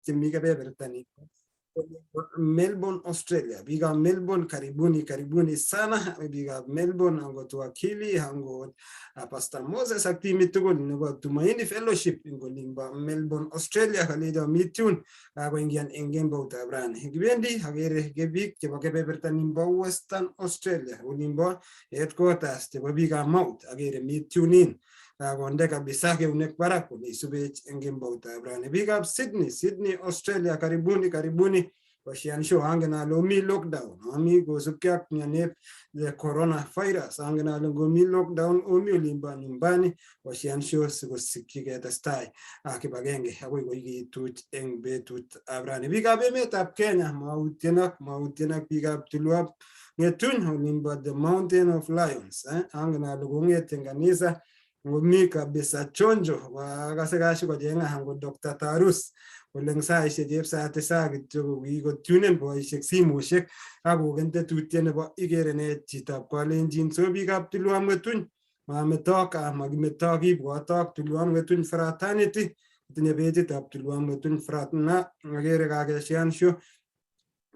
Chemi kebeberta ni Melbourne, Australia. Biikab Melbourne, karibuni, karibuni sana biikab Melbourne, angot wakili, angot Pastor Moses ak timit tugul nebo Tumaini Fellowship eng olimbo Melbourne, Australia. Kalecho mi tune kakoingian eng kemboutab rani. Kibendi akere biik chebo kebeberta nimbo Western Australia, olimbo headquarters chebo biikab Mount. Akere mi tune in, kakonde kabisa keunek barak kole isubech eng kemboutab rani. Biikab Sydney, Sydney, Australia, karibuni, karibuni Washian Show. Angen ale omi lockdown, omi kosubkei ak mianep the coronavirus. Angen ale ngomi lockdown omi olimbo nyumbani. Washian Show sikosikyi ketestai kibagenge akoi koikituch eng betutab rani. Biikab emetab Kenya, mautyenak, mautyenak biikab Tulwab Ngetuny olimbo the Mountain of Lions. Angen ale kong'et eng kanisa ngomi kabisa chonjo akase kashi kochenga angot Dr. Tarus kole eng saishek chep saa tisa kityo kokikotunen boisiek simoshek akoken tetutiet nebo ikere ne chitab kalenjin. So biikab Tulwab Ngetuny, mametok, makimetok, kibwotok Tulwab Ngetuny Fraternity tinye pejitab Tulwab Ngetuny Frat na akere kakeshian show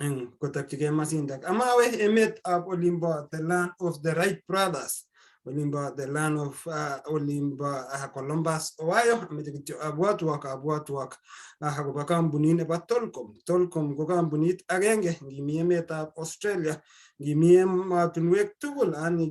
eng kotokchigei masindak. Amawe emetab olimbo the land of the Wright Brothers, olimbo the land of olimbo Columbus, Ohio. Ameche kityo abwatwok akobo kampunit nebo Tolcom. Tolcom ko kampunit agenge ngimi emetab Australia, ngimi emotinwek tugul ani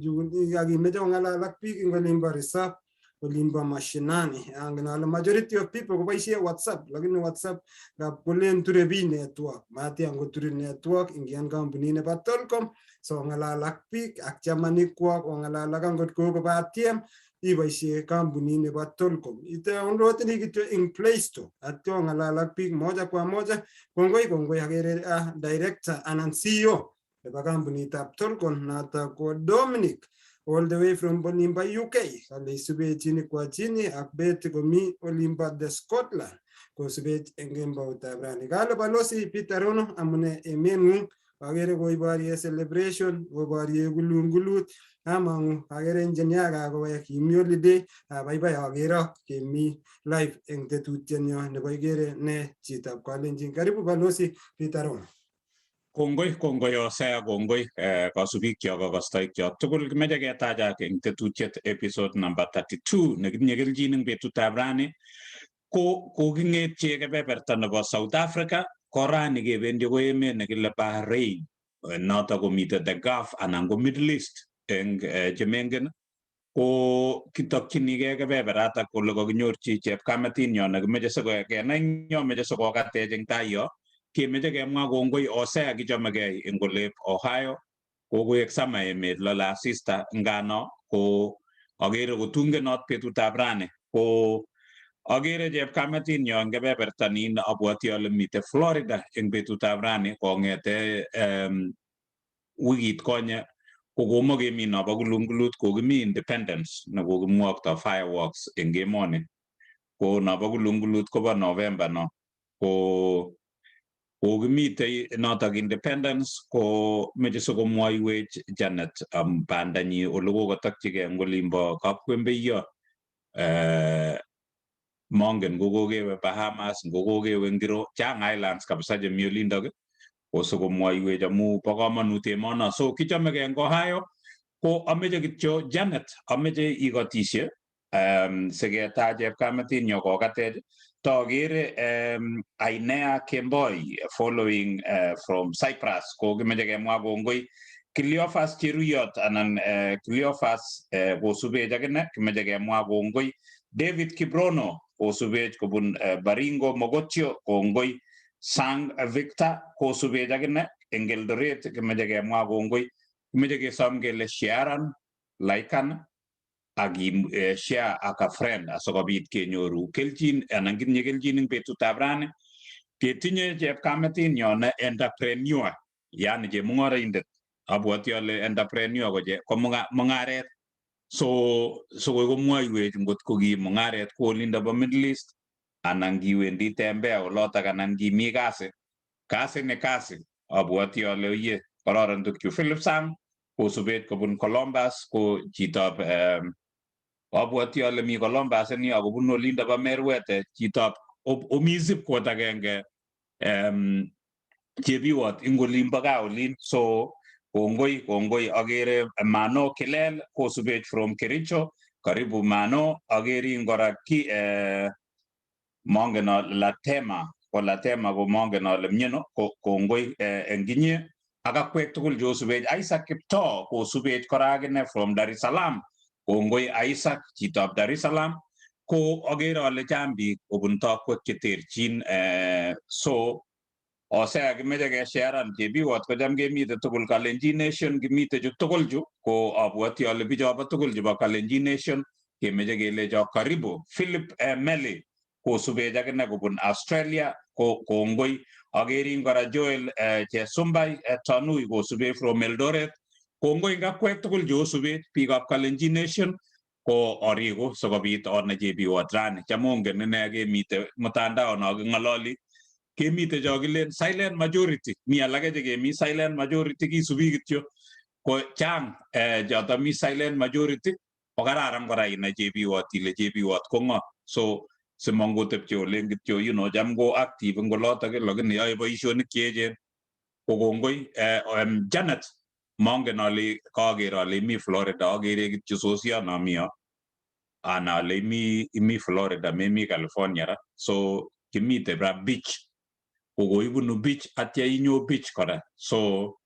ak imeche kong'alal ak biik eng olimbo reserve, olimbo mashinani. Angen ale majority of people koboisie WhatsApp, lakini WhatsApp ngap kolen ture biik network, matian koture network ingian kampunit nebo Tolcom. So ngalal ak biik ak chamanikwok, ongalal ak angot kogo batiem, iboisie kampunit nebo Tolcom, idownloadeni kityo ing Play Store atyo ongalal ak biik moja kwa moja. Kongoi, kongoi. Akere director anan CEO nebo kampunitab Tolcom, noto ko Dominic, all the way from olimbo UK. Kale isubech chini kwa chini ak Betty komi olimbo the Scotland kosubech eng kemboutab rani. Kale balosi Peter Rono, amune emengung? Akere koiborye celebration, koborye kulungulut. Amangu akere engineer kakowek, kimi holiday. Baibai akerok kemi live eng tetutienyo nebo ikere ne chitab kalenjin. Karibu balosi Peter Rono. Kongoi, kongoi Hosea, kongoi kasubikyok ak kastoikyok tugul. Kimeche ketachak eng tetutiet episode number 32 nekitinye kelchin eng betutab rani. Ko koking'etye kebeberta nebo South Africa, ko rani kebendi ko emet nekile Bahrain, noto komite the Gulf anan ko Middle East eng chemengen. Ko kitokchinigei kebeberatak kole kakinyorchi chepkametinyo nekimeche sikenai nyo meche sikokatech eng tai yo. Kemeche kemwa kongoi Hosea, kichomegei eng olep Ohio. Kokoek sama emet, lole asista ngano ko akere kotungenot betutab rani. Ko akere chepkametinyo eng kebeberta nin, abwoti ale mitei Florida eng betutab rani kong'ete wikit konye kokomokemi nobo kulungulut. Kokimi Independence nekokimwokto fireworks eng emoni, ko nobo kulungulut kobo November no. Ko kokimitei notok Independence. Ko meche sikomwoiwech Janet bandanyi ole kokotokchigei eng olimbo Kapkwembeiyo. Mongen ngokokewe Bahamas, ngokokewe ngiro, chang islands kabisa chemi olindok. Kosikomwoiwech amu bo komonut emono. So kichomegei eng Ohio. Ko ameche kityo Janet, ameche ikotishe siketach chepkametinyo kokatech. Tokere Ainea Kemboi following from Cyprus, ko kimeche kemwa kongoi. Cleophas Cheruyot anan Cleophas kosubech akine, kimeche kemwa kongoi. David Kibrono kosubech kobun Baringo Mogotio, kongoi. Sang Victor kosubech akine eng Eldoret, kimeche kemwa kongoi. Kimeche kesom kele sharean, liken ak share ak a friend asikobit kenyoru kelchin anan kitinye kelchin eng betutab rani. Ketinye chepkametinyo ne entrepreneur, yani chemung'oroindet. Abwoti ale entrepreneur ko ko mung'aret. So sokoi komwoiwech ngot ko ki mung'aret ko olindo bo Middle East anan kiwendi tembea olotok anan kimi kasi. Kasi ni kasi. Abwoti ale oye kororon tukchu. Philip Sang kosubet kobun Columbus, ko chitab abwoti ale mi Columbus ni akobunu olindo bo Merwete, chitab omi zip code agenge. Chebiwot ing olimbo gaa olin. So kongoi, kongoi. Agere Mano Kilel kosubech from Kericho. Karibu, Mano. Agerin kora ki mongen ale Latema ko Latema ko mongen ale mieno ko kongoi eng inye ak akwek tugul cheosubech. Isaac Kiptoo kosubech kora akine from Dar es Salaam. Kongoi, Isaac, chitab Dar es Salaam. Ko agere ale chang biik kobun tokwek cheterchin. So osea kimeche kesharan Chebiwot kocham kemite tugul Kalenjin Nation, kimite chu tugul chu. Ko abwoti ale bichobo tugul chebo Kalenjin Nation kemeche kelecho karibu. Philip Meli kosubech akine kobun Australia, ko kongoi. Akerin kora Joel Chesumbai Tanui kosubech from Eldoret. Kongoi ngakwek tugul cheosubech biikab Kalenjin Nation. Ko oriku sikobit onai Chebiwot rani. Cham ongen ine kemite mtandao no king'ololi, kemite cho kilen silent majority. Mi alake chekemi silent majority, kisubi kityo. Ko chang choto mi silent majority. Ko kararan kora inai Chebiwot ile Chebiwot ko ng'o, so simongotepche olen kityo cham ko active eng olotok, lakini yoe boisionik cheechen. Ko kongoi. Janet, mongen ale kaker ale imi Florida, akere kityo sosion ami yo ana ale imi Florida, memi California ra. So kimite ra beach, kokoibunu beach atya inyo beach kora. So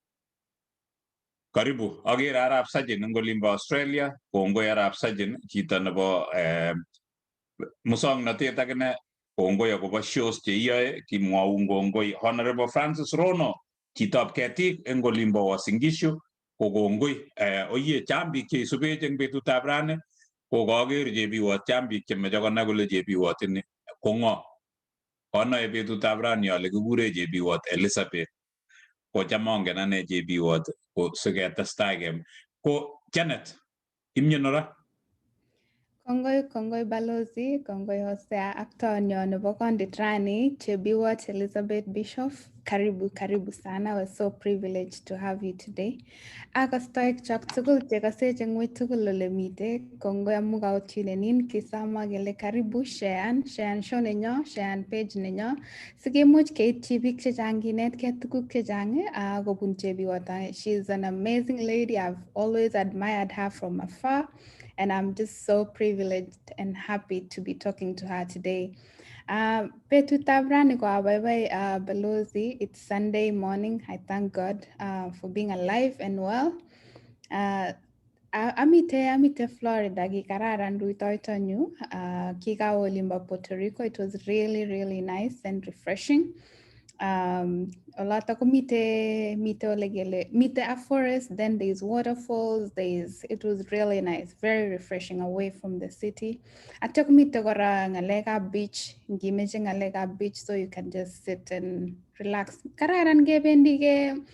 karibu. Akere Arap Sajin eng olimbo Australia. Kongoi, Arap Sajin, chito nebo musongnotet akine. Kongoi akobo shows cheiyoe, kimwoun kongoi. Honorable Francis Rono, chitab ketik eng olimbo Uasin Gishu, ko kongoi. Oye, chang biik cheisubech eng betutab rani. Ko kaker Chebiwot, chang biik chemeche konai kole Chebiwot ini ko ng'o. Konoe betutab rani ale kikure Chebiwot Elizabeth. Ko cham angen ane Chebiwot ko siketestai kem ko Janet, imyeno ra? Kongoi, kongoi balozi, kongoi Hosea ak tonyo nebo kondit rani, Chebiwot Elizabeth Bischoff. Karibu, karibu sana. We're so privileged to have you today. Ak kastoek chok tugul chekasech eng wui tugul ole mite, kongoi amu kaotunenin kisama kele karibu sharean, sharean show nenyo, sharean page nenyo, sikemuch keityi biik chechang kinetkei tuguk chechang kobun Chebiwot. She's an amazing lady. I've always admired her from afar, and I'm just so privileged and happy to be talking to her today. Betutab rani ko abaibai, Balozi. It's Sunday morning. I thank God for being alive and well. Amite Florida. Kikararan rutoitonyu. Kikawe olimbo Puerto Rico. It was really, really nice and refreshing. Oloto ko mite ole kele mite a forest, then there's waterfalls, there's it was really nice, very refreshing away from the city. Atya komite kora ng'alekab beach, ngimeche ng'alekab beach, so you can just sit and relax. Kararan kebendi ke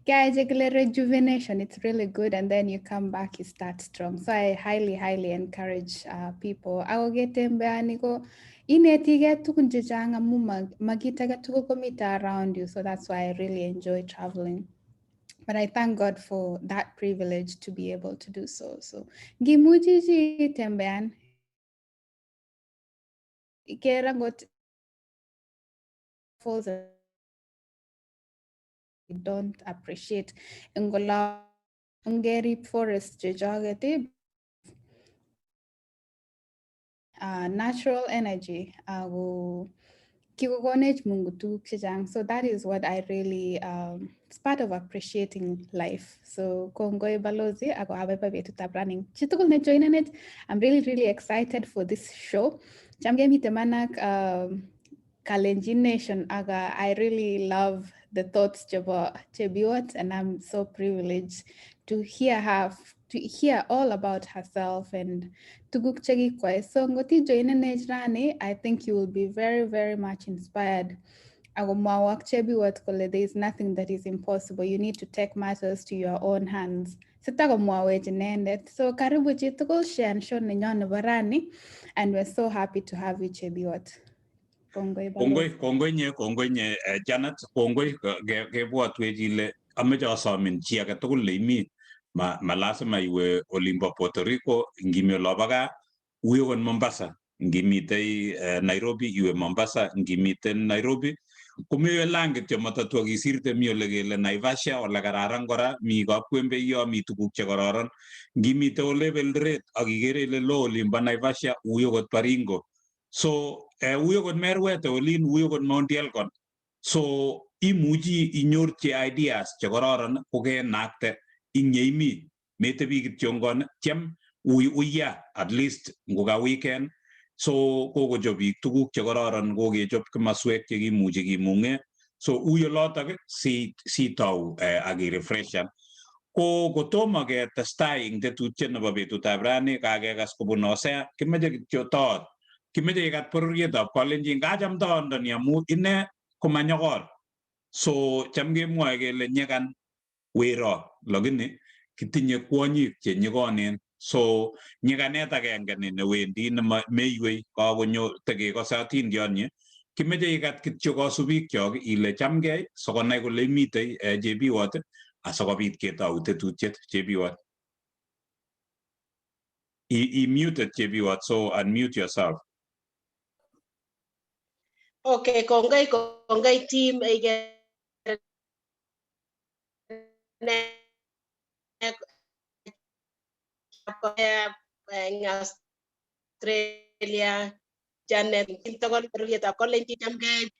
keyai chekile rejuvenation. It's really good, and then you come back, you start strong. So I highly, highly encourage people. Ako ketembeani ko inetigei tugun chechang amu ma kit age tugul komite around you. So that's why I really enjoy traveling. But I thank God for that privilege to be able to do so. So ngimuchi chi itembean, iker angot falls don't appreciate eng olo ngerip forest chechoket natural energy ako kikokonech Mungu tuguk chechang. So that is what I really, it's part of appreciating life. So kongoi balozi ako abaibai betutab rani. Chitugul ne joinenech, I'm really, really excited for this show. Cham kemite manak Kalenjin Nation aga I really love the thoughts chebo Chebiwot, and I'm so privileged to hear her, to hear all about herself and tuguk chekikwai. So ngot ijoinenech rani, I think you will be very, very much inspired. Ako mwawak Chebiwot kole there is nothing that is impossible. You need to take matters to your own hands. Sitakomwawech inendet. So karibu chitugul, share show nenyo nebo rani, and we're so happy to have you, Chebiwot. Kongoi. Kongoi, kongoi nye, kongoi nye Janet, kongoi. Kebwotwech ile ameche asomin chi age tugul neimi, ma lazima iwe olimbo Puerto Rico. Ngimi olobo gaa uwe okot Mombasa, ngimitei Nairobi iwe Mombasa, ngimiten Nairobi. Komewe lang kityo matatwa kisirte, mi ole kele Naivasha, ole kararan kora, mi kapkwembe yo, mi tuguk chekororon. Ngimite olep Eldoret ak ikere ile loo olimbo Naivasha, ui okot Baringo. So ui okot Merwete olin, ui okot Mount Elgon. So imuchi inyorchi ideas chekororon kokenakte ing yeimi, metebi kityongon, tyem ui uya at least ngoka weekend. So kokochop biik tuguk chekororon, kokechop kimaswek chekimuchi kimung'e. So ui olotok si sitou ak irefreshan. Ko kotomo ketestai eng tetutiet nebo betutab rani, kakekas kobun Hosea, kimeche kityo toot, kimeche ikat bororietab Kalenjin. Kacham toondoni amu ine komanyokor. So cham kemwoe kele nyikan wero, lakini kitinye kwonyik che nyikonen. So nyikanet agenge ni newendi nemeiwei kakonyo tekekose atindionyi. Kimeche ikat kityo kasubikyok ile chamgei sikonai kole imitei Chebiwot, asikobit ketou tetutiet. Chebiwot, I muted, Chebiwot, so unmute yourself. Okay, kongoi, kongoi team ige ne eng Australia, Janet tugul, bororietab Kalenjin, chamgei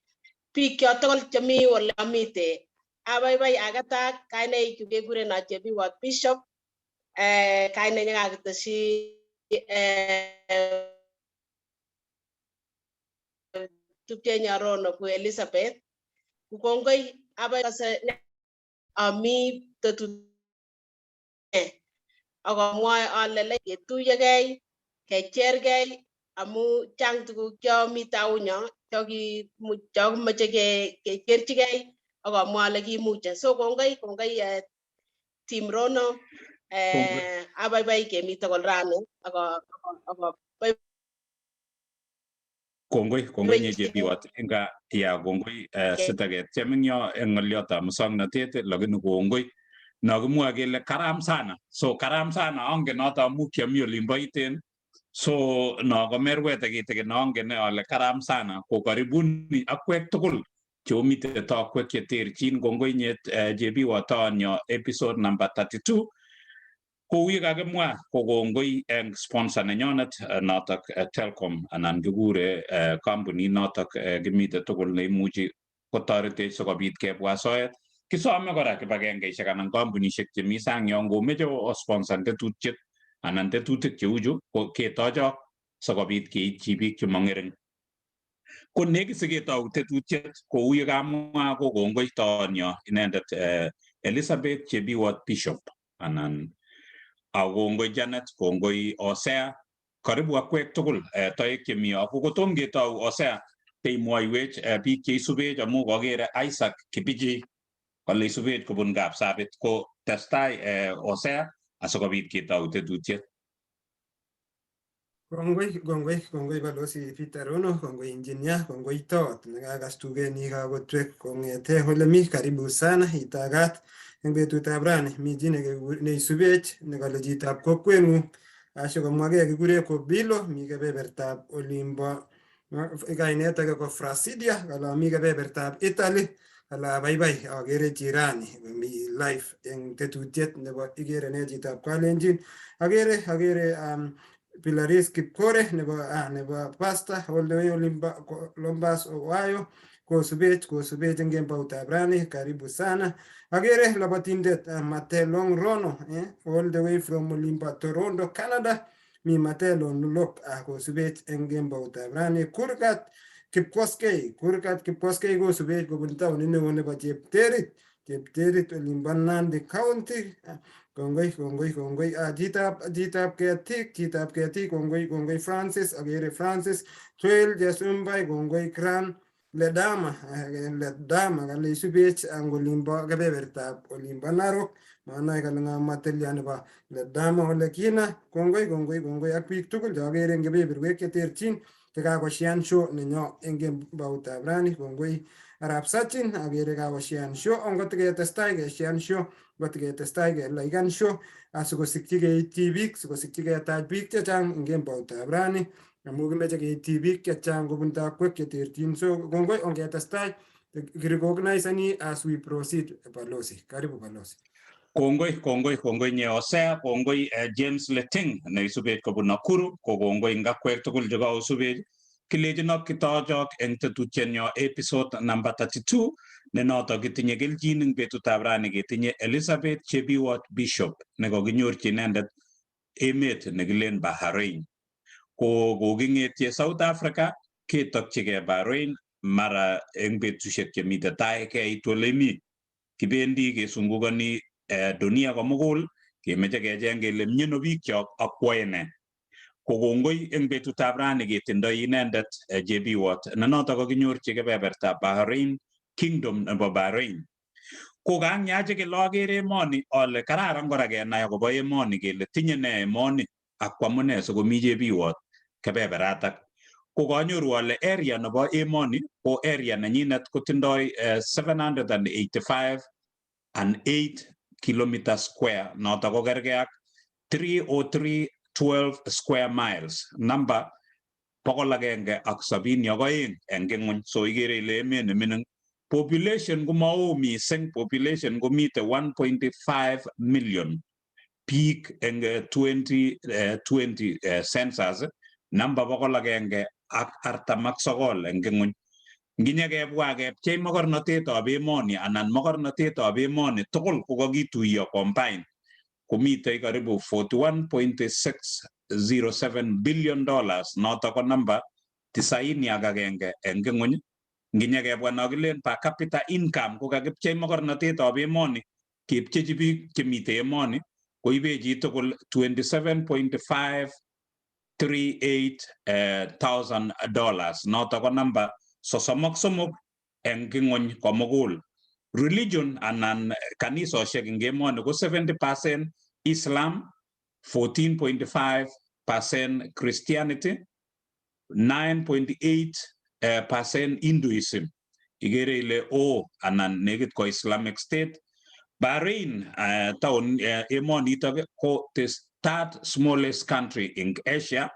biik kyok tugul chemi ole amite. Abaibai akatak kainaik chu kekurenon Chebiwot Bishop, kainet nekakiteshi tupchenyon Rono ku Elizabeth. Kongoi, abai ami tetut ak amwoe ale ketuyegei, kechergei amu chang tuguk chomi taunyo chokimoche kecherchigei ak amwa ale kimuche. So kongoi, kongoi team Rono, abaibai kemi tugul rani ak Kongoi, kongoi nye Chebiwot inga ya kongoi sitaketiem eng yo eng ng'oliotab muswoknotet, lakini kongoi no kimwoe kele karam sana. So karam sana angen noto amu kiami olimbo Iten. So no ko merwete kitikin, angen ale karam sana. Ko karibuni akwek tugul cheomite tokwek cheterchin. Kongoi nye Chebiwot toonyo episode number 32. Kou ye kakimwa ko kongoi eng sponsor nenyonet notok Telkom, anan kikure kampunit notok kimite tugul neimuchi kotoretech sikobit kebwa soet. Kisome kora kibagengeishek anan kampunishek chemi sang yon ngomeche osponsan tetutiet anan tetutik cheu chu, ko ketochok sikobit keityi biik chemong'ering. Ko nekit siketou tetutiet, kou ye kamwa, ko kongoi toonyo inendet Elizabeth Chebiwot Bishop, anan ak kongoi Janet, kongoi Hosea, karibu akwek tugul toek chemi yo. Ko kotom ketou, Hosea, teimwoiwech biik cheisubech amu kokere Isaac Kipiji kole isubech kobun Kapsabet. Ko testai Hosea asikobit ketou tetutiet. Kongoi, kongoi, kongoi Balozi Peter Rono, kongoi engineer, kongoi tot nekakas tuget kakotwek kong'ete ole mi. Karibu sana, itagat eng betutab rani. Mi chi neisubech nekale chitab kokweng'ung ashikomwagei, kikure Kobilo, mi kebebertab olimbo, kainet age ko Frasidia, kale mi kebebertab Italy, kale abaibai akere jirani mi live eng tetutiet nebo ikere ne chitab Kalenjin. Akere Pilaris Kipkore nebo pastor all the way Olimba, Columbus, Ohio, kosubech eng kemboutab rani. Karibu sana. Akere labatindet Matelong Rono, all the way from Olimba, Toronto, Canada. Mi Matelong Lok kosubech eng kemboutab rani. Kurgat Kipkoskei, Kurgat Kipkoskei kosubech kobun taonit neo nebo Chepterit olimbo Nandi County. Kongoi, kongoi, kongoi. Chitab ketik, kongoi, kongoi Francis, akere Francis Twel Jesumbai, kongoi Kran Ledama, Ledama kale isubech ang olimbo kebebertab olimbo Narok. Manai kale ng'a matelia nebo Ledama ole kina. Kongoi, kongoi, kongoi ak biik tugul cheakere eng kebeberwek cheterchin chekakoshian show nenyo eng kemboutab rani. Kongoi Arap Sachin, akere kakoshian show. Angot ketestai keshian show, ngot ketestai kelaikan show asikosikyi keityi biik, sikosikyi ketach biik chechang eng kemboutab rani amu kimeche keityi biik chechang kobun takwek cheterchin. So kongoi, ongetestai. Recognize as we proceed, Balozi. Karibu, Balozi. Kongoi, kongoi, kongoi nye Hosea, kongoi James Leting neisubech kobun Nakuru, ko kongoi ngakwek tugul chekaosubech. Kilechinok kitochok eng tetutietnyo episode number 32 ne notok kitinye kelchin eng betutab rani ketinye Elizabeth Chebiwot Bishop nekokinyorchi inendet emet nekilen Bahrain. Ko koking'etye South Africa ketokchigei Bahrain mara eng betusiek chemite tai keit ole mi. Kibendi kesungukoni dunia komugul kemeche kecheng kele mieno biikchok ak kwoe nee. Ko kongoi eng betutab rani ketindoi inendet Chebiwot ne notok kakinyorchi kebebertab Bahrain, Kingdom nebo Bahrain. Ko kang'yachikil akere emoni ale kararan kora kenai akobo emoni kele tinye nee emoni ak kwamune sikomi Chebiwot kebeberatak. Ko kanyoru ale area nebo emoni ko area nenyinet kotindoi 785 and 8 kilometer square, notok ko kergei ak 30312 square miles, number 172 eng ing'uny. So ikere ile emet nemining. Population ko mao mising, population komite 1.5 million biik eng 2020 census, namba 149 eng ing'uny. Nginyekebwa kepchei mokornotetab emoni anan mokornotetab emoni tugul kokakituiyo combine komitei karibu $41.607 billion, notok ko namba 91 eng ing'uny. Nginyekebwa nokilen per capita income ko kakipchei mokornotetab emoni kepchechi biik chemitei emoni koibe chitugul 27.538 thousand dollars, notok ko namba 33 eng ing'uny komugul. Religion anan kanisosiek eng emoni ko 70% Islam, 14.5% Christianity, 9.8% Hinduism. Ikere ile o anan nekit ko Islamic State. Bahrain town emonitok ko the third smallest country in Asia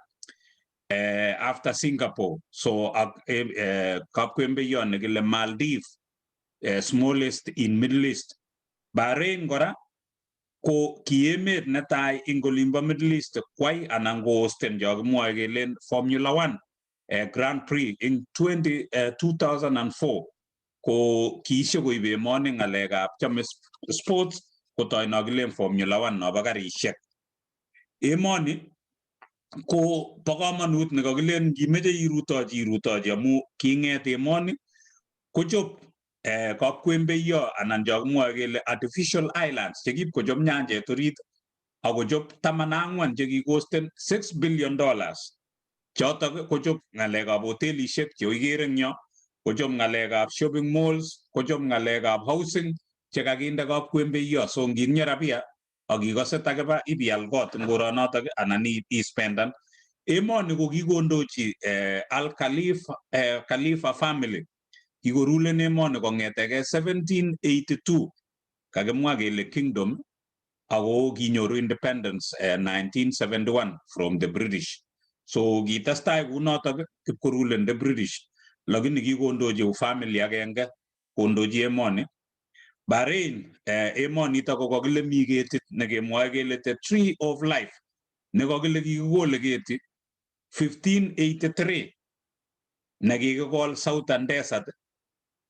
after Singapore. So ak kapkwembeyon nekile Maldives, smallest in Middle East. Bahrain kora ko ki emet netai ing olimbo Middle East kwai anan kohosten cho kimwoe kelen Formula One Grand Prix in 2004. Ko kiishe koib emoni ng'alekab chome sports kotoi no kilen Formula One nobo karishek. Emoni ko bo komonut nekakilen ngimeche irutochi irutochi amu king'et emoni kochop kapkwembeyo anan cho kimwoe kele artificial islands chekipkochop nyanjet orit akochop 14 chekikosten $6 billion. Chotok kochop ng'alekab hotelishek cheikere eng yo, kochop ng'alekab shopping malls, kochop ng'alekab housing chekakinde kapkwembeyo. So ngitinye rabia ak ikose takiba ibial kot eng koronotok anan ispendan. Emoni ko kikondochi Al Khalifa, Khalifa family. Kikorulen emoni kong'eteke 1782 kakimwa kele kingdom ako kinyoru independence 1971 from the British. So kitestai kunotok kipkorulen the British, lakini kikondochi family agenge kondochi emoni. Bahrain emonito ko kakile mi ketit nekemwoe kele the tree of life nekakile kikikole keti 1583 nekikikol Southern Desert,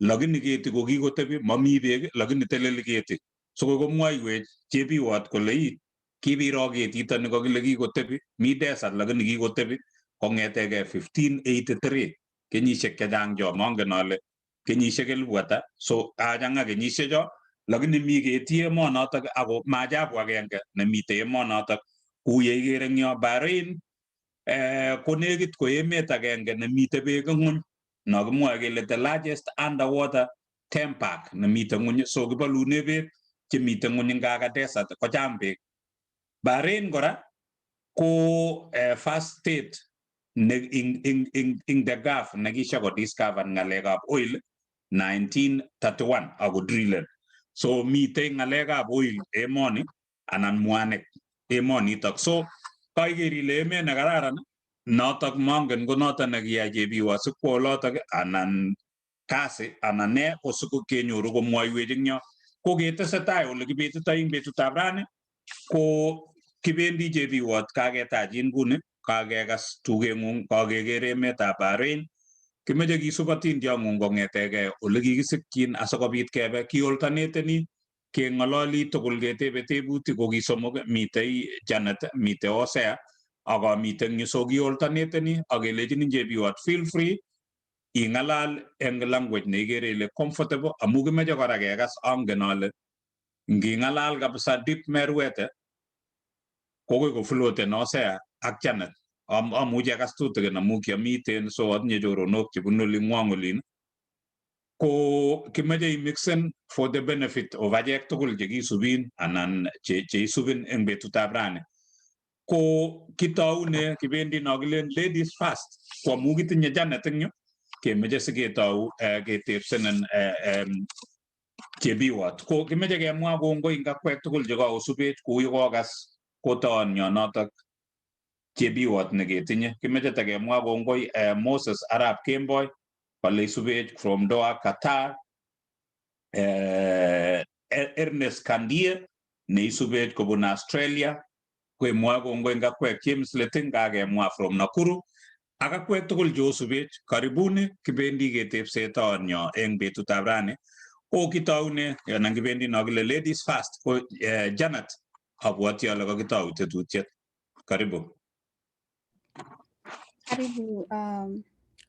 lakini keti ko kikotebi mami beek lakini teleli keti. So komwoiwech Chebiwot kole ii kibiro ketito nekakile kikotebi mi desert lakini kikotebi kong'eteke 1583, kenyisiek chechang cho mongen ale kenyisiek 10,000. So kachang'a kenyisiek cho lakini mi keti emonotok ako maajabu agenge nemite emonotok kou yeikere eng yo. Bahrain ko nekit ko emet agenge nemite beek ng'wony nokimwoe kele the largest underwater theme park nemite ng'wony. So kibolune beek chemite ng'wony ngaka desert kochang beek. Bahrain kora ko first state ne in the Gulf nekisha ko discover ng'alekab oil 1931 ako drillen. So mitei ng'alekab oil emoni anan mwanik emonitok. So kaiker ile emet nekararan notok mongen ko notok nekiyai Chebiwot sikwo olotok anan Kasi anan ne ko kenyoru komwoiwech eng yo. Ko ketesetai ole kibetitoi eng betutab rani ko kibendi Chebiwott, kaketachin nguni, kakekas tugeng'ung, kakeker emetab Bahrain. Kimeche kisub atindiong'ung kong'etegei ole kikisikyin asikobit kebe kioltaneteni keng'ololi tugul, ketebe tebutik ko kisomok. Mitei Janet, mitei Hosea ak amiten yu, so kioltaneteni ak kelechini Chebiwott, feel free ing'alal eng language neikere ile comfortable, amu kimeche kora kekas. Angen ale nging'alal kabisa deep Merwete kokoi kofloaten Hosea ak Janet. Amuchi akas tutikin amu kiamiten, so atinye choronok chebunu oling'wong olin. Ko kimeche imixen for the benefit of achek tugul chekisubin anan cheisubin eng betutab rani. Ko kitoune kibendi no kilen ladies first, ko amu kitinye Janet eng yu, kemeche siketou ketepsenen Chebiwott. Ko kimeche kemwa kongoi eng akwek tugul chekakosubech kou yekokas kotoon notok Chebiwott neketinye. Kimeche takemwa kongoi Moses Arap Kemboi kole isubech from Doha, Qatar, Ernest Kandie neisubech kobun Australia, kemwoe kongoi eng akwek James Leting kakemwa from Nakuru, ak akwek tugul cheosubech, karibuni. Kibendi ketepse toonyo eng betutab rani. Ko kitoune anan kibendi no kile ladies first. Ko Janet, abwoti ale kakitou tetutiet, karibu. Karibu.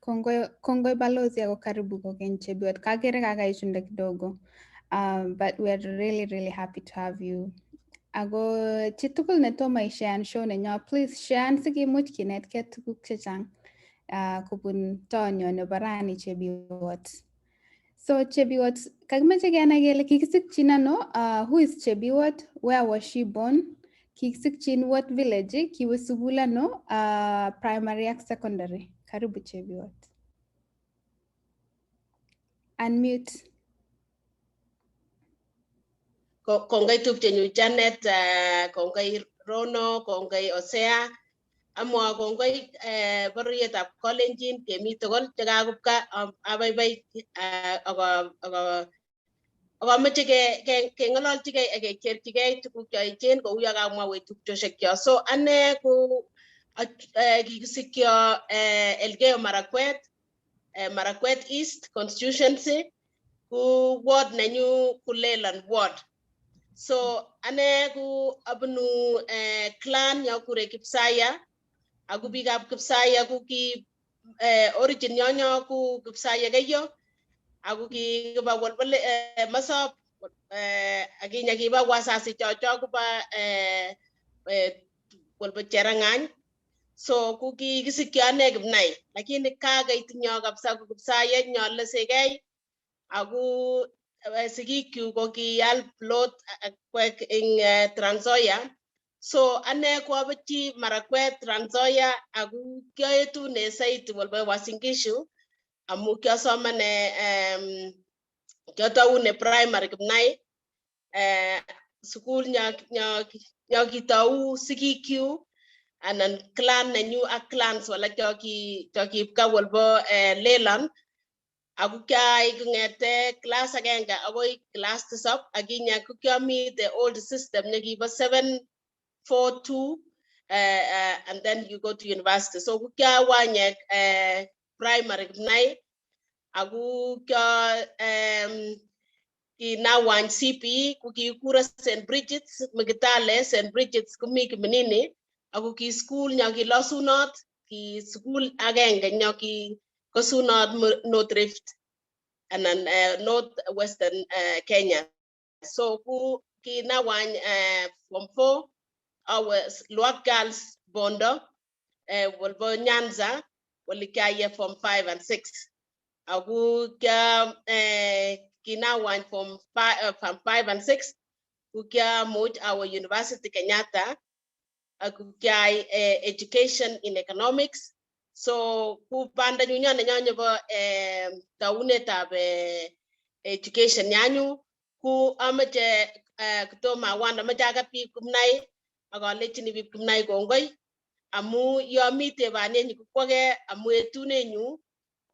Kongoi, kongoi balozi, ako karibu kokeny Chebiwott. Kakere kakaichunde kidogo. But we are really, really happy to have you. Ako chitugul netomo isharen show nenyo, please share sikimuch kinetkei tuguk chechang kobun tonyo nebo rani, Chebiwott. So Chebiwott, kakimeche kenai kele kikisikchin ano, who is Chebiwott, where was she born, kikisikchin what village, kiwe sukul ano, primary ak secondary. Karibu Chebiwott. Unmute. Kongoi tupchenyun Janet, kongoi Rono, kongoi Osea, amwa kongoi bororietab Kalenjin kemi tugul chekakobwa. Abaibai ako amoche keng'ololchigei ak kecherchigei tuguk cheechen kou yo kamwawech tupchosiekchok. So ane ko kikisikyo Elgeyo Marakwet, Marakwet East constituency, ku ward nenyu ku Leland ward. So ane ku abunu clan yokure Kipsaya, ako biikab Kipsaya ku ki origin nyonyo ku Kipsaya Keiyo, ako kikiba Wolwole Mosop, akinye kiba wasasi chocho kuba Wolbo Cherangany. So ku kikisikyo ane Kipnai, lakini kakait nyo kabisa ku Kipsaya nyolesegei, ako sigikyuk ko kial plot akwek eng Trans Nzoia. So ane ko abechi Marakwet, Trans Nzoia, ako kiaetune saiti Wolbo Uasin Gishu amu kiasomane kiataune primary Kipnai, sukul nyo kitou sigikyuk anan clan nenyu ak clans alak chokipka Wolbo Leland. Ako kiai kong'ete class agenge akoi class 7, akinye ko kiami the old system nekibo 7-4-2, and then you go to university. So ko kiawanyek primary Kipnai, ako kia kinawany CPE ko kikure St. Bridget's Migitale. St. Bridget's komi Kiminini, ako ki school nyo kilosunot, ki school agenge nyo ki kosunot North Rift anan North Western Kenya. So ku kinawany form 4 awe Lwak Girls Bondo, Wolbo Nyanza, wali kiaye form 5 and 6. Aku kia kinawany form 5 and 6 ku kiamuch awe University Kenyatta, aku kiai education in economics. So ku banda nyunyo nenyo nebo taunetab education nyanyu ku amoche kotomo awan amoche akat biik Kipnai ak alechini biik Kipnai kongoi amu yomitei banyenyu kokwake amu etunenyu.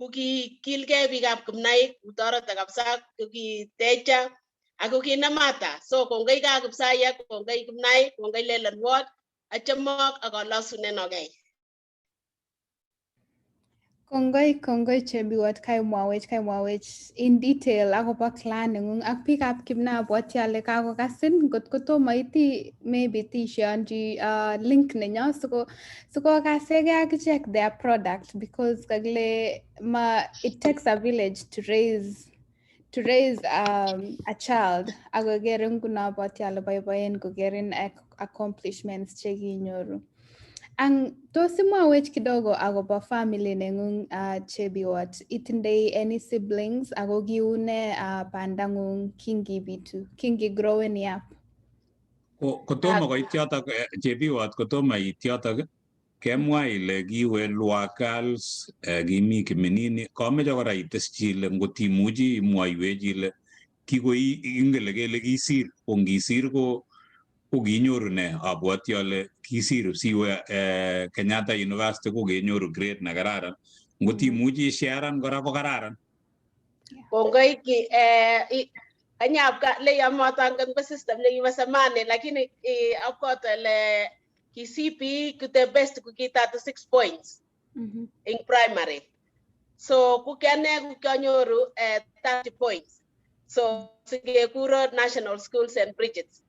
Kukikilgei biikab Kipnaik kutorete kabisa, kukitecha ako kinamata. So kongoi ka Kipsaiyak, kongoi Kipnaik, kongoi Leland Ward, achomok ak alosunenokei. Kongoi, kongoi Chebiwott, kaimwawech in detail akobo clan nengung ak biikab Kipna. Abwati ale kakokasin. Ngot kotomo iti maybe tisheonji link nenyo sikokasegei akichek their product, because kakile ma it takes a village to raise a child. Akokere nguno abwati ale boiboen kokerin accomplishments chekinyoru. Ang tos imwowech kidogo akobo family nengung, Chebiwott? Itindoi any siblings, ako kiune bandangung kingibitu, kingi growing up? Kotomo koit yotok, Chebiwott, kotomo iit yotok, kemwa ile kiwe Lwak Girls, kimi Kiminini. Kameche kora iteschi ile ngotimuchi imwoiwech ile kikoi ingele kele kisir, ko ngisir ko kinyoru ne? Abwoti ale kisir siwe Kenyatta University ko kenyoru grade nekararan. Ngotimuchi isharan kora ko kararan. Kongoi ki anyap ka le yamotangen ko system nekibo zamani, lakini apkot ale ki CPE ku the best ku ki 36 points in primary. So ku kiane ku kianyoru 30 points. So sikekuro National School St. Bridget's.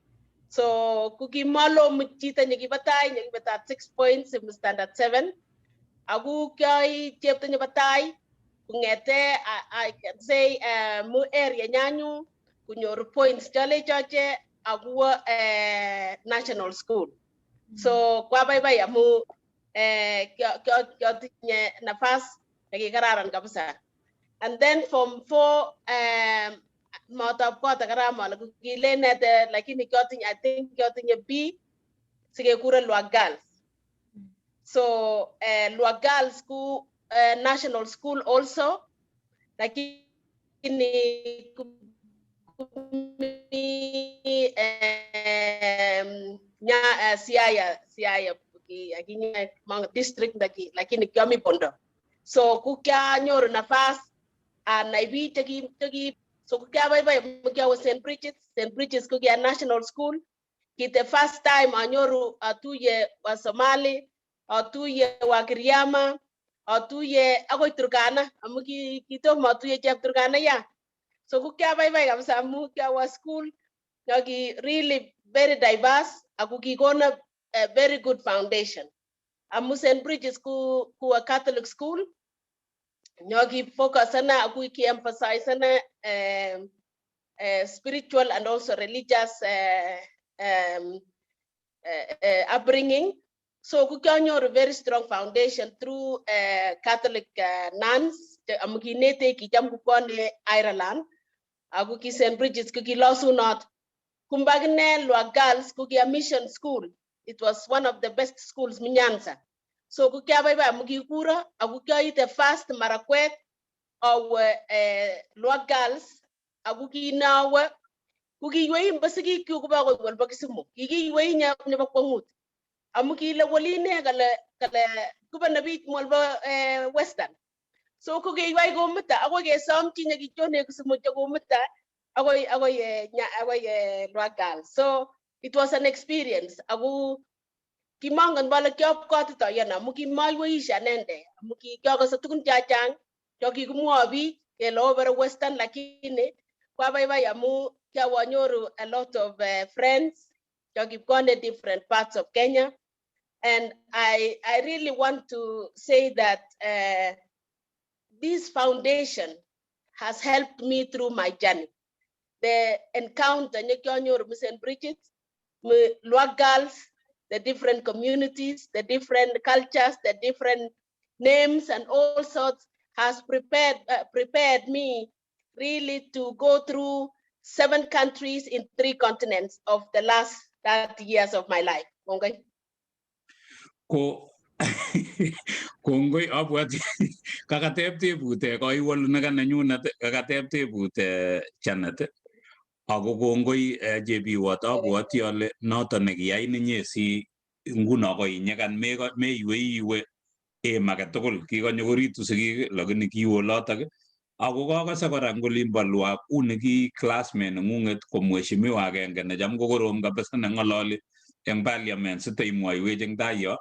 So ku kimalo chito nekibo tai nekibo 36 points in standard 7. Aku kiai chepto nebo tai kungete I can say mu area nyanyu kunyoru points chole choche akuwo national school. So kwabaibai amu kiotinye nafas nekikararan kabisa. And then form four motop kot karam ale kilenete, lakini kiotinye, I think kiotinye B, sikekure Lwak Girls. So Lwak Girls ku national school also, lakini kumi nya Siaya akinye mang district laki, lakini kiami Bondo. So ku kianyoru nafas anai biik cheki. So ku kiabaibai amu kiawe St. Bridget's. St. Bridget's ku kia national school. Ki the first time anyoru atuye wa Somali, atuye wa Kiriama, atuye akoi Turkana, amu kitomo atuye chep Turkana ya. So ku kiabaibai kabisa amu kiawa school yoki really very diverse ako kikona a very good foundation. Amu St. Bridget's ku a Catholic school, nyoki focus ana aku ki emphasize ana spiritual and also religious upbringing. So ku kianyoru very strong foundation through Catholic nuns amu kinete kicham kubwone Ireland, ako ki St. Bridget's ku kilosunot. Kumbakine Lwak Girls ku kia mission school. It was one of the best schools mi Nyanza. So ku kiabaibai amu kikuro ako kiaite first Marakwet awe Lwak Girls, ako kinawe ku kiywei mbo sigikyuk koba koi wolbo Kisumu. Kikiywei nebo kwongut amu kile woline kale kubane biik molbo Western. So ku kiywei komita akoi kesomchi nyekichone Kisumu komita akoi Lwak Girls. So it was an experience. Aku kimongen bole kiopkotito amu kimaiweishe anende amu kiokose tugun chechang chokikimwoe biik kele obore Western, lakini kwabaibai amu kiawanyoru a lot of friends chokipkone different parts of Kenya. And I really want to say that this foundation has helped me through my journey. The encounter nyekionyoru St. Bridget, Lwak Girls, the different communities, the different cultures, the different names and all sorts has prepared me really to go through seven countries in three continents of the last 30 years of my life. Okay. Ko kongoi, abwati kakateb tebut, koiwolu nekanenyunet, kakateb tebut Janet, ako kongoi Chebiwott. Abwati ale noton nekiyain inye si nguno koinyekan meiwei iwe. Aim age tugul kikonyokoritu sigik, lakini kiwo olotok. Ako kakase kora eng olimbo Lwak uni ki classmate neng'ung'et ko mheshimiwa agenge necham kokorom kabisa neng'ololi eng parliament siteimwoiwech eng tai yo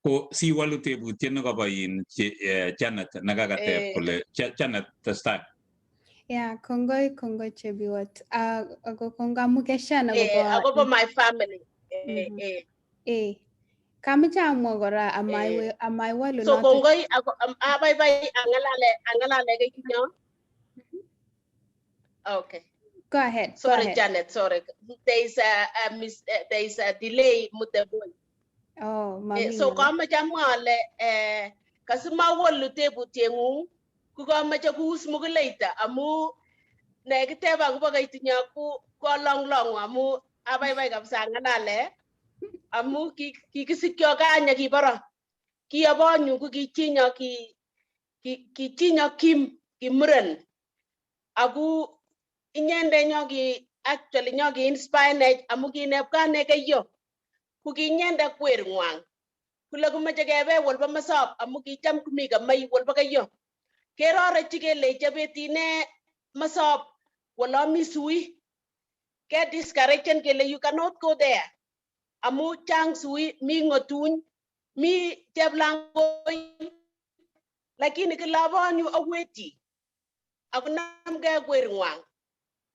ko siwalu tebutiet nekobo in Janet nekakateb kole Janet, testai. Yeah, kongoi, kongoi, Chebiwat. Ako kongamukeshan akobo Akobo my family. Kameche amwa kora amaiwalu So notok. Kongoi ako abaibai angalale keitinyo. Okay. Go ahead. Go Sorry, ahead. Janet, sorry. There is a delay muteboi. Oh, mami. So kameche amwa ale kasimawolu tebutieng'ung ko kameche kuus muguleita amu nekiteb akobo keitinyo ko kolonglongu amu abaibai kabisa ang'alale amu kikisikyo kanya kiboro kiobonyu ko kichinyo ki kichinyo kim kimuren aku inyende nyo ki actually nyo ki inspire nech amu kinepkane keiyo ko kinyende kwer ngwang kule komoche kebe wolbo Mosop amu kicham komi kamai wolbo keiyo kerorechi kelechi betine Mosop wolo mi sui ke discouragen kele you cannot go there amu chang sui, mi ng'otuny, mi cheplangoi, lakini kilabonyu aweti akonamgei kwer ngwang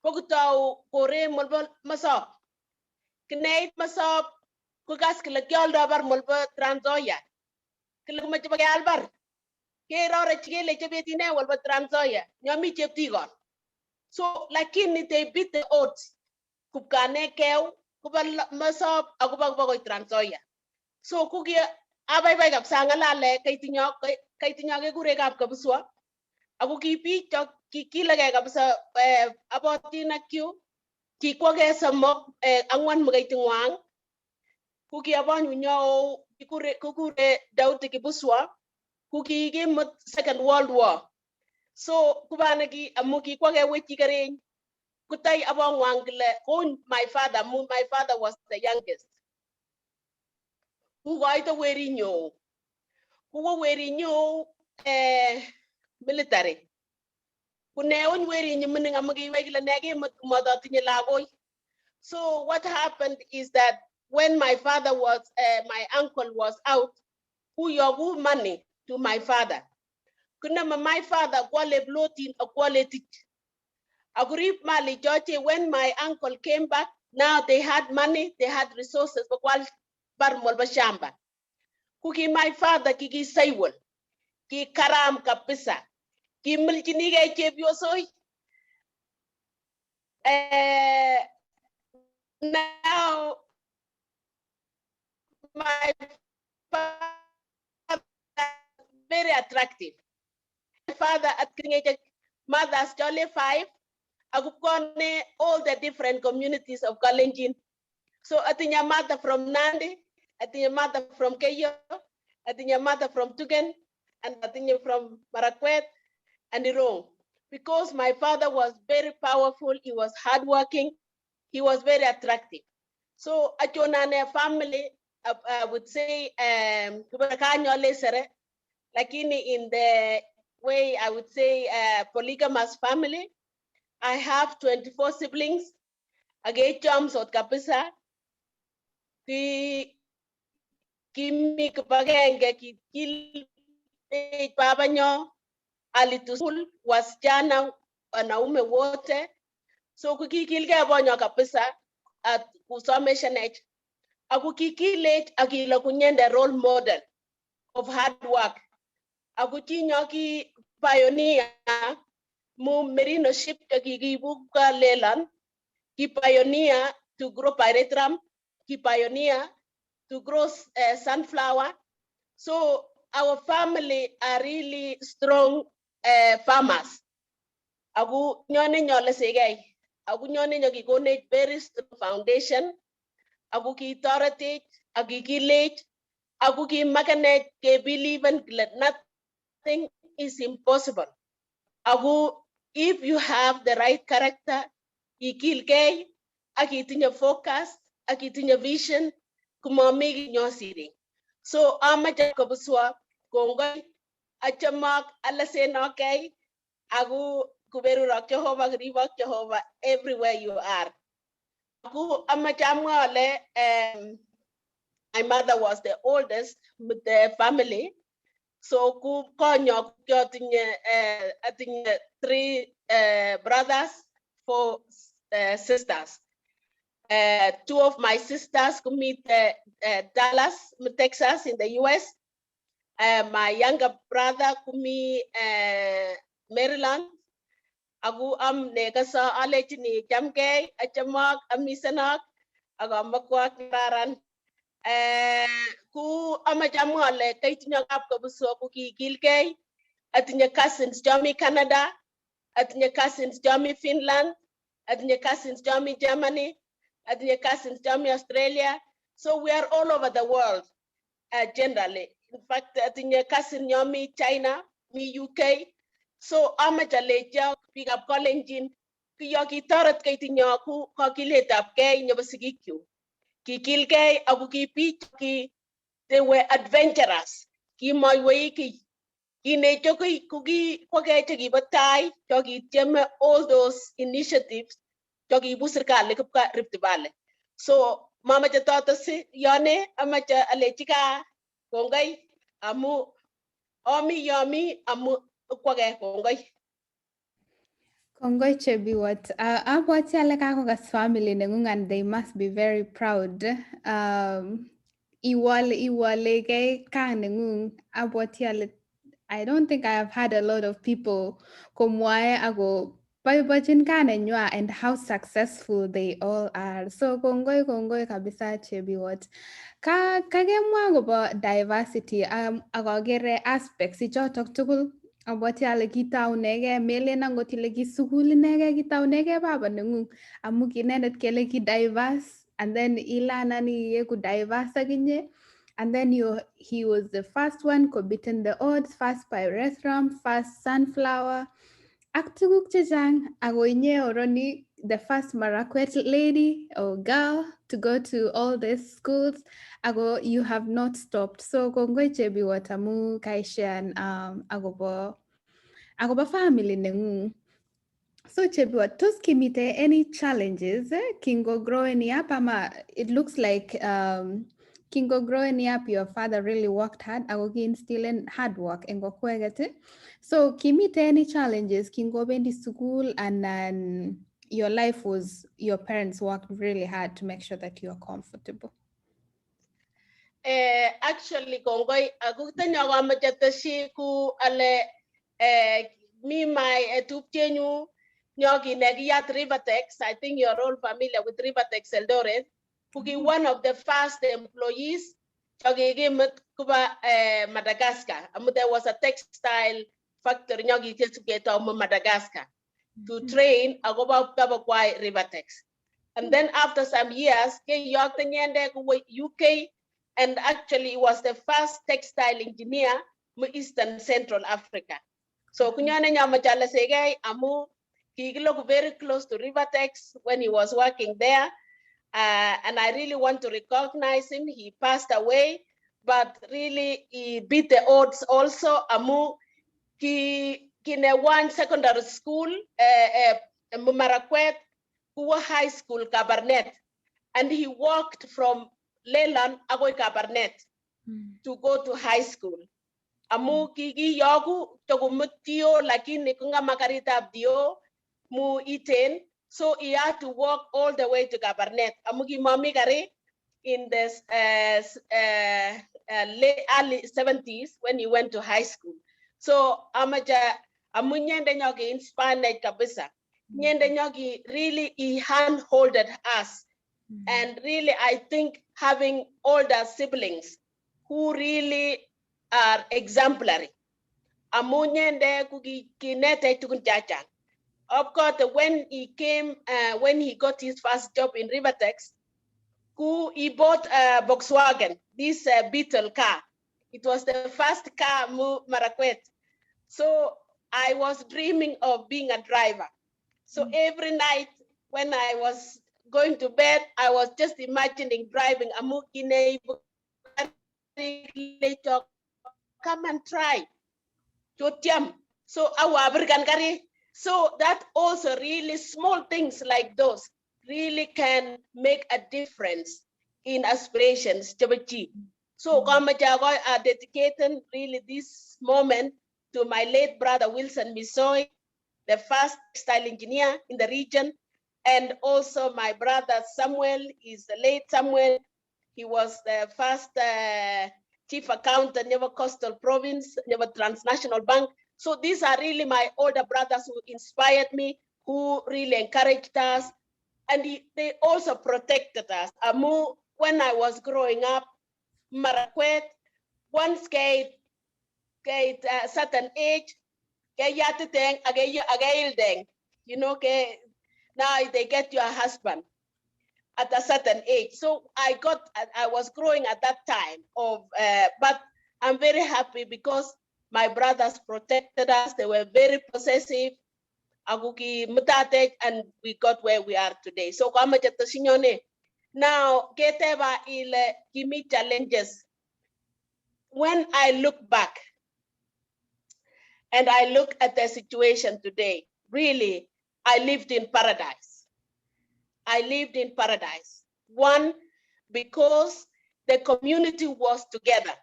kokitou kore molbo Mosop. Kineit Mosop kokas kole kioldo bar molbo Trans Nzoia, kile komoche bokeal bar kerorechi kelechi betine wolbo Trans Nzoia nyomi cheptikon. So lakini they beat the odds kupkane kew koba Mosop akoba koba koi Trans Nzoia. So kuki abaibai kabisa ang'alale keitinyo. Keitinyo kekure Kapkabuswa ako ki biik cho kikilekei kabisa abotin ak kyu kikwake somok ang'wan mukeitng'wang ko kiabonyu nyoo kikure kikure Daudi Kibuswa ko kikimut Second World War. So kubana ki amu kikwake wechi kereny kutai abong'wang kile kony my father amu my father was the youngest kukoito werinyo kuwo werinyo military kunewony werinyi mining amu kiwei kile nekimut mototinye lagoi. So what happened is that when my father was my uncle was out, kuyoku money to my father kunama my father kwale plotin akwale tich akurip mali choche. When my uncle came back, now they had money, they had resources bakwal bar molba shamba. Kuki my father kikisaiwol ki karam kabisa kimilchinigei chepyosoi. Now my father very attractive. My father at mothers jolly five akupkone all the different communities of Kalenjin. So atinya mother from Nandi, atinya mother from Keiyo, atinya mother from Tugen, and atinya from Marakwet and Irong. Because my father was very powerful, he was hardworking, he was very attractive. So achonane family, I would say, lakini in the way I would say polygamous family, I have 24 siblings. Agechomsot kabisa. Ki kimi kibagenge ki babanyo alituschool wasichana wanaume wote. So kikilgei bonyo kabisa at kusomeshanech ako kikilech akile kunyende role model of hard work ako chinyo ki pioneer mu merino sheep kikiibu lelan ki pioneer to grow pyrethrum, ki pioneer to grow sunflower. So our family are really strong farmers. Aku nyone nyole sigei aku nyone nyo kikonech very strong foundation aku kitoretech ak kikilech aku kimakenech ke believe kile nothing is impossible. Aku if you have the right character, ikilgei ak itinye focus ak itinye vision, komomi kiy nyosiring. So amache Kobuswa. Kongoi, achamok, alasenokei, aku kuberurok Jehovah, ribok Jehovah everywhere you are. Aku amache amwa ale my mother was the oldest with the family. So ku konyo kiotinye atinye three brothers, four sisters. Two of my sisters kumite Dallas, Texas in the US. My younger brother kumi Maryland. Aku am nekasa alechini chamgei, achamak, amisanak, ako amakwak kararan. Ku amache amwa ale kaitinyo kapkabuso ko kikilgei. Atinye cousins chomi Canada, atinye cousins chomi Finland, atinye cousins chomi Germany, atinye cousins chomi Australia. So we are all over the world generally. In fact, atinye cousin nyomi China, mi UK. So amache alecho biikab Kalenjin kiyo kitoret kaitinyo ku kakiletabgei nebo sigikyuk. Kikilgei ako ki biik ki they were adventurous. Kimaiwei kiy. Kinecho kiy ko ki kwake chekibo tai chokitieme all those initiatives chokiibu serikali kipka Rift Valley. So mamache totosi yone amache alechi kaa kongoi amu ami yomi amu kwake kongoi. Kongoi, Chebiwot. Abwati ale kakokas family nengung and they must be very proud. Iwalekei kaa nengung. Abwati ale I don't think I have had a lot of people komwae ako boibochin kaa nenywa and how successful they all are. So kongoi, kongoi kabisa, Chebiwot. Ka kakemwa akobo diversity akokere aspects ichotok tugul. Abwati ale kitaunegei, melen angot ile ki sukul inegei kitaunegei baba nengung amu ki inendet kele ki diverse and then ilanan ieku diverse akinye, and then you he was the first one ko beaten the odds, first pyrethrum, first sunflower, ak tuguk chechang. Ako inye oroni the first Marakwet lady or girl to go to all these schools, ako you have not stopped. So kongoi, Chebiwot, amu kaisharean akobo family nengung. So Chebiwot, tos kimite any challenges kingo growing up? Ama it looks like kingo growing up your father really worked hard ako ki-instillen hard work eng kokweket eh? So kimite any challenges kingobendi school and then your life was, your parents worked really hard to make sure that you are comfortable? Actually kongoi, ako kitanyo amache teshi ku ale me my tupchenyu nyo kine kiyat Rivertex. I think you're all familiar with Rivertex Eldoret. Kuki one of the first employees chokikimut kuba Madagascar. Amu there was a textile factory nyo kiketou Madagascar to train akobo kabokwai Rivertex. And then after some years, keyokte nyende kuwo UK, and actually he was the first textile engineer mu Eastern Central Africa. So kunyone nyamache alesegei amu kikiloku very close to Rivertex when he was working there. And I really want to recognize him. He passed away, but really he beat the odds also. Amu ki kine one secondary school, Marakwet, kuwa high school Kabarnet. And he walked from Leland agoi Kabarnet to go to high school. Amu kiki yogu tokumutio lakini kunga makaritab dio mu iten. So he had to walk all the way to Kabarnet. Amu kimami gari in the late early 70s when he went to high school. So amaja amu nyende nyoki inspired kabisa. Nyende nyoki really he hand-holded us. And really, I think having older siblings who really are exemplary. Amu nyende kuki kinete tukun chachang. Of course, when he came, when he got his first job in Rivertex, who he bought a Volkswagen, this Beetle car. It was the first car mu Marakwet. So I was dreaming of being a driver. So every night when I was going to bed, I was just imagining driving. Amu kine Come and try. Chotiam. So awabir karit. So that also really small things like those really can make a difference in aspirations chebo chi. So kamache akoy are dedicating really this moment to my late brother Wilson Misoi, the first textile engineer in the region, and also my brother Samuel is the late Samuel. He was the first chief accountant, Never Coastal Province, Never Transnational Bank. So these are really my older brothers who inspired me, who really encouraged us, and they also protected us. Amu, when I was growing up, Marakwet, once keit a certain age, keyatiteng akeildeng, ke now they get your husband at a certain age. So I was growing at that time of, but I'm very happy because my brothers protected us. They were very possessive. Aguki mutate, and we got where we are today. So kamache tasinyone. Now, keteba ile kimi challenges. When I look back and I look at the situation today, really, I lived in paradise. I lived in paradise. One, because the community was together.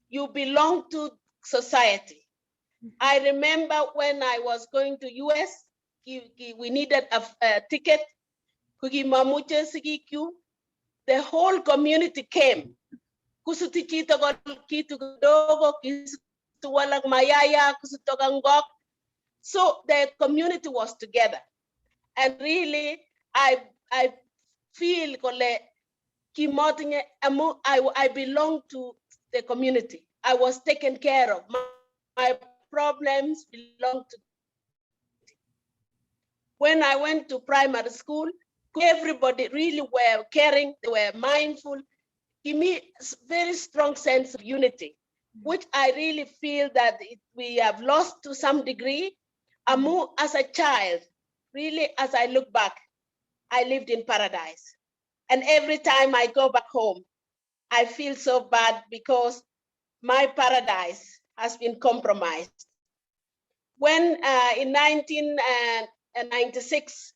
You belong to society. I remember when I was going to US, we needed a ticket. Kukimamuche sigiku. The whole community came. Kusuti chito kitu kidogo, kisutu walak mayaya, kusuto ngok. So the community was together. And really, I feel kole kimotinye amu I belong to the community. I was taken care of. My problems belong to. When I went to primary school, everybody really were caring, they were mindful. Give me very strong sense of unity, which I really feel that we have lost to some degree. Amu, as a child, really, as I look back, I lived in paradise. And every time I go back home, I feel so bad because my paradise has been compromised. When in 1996,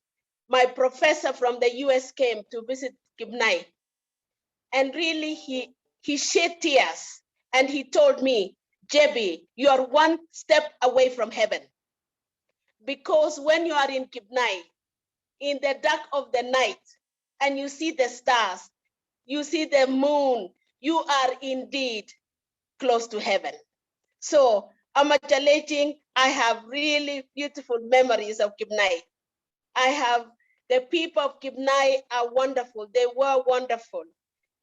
my professor from the US came to visit Kibnai. And really he shed tears and he told me, Jebi, you are one step away from heaven. Because when you are in Kibnai, in the dark of the night, and you see the stars, you see the moon, you are indeed close to heaven. So, Amachaleching, I have really beautiful memories of Kibnai. The people of Kibnai are wonderful. They were wonderful.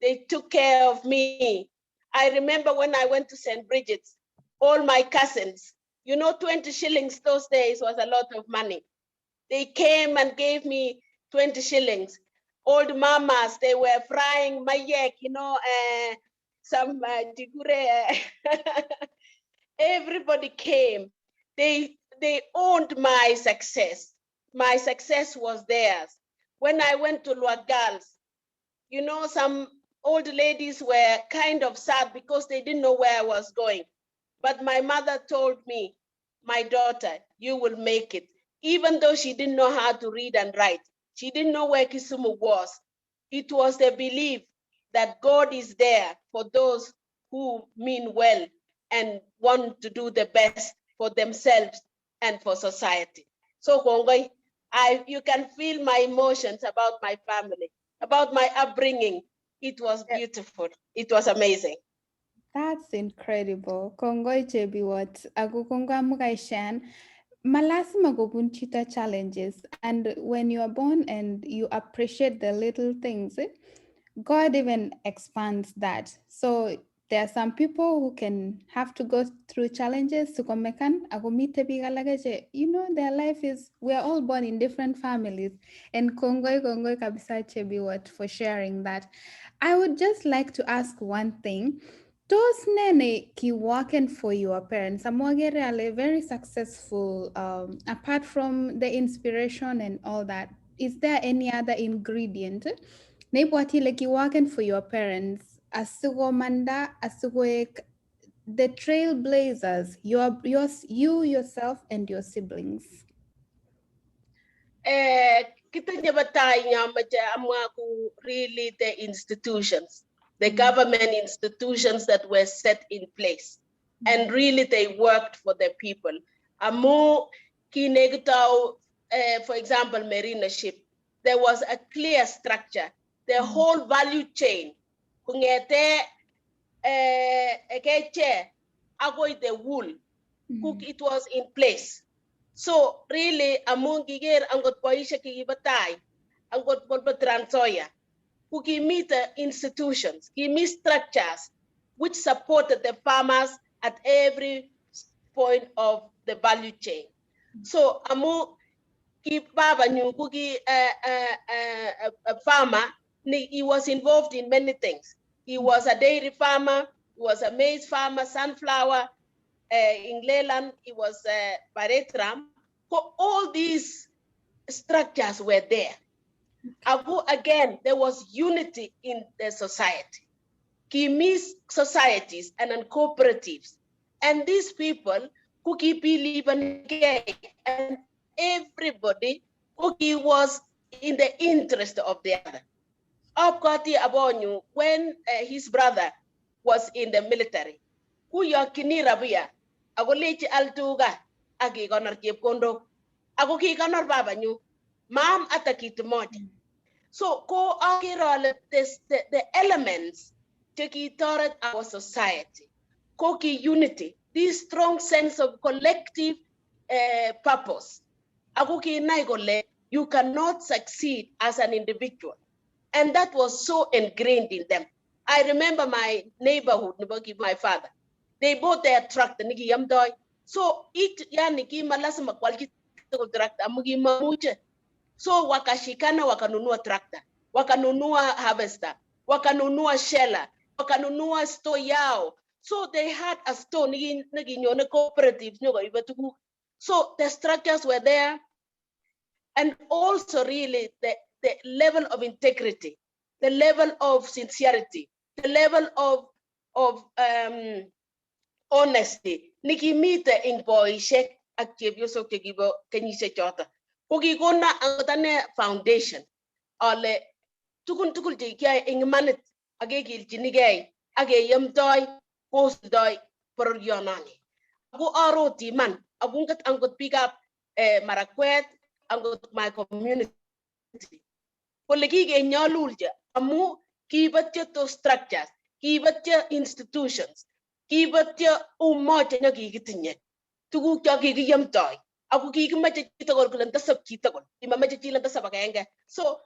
They took care of me. I remember when I went to St. Bridget's, all my cousins, 20 shillings those days was a lot of money. They came and gave me 20 shillings. Old mamas, they were frying mayek, some jigure. Everybody came. They owned my success. My success was theirs. When I went to Lwak Girls, some old ladies were kind of sad because they didn't know where I was going. But my mother told me, my daughter, you will make it. Even though she didn't know how to read and write, she didn't know where Kisumu was. It was the belief that God is there for those who mean well and want to do the best for themselves and for society. So Kongoi, you can feel my emotions about my family, about my upbringing. It was beautiful. It was amazing. That's incredible. Kongoi Chebiwot, ako kongoi amukaishan. Malasima kobun chito challenges, and when you are born and you appreciate the little things, God even expands that. So there are some people who can have to go through challenges to komekan akomite biik alake che, their life is, we are all born in different families. And kongoi kongoi kabisa Chebiwot for sharing that. I would just like to ask one thing. Tos nene ki working for your parents? Amu agere ale very successful, apart from the inspiration and all that, is there any other ingredient? Neibwati ile ki working for your parents asikomanda asikoek The trailblazers, you yourself and your siblings. Kito nebo tai nyomoche amwa ko really the institutions, the government institutions that were set in place. And really they worked for the people. Amu kinekitou, for example, merino sheep, there was a clear structure, the whole value chain. Kongete keche agoi the wool, cook it was in place. So really amun kiker angot boisiek kikibo tai, angot bo Trans Nzoia, ko kimite institutions, kimi structures which supported the farmers at every point of the value chain. So amu ki babanyu ko ki a farmer, he was involved in many things. He was a dairy farmer, he was a maize farmer, sunflower, in Leyland, he was pyrethrum. So all these structures were there. Agu, again, there was unity in the society. Kimi societies and then cooperatives. And these people who keep believing, and everybody who was in the interest of the other. Abwati abonyu, when his brother was in the military, kuyokini rabia, akolechi al tuga, ak ikonor chepkondok, ako kikonor babanyu, maam ata kit moja. So ko akere ale the elements chekitoret our society, ko ki unity, this strong sense of collective purpose. Ako kinai kole you cannot succeed as an individual. And that was so ingrained in them. I remember my neighborhood, my father, they bought their tractor, nikiyamdoi. So each yani kima lazima kwal chitugul tractor, amu kimamuche. So wakashikana wakanunua tractor, wakanunua harvester, wakanunua sheller, wakanunua store yao. So they had a store nikinyone cooperatives nyokoibe tuguk. So the structures were there. And also really the level of integrity, the level of sincerity, the level of honesty nikimite eng boisiek ak chepyosok chekibo kenyisiek choto. Ko kikona akot ane foundation ale tugun tugul chekiyoe eng imanit ak kekilchinigei ak keyomdoi kosuldoi bororiononi. Ako aroti iman akunget angot biikab Marakwet, angot my community kole kikenyolulche amu kibetyo those structures, kibetyo institutions, kibetyo umoja nekikitinye, tuguk cho kikiyomtoi ako kikimoche chitugul kole ndasop chitugul, kimamoche chi le ndasop agenge. So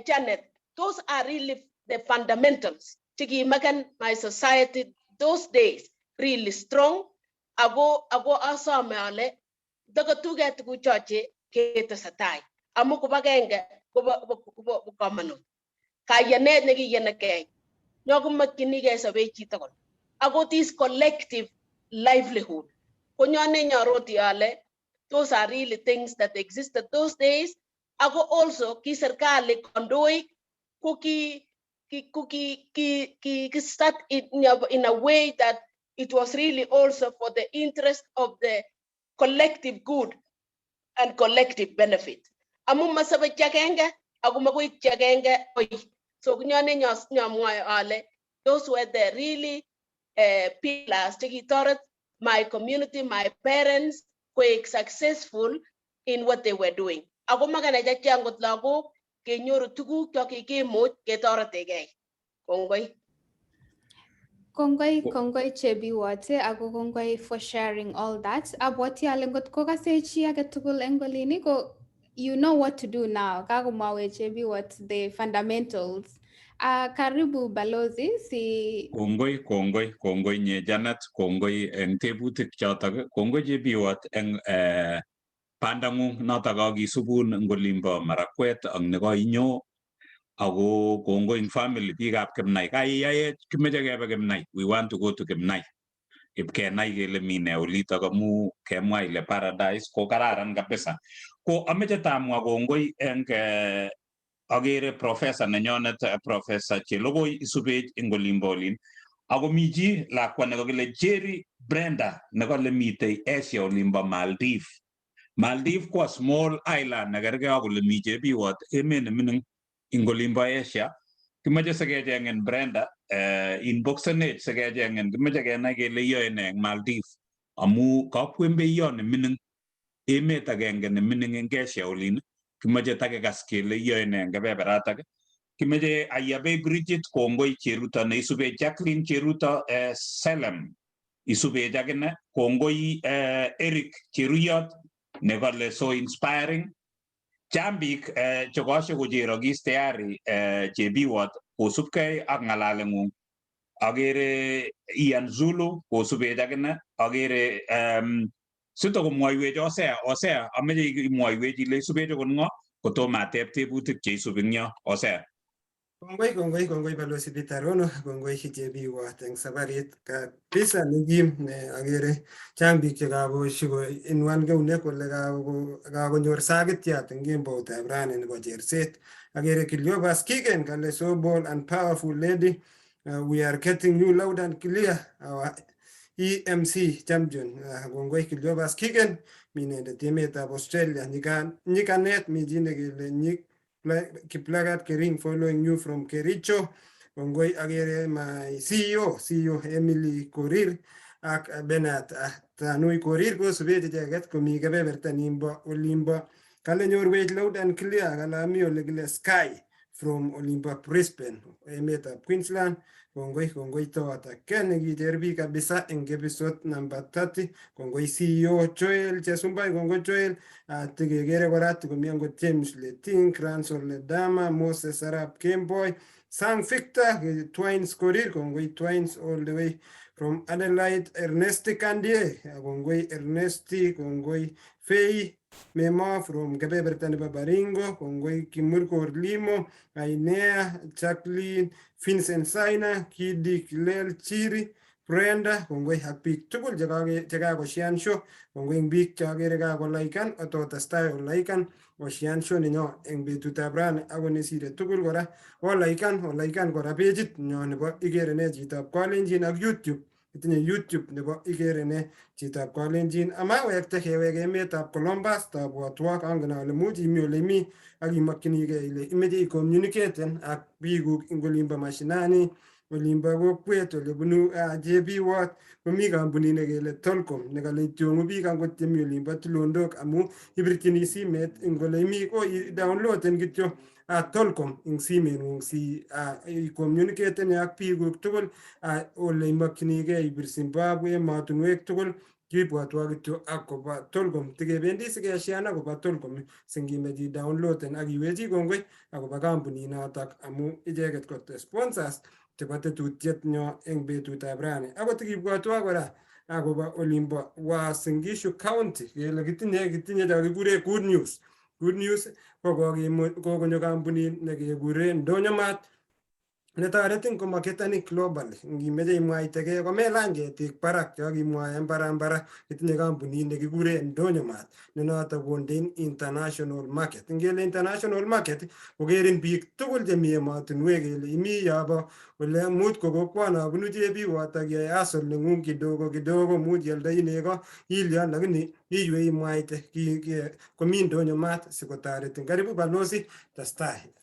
Janet, those are really the fundamentals chekimaken my society those days really strong. Ako asome ale ndakatuge tuguchoche ketesetai amu kibagenge kobo komonut. Kayanet nekiyenekei nyokomokyinigei sobet chitugul ako this collective livelihood konyone nyoroti ale those are really things that existed those days. Ako also ki serikali kandoik ko ki start in a way that it was really also for the interest of the collective good and collective benefit. Amu masobe chi agenge ako makoi chi agenge oi. So kinyone nyomwoe ale those were the really pillars chekitoret my community, my parents koek successful in what they were doing. Ako makan achek angot lagok kenyoru tuguk cho kikimuch ketoretegei. Kongoi. Kongoi, kongoi Chebiwote, ako kongoi for sharing all that. Abwati ale ngot kokase chi agetugul eng olini ko you know what to do now. Kakomwawech Chebiwot the fundamentals. Karibu balozi si. Kongoi, kongoi, kongoi nye Janet, kongoi eng tebutik chotok, kongoi Chebiwot eng bandangung notok kakisubun eng olimbo Marakwet ak nekoinyo ako kongoi eng family biikab Kipnai. Kaiyaech kimeche kebe Kipnai. We want to go to Kipnai. Ipkenai kele mi ne olitok amu kemwa ile paradise ko kararan kabisa. Ko ameche tamwa kongoi eng akere professor nenyonet, Professor Chelogoi, isubech eng olimbo olin. Ako mi chi lakwa nekakile Jerry Brenda nekale mitei Asia olimbo Maldives. Maldives ko a small island nekerkei ak ole mi Chebiwot, emet nemining ing olimbo Asia. Kimoche sikecheng'in Brenda, inboxenech sikecheng'in, kimoche kenai kele iyoe nee eng Maldives amu kakwembeyo nemining, emet agenge nemining eng Asia olin, kimoche takekas kele iyoe nee eng kebeberatak. Kimoche Ayabei Bridget, kongoi. Cheruto neisube Jacqueline Cheruto, Selem isubech akine, kongoi. Eric Cheruyot nekale so inspiring. Chang biik chekoshe kocherokis tayari, Chebiwot, kosubkei ak ng'alaleng'ung. Akere Ian Zulu kosubech akine, akere sitokomwoiwech Osea. Osea, ameche imwoiwech ile isubech okot ng'o kotomo ateb tebutik cheisubi eng yo, Osea. Kongoi, kongoi, kongoi, Balozi Peter Rono, kongoi Chebiwot eng sabarit kabisa nekim ne akere chang biik chekakoinuan keunek kole kakonyor sakityat eng kemboutab rani nebo cherset. Akere Cleopas Kigen kale so bold and powerful lady. We are getting you loud and clear, our EMC champion. Kongoi Cleopas Kigen, mi inendet emetab Australia. Nyikanet mi chi nekele Nyik Kiplagat Kering following you from Kericho. Kongoi, akere my CEO, CEO Emily Korir ak Bernard Tanui Korir kosubech icheket komi kebeberta nimbo olimbo. Kale nyorwech loud and clear, kale ami ole kile Sky from olimbo Brisbane, emetab Queensland. Kongoi, kongoi towata nekicher biik kabisa eng episode number 30. Kongoi CEO Joel Chesumbai, kongoi Joel. Tikekere kora tikomi angot James Leting, Granson Ledama, Moses Arap Kemboy, Sang Victor, Twines Korir, kongoi Twines all the way from Adelaide, Ernesti Kandie, kongoi Ernesti, kongoi Faye Memo from kebeberta nebo Baringo, kongoi Kimurkor Limo, Ainea, Jacqueline, Vincent Saina, Kidi Kilel Chiri, Brenda, kongoi ak biik tugul chekakoshean show, kongoi eng biik cheakere kakolaikan, ototestai olaikan, oshean show nenyo eng betutab rani ako nesire tugul kora olaikan, olaikan kora pageit nyo nebo Ikere Ne Chitab Kalenjin ak YouTube. Itinye YouTube nebo Ikere Ne Chitab Kalenjin. Amawekte kewek emetab Columbus, tabwotwok, angen ale much imi ole imi ak imokchinigei ile imeche icommunicaten ak biikuk eng olimbo mashinani, olimbo kokwet ole bunu Chebiwot. Komi kampunit nekele Telkom nekale ityong'u biik angot chemi olimbo tulondok amu ibirchini simet eng ole imi ko downloaden kityo Telkom eng simeng'ung si icommunicaten ak biikuk tugul ole imokchinigei ibir Zimbabwe, emotinwek tugul, kibwotwo kityo akobo Telkom. Tikebendi sikeshean akobo Telkom singimech i-downloaden ak iwechi kongoi akobo kampuninotok amu icheket ko sponsors chebo tetutiet nyo eng betutab rani. Akot tikibwotwo kora akobo olimbo Uasin Gishu County kele kitinye cho kikure good news. Good news ko kokonyo kampunit nekekure Ndonyo Mart netoretin komarketani globally. Ngimeche imwaitegei komelany ketik barak cho kimwoe mbarambara, itinye kampunit nekikure Ndonyo Mart ne notok kondein international market. Ngele international market kokerin biik tugul chemi emotinwek kele imi yobo ole much ko kokwono bunu Chebiwot ak iyai hustle neng'ung kidogo kidogo, much ioldoi nego ilion, lakini iywei imwaite komi Ndonyo Mart sikotoretin. Karibu balozi, testai.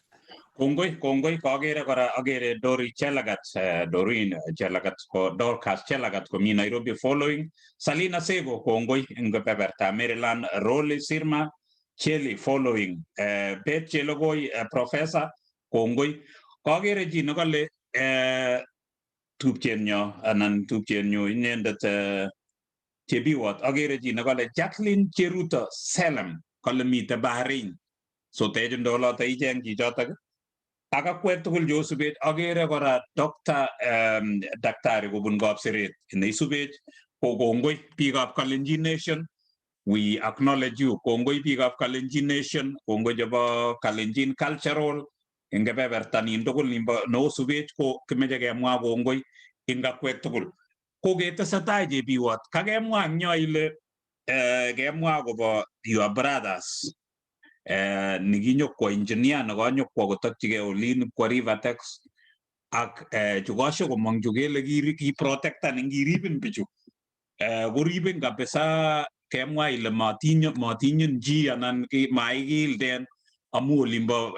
Kongoi, kongoi. Kakere kora, akere Dori Chelagat, Dorin Chelagat ko Dorcas Chelagat komi Nairobi following. Salina Sego, kongoi eng kebeberta Maryland. Roli Sirma Cheli following. Bet Chelogoi, Professor, kongoi. Kakere chi nekale tupchenyo anan tupchenyu inendet, Chebiwot, akere chi nekale Jacqueline Cheruto Selem kale mite Bahrain. So techundo oloto icheng chichotok ak akwek tugul cheosubech. Akere kora Dr. Daktari kobun Kapseret neisubech ko kongoi. Biikab Kalenjin Nation, we acknowledge you. Kongoi biikab Kalenjin Nation, kongoi chebo Kalenjin Cultural eng kebeberta nin tugul nimbo neosubech ko kimeche kemwa kongoi eng akwek tugul. Ko ketesetai, Chebiwot, kakemwa eng yo ile kemwa akobo your brothers nekinyokwo engineer nekanyokwo kotokchigei olin kwa Rivatex. Ak chu kashokomong chu kele kiprotectan ngiribin bichu koribin kabisa kemwa ile matinyin chi anan maikilden amu olimbo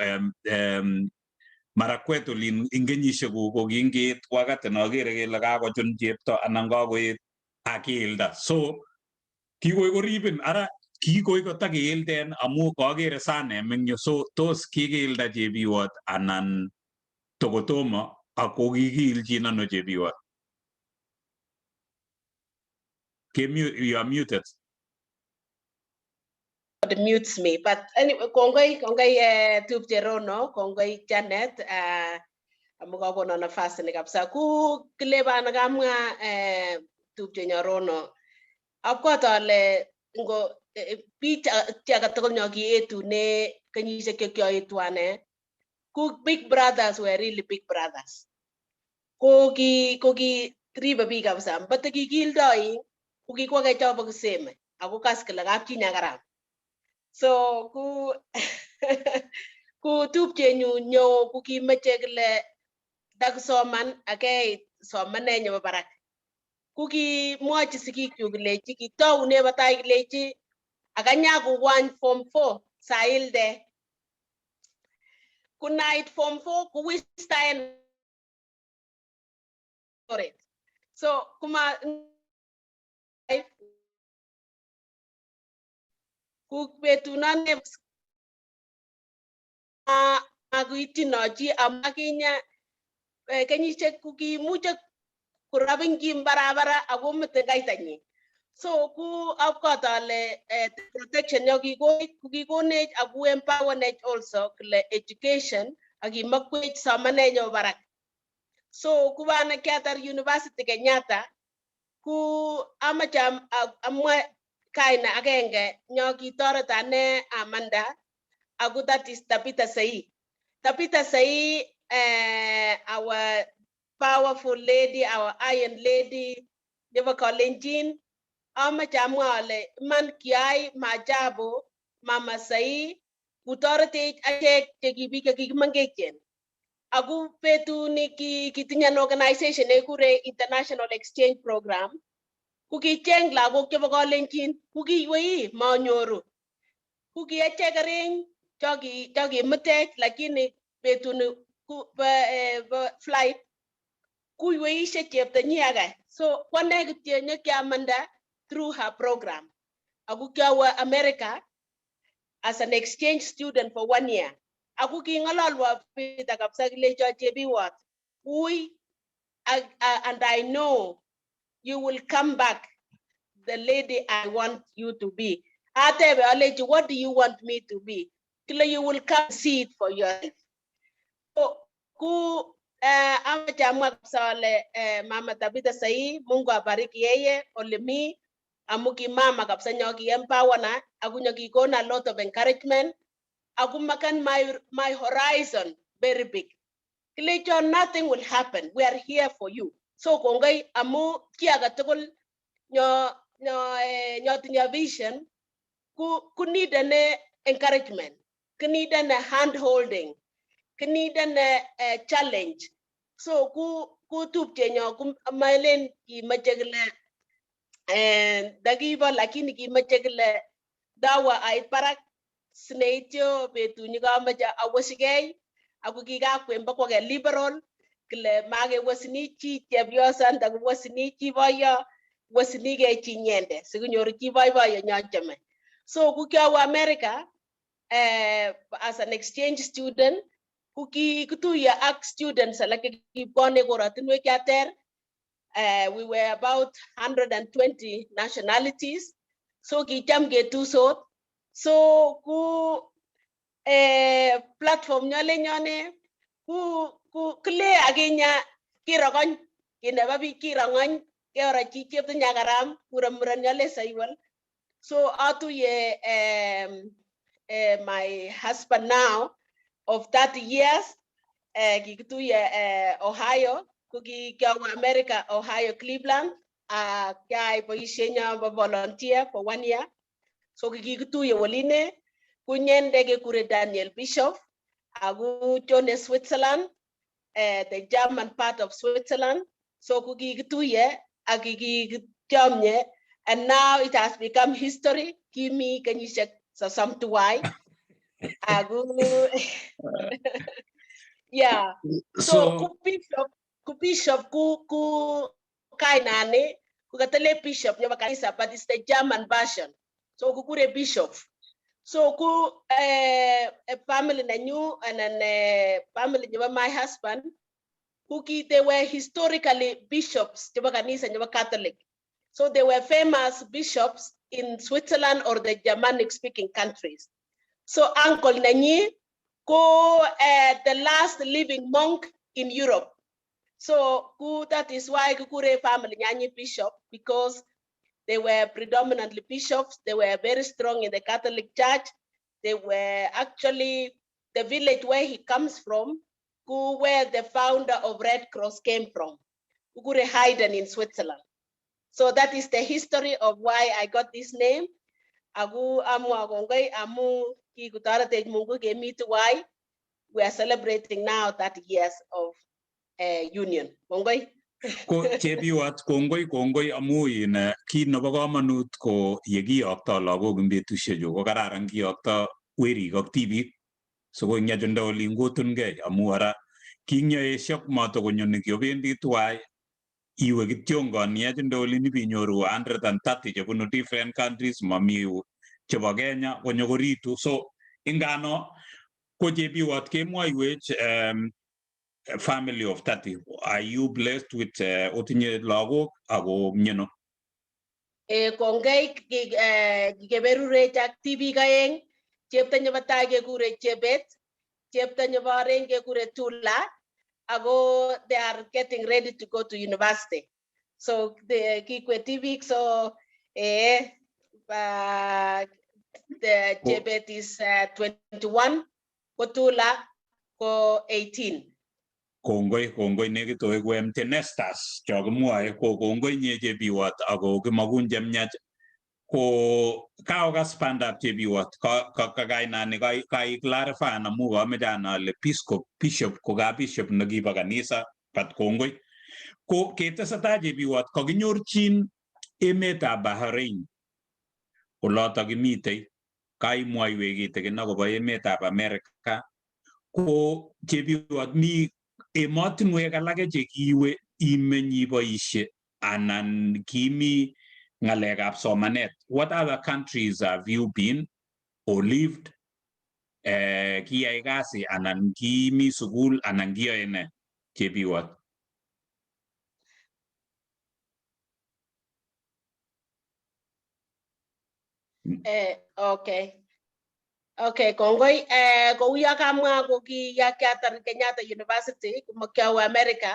Marakwet olin ing kenyisiek kuk ko kingeet wakati nokere kele kakochun chepto anan kakoet akiilda. So kikoi koribin ara kikoi kotakeilden amu kakere sanem eng yu. So tos kikiilda Chebiwott anan tokotomo ako kikiilchin ano Chebiwott? You are muted. It mutes me, but anyway, kongoi, kongoi tupche Rono, kongoi Janet, amu kokonon nafasi ni kabisa. Ku kilebana kamwa tupche nyo Rono. Abwat ale ngo biik chi age tugul nyo kietune kenyisiek che kioetu ane, ku big brothers were really big brothers. Ko ki ribe biik kabisa. Mbate kikildoi, ko kikwake chobo kiseme, ako kas kole kapchi nyakaram. So ku tupchenyun nyo ko kimeche kole takisoman akeit somanet nebo barak. Ku kimwochi sigikyuk kilechi kitoune batai kilechi akanya kuwany form 4 sailde. Kunait form 4 kuwistaen oret. So kuma ku betunone makuityino chi amakinya kenyisiek ku kimuche korabin kim barabara akomete kaitanyin. So ku abwat ale protection yo kikonech aku empower-nech also kole education ak kimakwech somanenyo barak. So kubana kiatar University Kenyatta ku amache amwa kaina agenge nyo kitoret ane amanda ako that is Tabitha Sai. Tabitha Sai, our powerful lady, our iron lady, nebo Kalenjin, amache amwa ale iman kiai maajabu Mama Sai kutoretech achek che ki biik che kikimengechen. Ako betuni kitinye an organization nekikure International Exchange Program, ko kicheng lagok chebo Kalenjin, ko kiiwei manyoru. Ko ki achek areng chokimutech lakini betuni ku bo flight kuiweishe cheptonyi age. So kwane kityo nyokiamanda through her program. Ako kiawe America as an exchange student for one year. Ako king'ololwo Peter kabisa kilecho Chebiwott, ui and I know you will come back the lady I want you to be. Atebe alechi, what do you want me to be? Kile you will come see it for yourself. So, ku amache amwa kabisa ale Mama Tabitha Sai, Mungu abariki yeye olemi amu ki mama kabisa nyo ki empower na aku nyo kikona a lot of encouragement aku makan my horizon very big. Kilecho nothing will happen. We are here for you. So kongoi amu chi age tugul nyo tinye vision ku need ane encouragement, ku need ane hand holding, ku need ane challenge. So ku tupchenyo ku malen kimache kole ndakibo lakini kimache kole dawa ait barak sineityo betuni kamache awosigei ako kikakwen bokwake liberal kile makewosini chi chepyosa ndakiwosini chi boyo wosinigei chi nyende sikonyoru chi boiboiyo nyochome. So ku kiawe America as an exchange student ku kituye ak students alak kibwone korotinwek cheter. We were about 120 nationalities. So kicham ketusot. So ku platform nyole nyone ku kile akinya kirokony kinebo biik kirongony keoro chi chepto nyakaram kure muren nyole saiwal. So atuye my husband now of 30 years kikituye Ohio ko kiawe America, Ohio, Cleveland, kiai boisienyo bo volunteer for one year. So kikituye oline kunyende kekure Daniel Bishop ako chone Switzerland. the German part of Switzerland. So kukikituye ak kikichomye, and now it has become history. Kimi kenyisiek 32. Ako yeah. So, ku bishop, ku bishop ku kainani ku katale bishop nebo kanisa, but it's the German version. So kukure bishop. So ku a family nenyu and then family nebo my husband, who they were historically bishops nebo kanisa nebo Catholic. So they were famous bishops in Switzerland or the Germanic speaking countries. So uncle nenyi ko the last living monk in Europe. So ku that is why kukure family nyanyi bishop, because they were predominantly bishops. They were very strong in the Catholic Church. They were actually the village where he comes from, who where the founder of Red Cross came from, Kukure Heiden in Switzerland. So that is the history of why I got this name. Agu amu agongoi amu kikutoretech Mungu kemi tuwai. We are celebrating now 30 years of union. Kongoi. Ko Chebiwat, kongoi kongoi amu in kit nebo komonut ko yekiyokto lagok eng betusiechu ko kararan kiyokto werik ak tibik siko eng yechunda olin kotunkei amu ara kingyoesio matokonyo ni kiobendi tuwai iwe kityongon yechunda olin ibinyoru 130 chebunu different countries, mami chebo Kenya konyo koritu. So ingano ko Chebiwat kemwoiwech family of 30. Are you blessed with otinye lagok ako mieno? Kongei, kikeberurech ak tibik aeng. Chepto nebo tai kekure Chebet, chepto nebo oeng kekure Tula, ako they are getting ready to go to university. So the kikwe tibik, so the Chebet is 21, ko Tula ko 18. Kongoi kongoi nekit oeku empty nesters cho kimwoe ko kongoi nye Chebiwat ako kimakun chemiach ko kaokas bandab Chebiwat ka kainani kaiklarifyan amu kameche anai ale bishop ko ka bishop nekibo kanisa, but kongoi ko ketesetai Chebiwat kakinyorchin emetab Bahrain oloto kimitei kaimwoiwech kitikin akobo emetab America. Ko Chebiwat mi emotinwek alake chekiiwe imeny iboisie anan kimi ng'alekab somanet? What other countries have you been or lived? Kiyai kasi anan kimi sukul anan kiyoe ne Chebiwat? Okay. Okay, kongoi. Kou ya kamwa ko ki ya kiatar Kenyatta University, kuma kiawe America,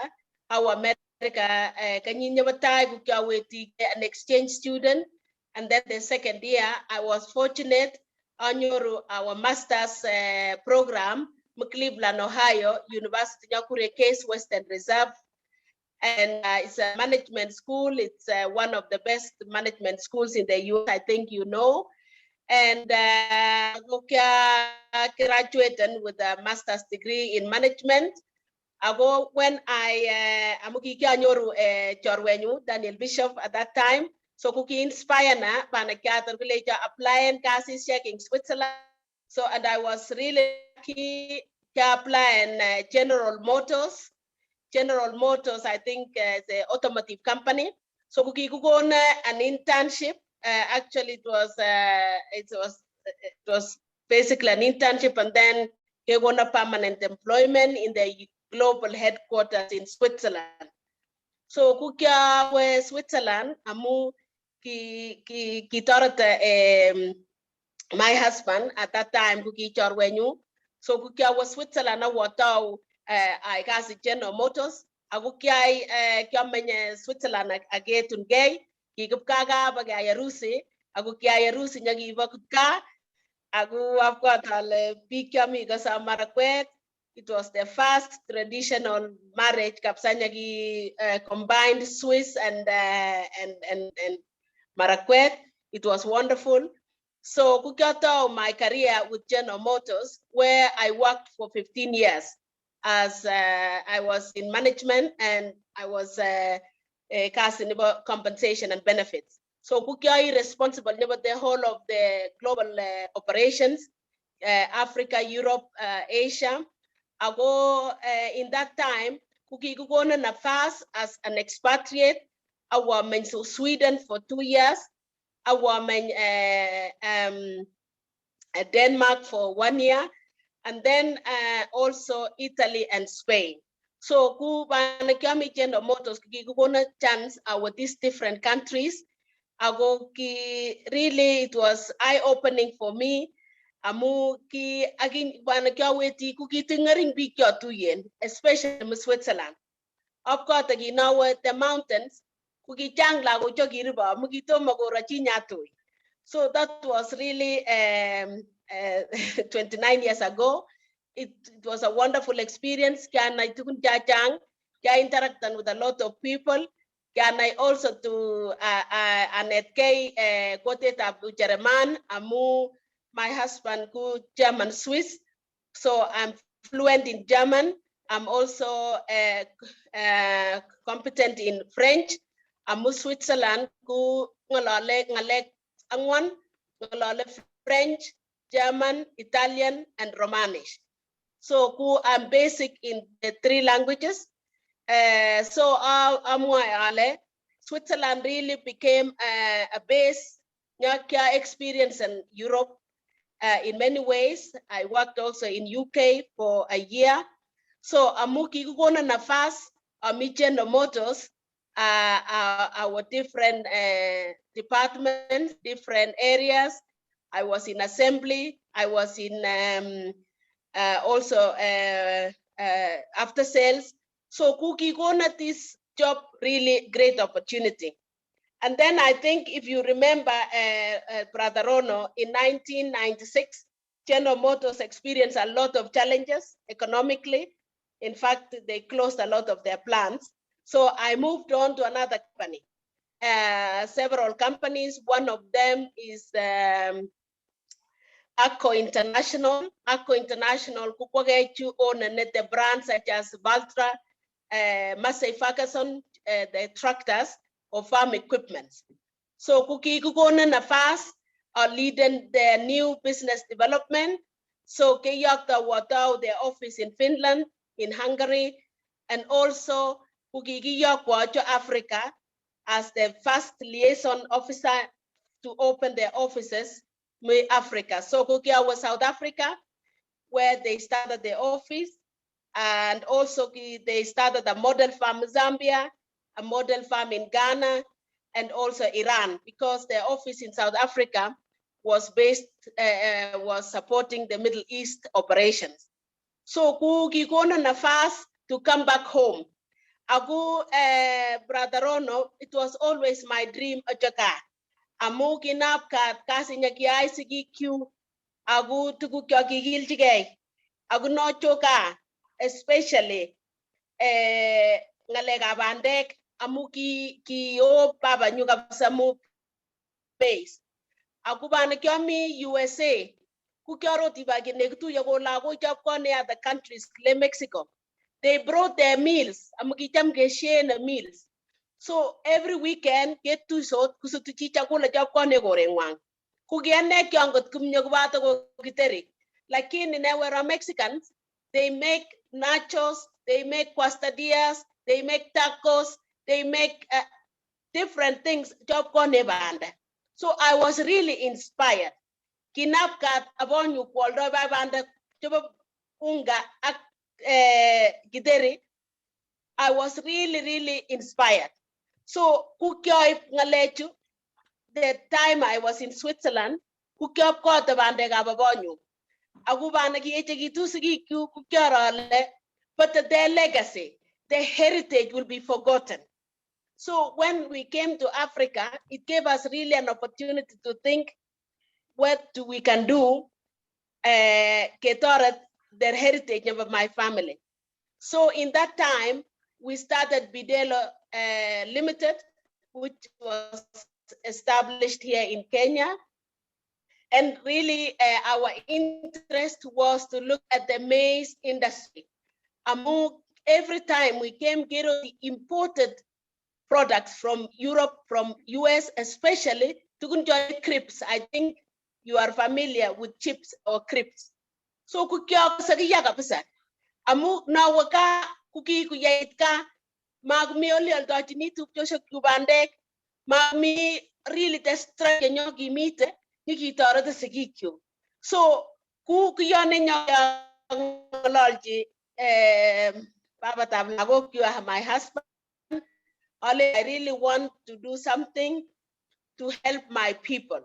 awe America kenyit nebo tai ko kiaweti an exchange student, and then the second year I was fortunate anyoru our master's program Cleveland, Ohio University nyakure Case Western Reserve, and it's a management school. It's one of the best management schools in the US, I think you know. And graduated with a master's degree in management. Ago when I amu kikianyoru chorwenyu Daniel Bishop at that time, so kuki inspire na bana kiatar kulecha apply kasisiek in Switzerland. So and I was really lucky to apply in General Motors. General Motors, I think, is an automotive company. So kukikukon an internship. Actually, it was basically an internship, and then he won a permanent employment in the global headquarters in Switzerland. So kukiawe Switzerland, amu ki ki kitorete my husband at that time kuki chorwenyu. So kukiawe Switzerland awotau ai kasi General Motors. Ako kiai kiamenye Switzerland aketungei kikipkaa kaa akeyai harusi ako kiai harusi nyokibo kipkaa ako abwat ale biik chami kosom marakwet. It was the first traditional marriage kabisa nyaki combined Swiss and Marakwet. It was wonderful. So kukiatou my career with General Motors, where I worked for 15 years. As I was in management and I was kasi nebo compensation and benefits. So ku kiai responsible nebo the whole of the global operations, Africa, Europe, Asia. Ago in that time, ku kikikona nafas as an expatriate. Awo meny Sweden for 2 years. Awo meny Denmark for one year, and then also Italy and Spain. So ku bana kiami General Motors kikikona chance our these different countries. Ago ki really it was eye-opening for me amu ki agin bana kiaweti ku kitingering biik chotuyen, especially Switzerland. Apkote kinawe the mountains, ku kichang lagok chekiribo amu kitomo koro chi nyatui. So that was really 29 years ago. It was a wonderful experience. Kianai tukun chachang, kia interact with a lot of people. Kianai also to anetkei kotetab Ujerumani amu my husband ku German Swiss. So I'm fluent in German. I'm also competent in French. Amu Switzerland ku ngalale ngalek angwan, ngalale French, German, Italian, and Romanish. So ku I'm basic in the three languages. So amwa ale Switzerland really became a base nyakia experience in Europe in many ways. I worked also in UK for a year. So amu kikikona nafas ami General Motors, our different departments, different areas. I was in assembly. I was in also after sales. So kukikona this job really great opportunity. And then I think if you remember, Brother Rono, in 1996, General Motors experienced a lot of challenges economically. In fact, they closed a lot of their plants. So I moved on to another company, several companies. One of them is AGCO International. AGCO International, kukwakechu own the brands such as Valtra, Massey Ferguson, the tractors or farm equipment. So kukikukona nafas are leading their new business development. So kiyokta watau their office in Finland, in Hungary, and also kukikiyokwa to Africa as the first liaison officer to open their offices in Africa. So kukia was South Africa, where they started their office, and also they started a model farm in Zambia, a model farm in Ghana, and also Iran, because their office in South Africa was based, was supporting the Middle East operations. So kukikona nafas to come back home. Agu Brother Rono, it was always my dream achaka. Amu kinap kat kasi nya kiai sigikyu agu tugu kyo kikilchigei. Agu no choka, especially ngalekab bandek amu ki ki o baba nyu kabisa mu base. Aku bana kiami USA ku kiaroti ba kinekituyo ko lagok chapkone other countries le Mexico. They brought their meals. Amu kicham ke share the meals. So every weekend ketuisot kusutu chi chakula chapkone korengwang. Ku kiane kiangot kumnyo kobato ko githeri. Lakini now we're Mexicans, they make nachos, they make quesadillas, they make tacos, they make different things chopkone banda. So I was really inspired. Kinapkat abonyu kwoldo ba banda chebo unga ak githeri. I was really, really inspired. So kukyoib ngalechu, the time I was in Switzerland, kukyob kote bandekab abonyu. Aku bana kiyechekitu sigikyuk kukyoro ale, but their legacy, their heritage will be forgotten. So when we came to Africa, it gave us really an opportunity to think what do we can do ketoret their heritage of my family. So in that time, we started Bidelo Limited, which was established here in Kenya. And really our interest was to look at the maize industry. Amu every time we came kero imported products from Europe, from US especially, tukun cho crisps. I think you are familiar with chips or crisps. So kukiakase kiya kabisa. Amu nawe kaa kukikuyait kaa makimi ole aldochini tupchosiekchu bandek, mami really the strength nenyo kimite nikitorete sigikyuk. So ku kiyo nenyo ng'ololchi babatab lagokchu, my husband, ale I really want to do something to help my people,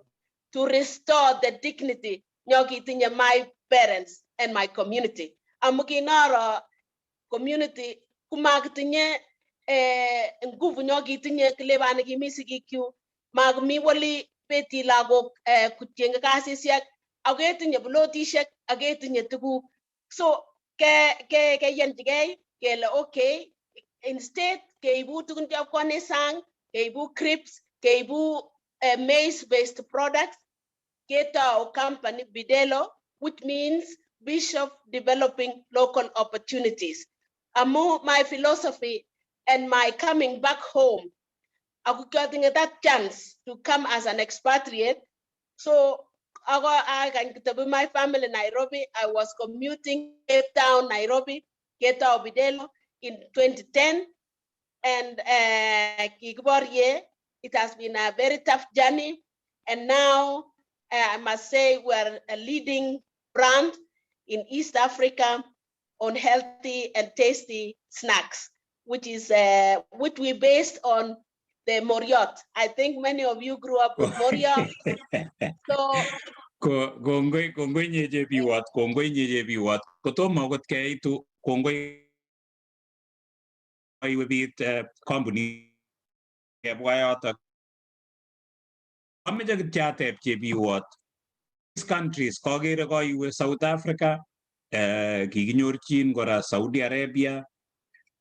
to restore the dignity nyo kitinye my parents and my community. Amu kinaro community kumakitinye nguvu nyo kitinye kilebane kimi sigikyuk, makimi wali beti lagok kuchenge kasisiek, aketinye plotishek, aketinye tuguk. So ke keyanchigei kele okay, instead keibu tugun chepkone sang, keibu crisps, keibu maize based products, ketou company Bidelo, which means Bishop Developing Local Opportunities. Amu my philosophy and my coming back home, aku getting that chance to come as an expatriate. So I can to my family in Nairobi. I was commuting Cape Town, Nairobi, ketou Bidelo in 2010. And kikiborye, it has been a very tough journey. And now I must say we're a leading brand in East Africa on healthy and tasty snacks, which is which we based on the Moriot. I think many of you grew up with Moriot. So Kongoi, kongoi nye Chebiwott, kongoi nye Chebiwott. Kotomo akot keitu, kongoi iwe bit kampunit kebwa yotok. Ameche kityo ateb Chebiwott. These countries kakere koiwe South Africa, kikinyorchin kora Saudi Arabia,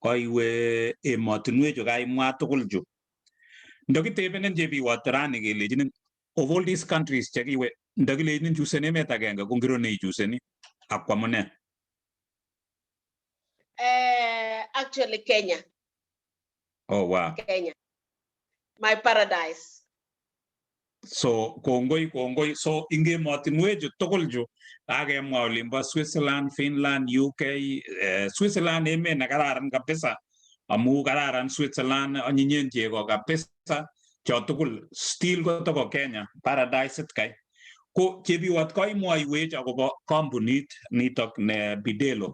koiwe emotinwechu kaimwa tugul chu. Ndokitebenen Chebiwott rani kelechinin of all these countries chekiwe, ndokilechinin chusen emet agenge ko ngiro neichuseni ak kwamune? Actually Kenya. Oh wow. Kenya. My paradise. So kongoi, kongoi. So ing emotinwechu tugul chu kakemwa olimbo Switzerland, Finland, UK, Switzerland emet nekararan kabisa amu kararan Switzerland, anyinyen chego kabisa, cho tugul still kotoko Kenya paradise kai. Ko Chebiwott koimwoiwech akobo kampunit nitok ne Bidelo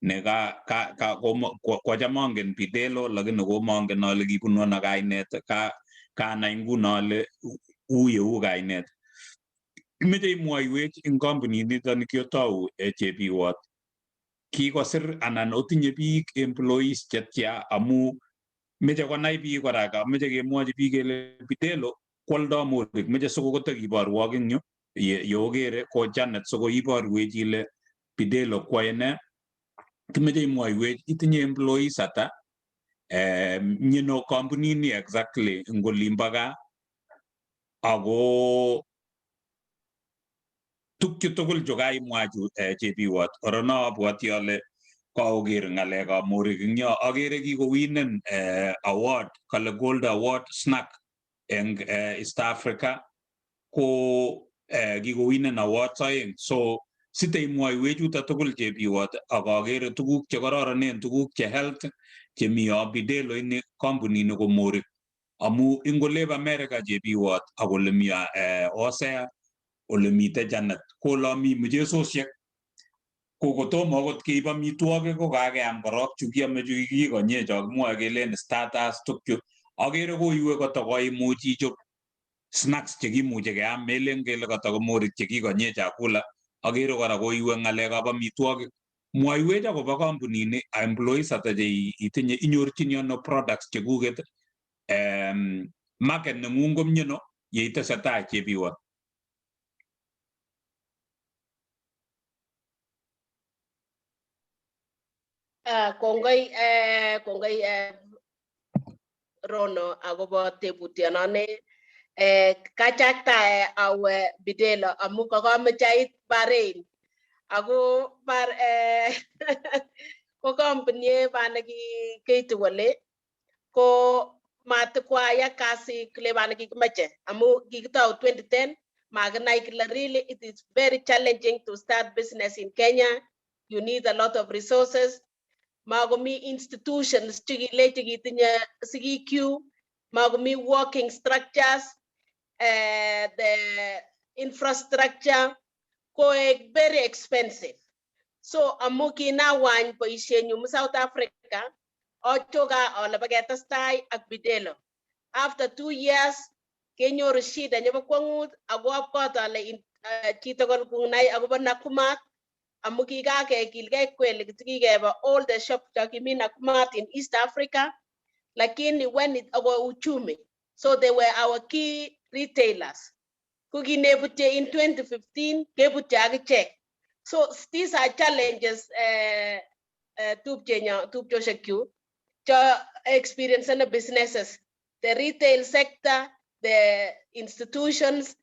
ne ka ka ka kocham angen Bidelo lakini komongen ale kibunu ano kainet, ka kanai nguno ale u yeu kainet. Imeche imwoiwech eng kampunit nito nikiotou Chebiwott, kikosir anan otinye biik employees chetya, amu meche konai biik kora, meche kemwochi biik kele Bidelo kwoldo morik, meche sikokotokiborwok eng yu yeokere ko Janet sikoiborwech ile Bidelo kwoe nee. Kimeche imwoiwech itinye employees ata, mieno kampunini exactly eng olimbo gaa, ako tukchu tugul chu kaimwa chu Chebiwott. Orono abwoti ale kaoker ng'alekab morik eng yo, akere kikowinen award, kale gold award snack eng East Africa, ko kikowinen awards oeng. So siteimwoiwech chuto tugul Chebiwott, ak akere tuguk chekororonen, tuguk che health chemi yo Bidelo ini kampunini ko morik, amu ing olep America Chebiwott ak ole mi Hosea, ole mite Janet ko ole mi muchesosiek ko kotomo akot keib amitwogik ko kakeam korok chu kiame chu kikonye cho kimwoe kelen starters tukchu. Akere koiwe kotokoimuch ichop snacks chekimuche keam, melen kele kotoko morik chekikonye chakula. Akere kora koiwe ng'alekab amitwogik. Mwoiwech akobo kampunini, employees ata che itinye, inyorchini ano products chekuket, market neng'ung komieno yeitesetai Chebiwott? Kongoi, kongoi Rono akobo tebutiononi. Kachaktae awe Bidelo amu kakameche ait Bahrain ako bar ko Company bana ki keitu wale ko matakwaya kasi kile bana kikimache amu kikitou 2010 makinai kile really it is very challenging to start business in Kenya. You need a lot of resources. Makomi institutions chikile chikitinye sikikyu, makomi working structures, the infrastructure koek very expensive. So amu kinawany boishenyu South Africa, ochoka ale baketestai ak Bidelo. After 2 years, kenyoru shida nebo kwongut ako abwat ale chitugul kunai akobo Nakumatt amu kikakekilgei kweli kikeba all the shop chakimi Nakumatt in East Africa, lakini when it ako uchumi, so they were our key retailers. Ko kinebutye in 2015 kebutye akichek. So these are challenges, tupchenyo tupchosiek cho experience in the businesses, the retail sector, the institutions,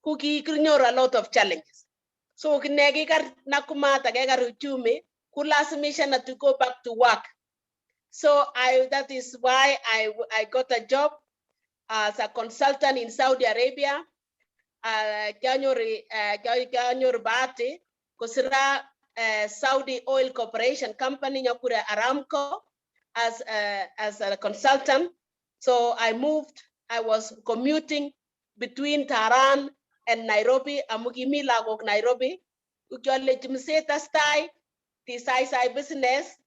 ko kikinyoru a lot of challenges. So kinekikar Nakumatt akekar uchumi kulazimisha to go back to work. So I that is why I got a job as a consultant in Saudi Arabia. Kianyoru bahati kosira Saudi Oil Corporation Company nyakure Aramco as a consultant. So I moved, I was commuting between Tehran and Nairobi, amu kimi lagok Nairobi. Ukialechi msetestai tisaisai business,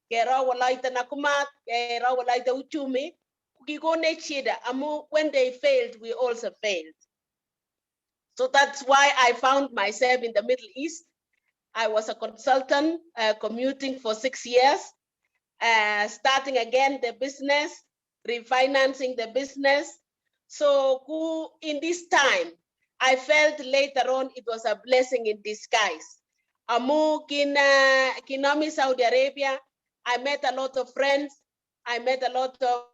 kero walaita Nakumatt, kero walaita uchumi, kikonech shida amu when they failed, we also failed. So that's why I found myself in the Middle East. I was a consultant commuting for 6 years, starting again the business, refinancing the business. So in this time, I felt later on it was a blessing in disguise. Amu kina kinami Saudi Arabia, I met a lot of friends. I met a lot of,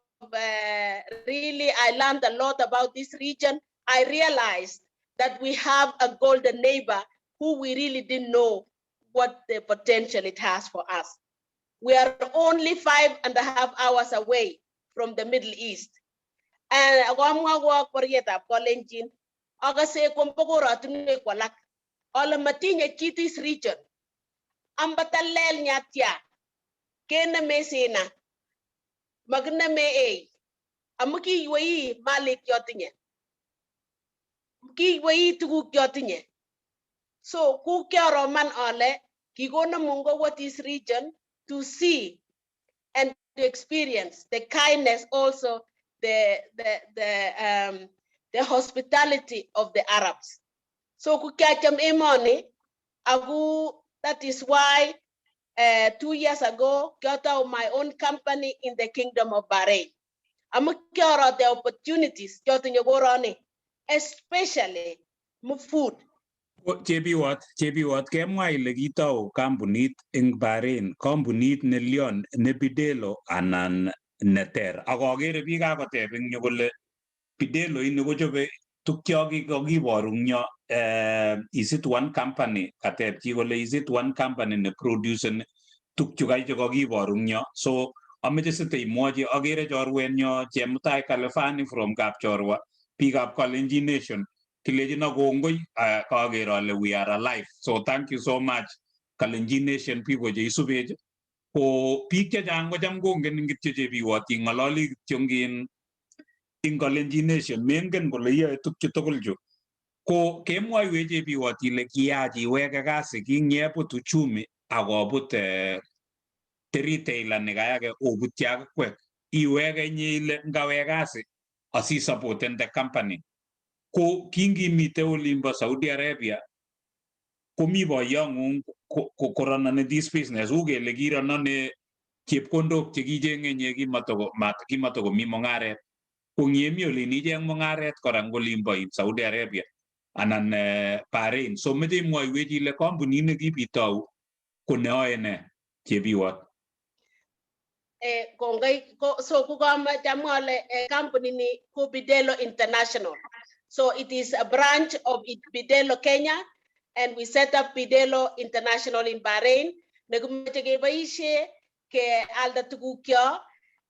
really, I learned a lot about this region. I realized that we have a golden neighbor who we really didn't know what the potential it has for us. We are only 5.5 hours away from the Middle East. And akomwa bororietab Kalenjin, akase kombo korotinwek kwalak. Ale matinye chi this region. Ambatalel nyatya. Kename sena. Makiname ei. Amu kiywei malik chotinye. Kiywei tuguk chotinye. So ku kiaroman ale kikono Mungu what this region to see and to experience the kindness, also the hospitality of the Arabs. So ku kiacham emoni aku that is why 2 years ago got out my own company in the Kingdom of Bahrain. Amu kiaro the opportunities chotinye koroni, especially mu food. Chebiwot, Chebiwot, kemwa ile kitou kampunit eng Bahrain, kampunit nelion ne Bidelo anan neter. Ak akere biik kakoteb eng yu kole Bidelo ini kochobe tukyo kokiboru eng yo, is it one company? Kateb chi kole is it one company ne producen tukchu kai chekokiboru eng yo? So ameche siteimwochi akere chorwenyo Chemutai Kalifani from Kapchorwa, biikab Kalenjin Nation kilechino kongoi, kaker ale we are alive. So thank you so much, Kalenjin Nation people cheisubech. Ko biik chechang kocham kongen kityo Chebiwot ing'ololi kityo ing Kalenjin Nation, mengen kole iyoe tukchu tugul chu. Ko kemwoiwech Chebiwot ile kiyach iweke kasi kingyebut uchumi akobut retailer nekayake obutyi ak kwek iweke inye ile ngawek kasi asisupporten the company. Ko kingimite olimbo Saudi Arabia komi boyong'ung korononi this business, u kele kirononi chepkondok chekicheng'e inye kimatokomi mung'aret. Ko ngiemi olin icheng mung'aret kora eng olimbo Saudi Arabia anan Bahrain. So meche imwoiwech ile kampunit nekibitou ko neoe ne, Chebiwot? Kongoi ko so kukamach amwa ale company ni ko Bidelo International. So it is a branch of Bidelo Kenya, and we set up Bidelo International in Bahrain. Nekimeche keboishe Kealda tuguk kyok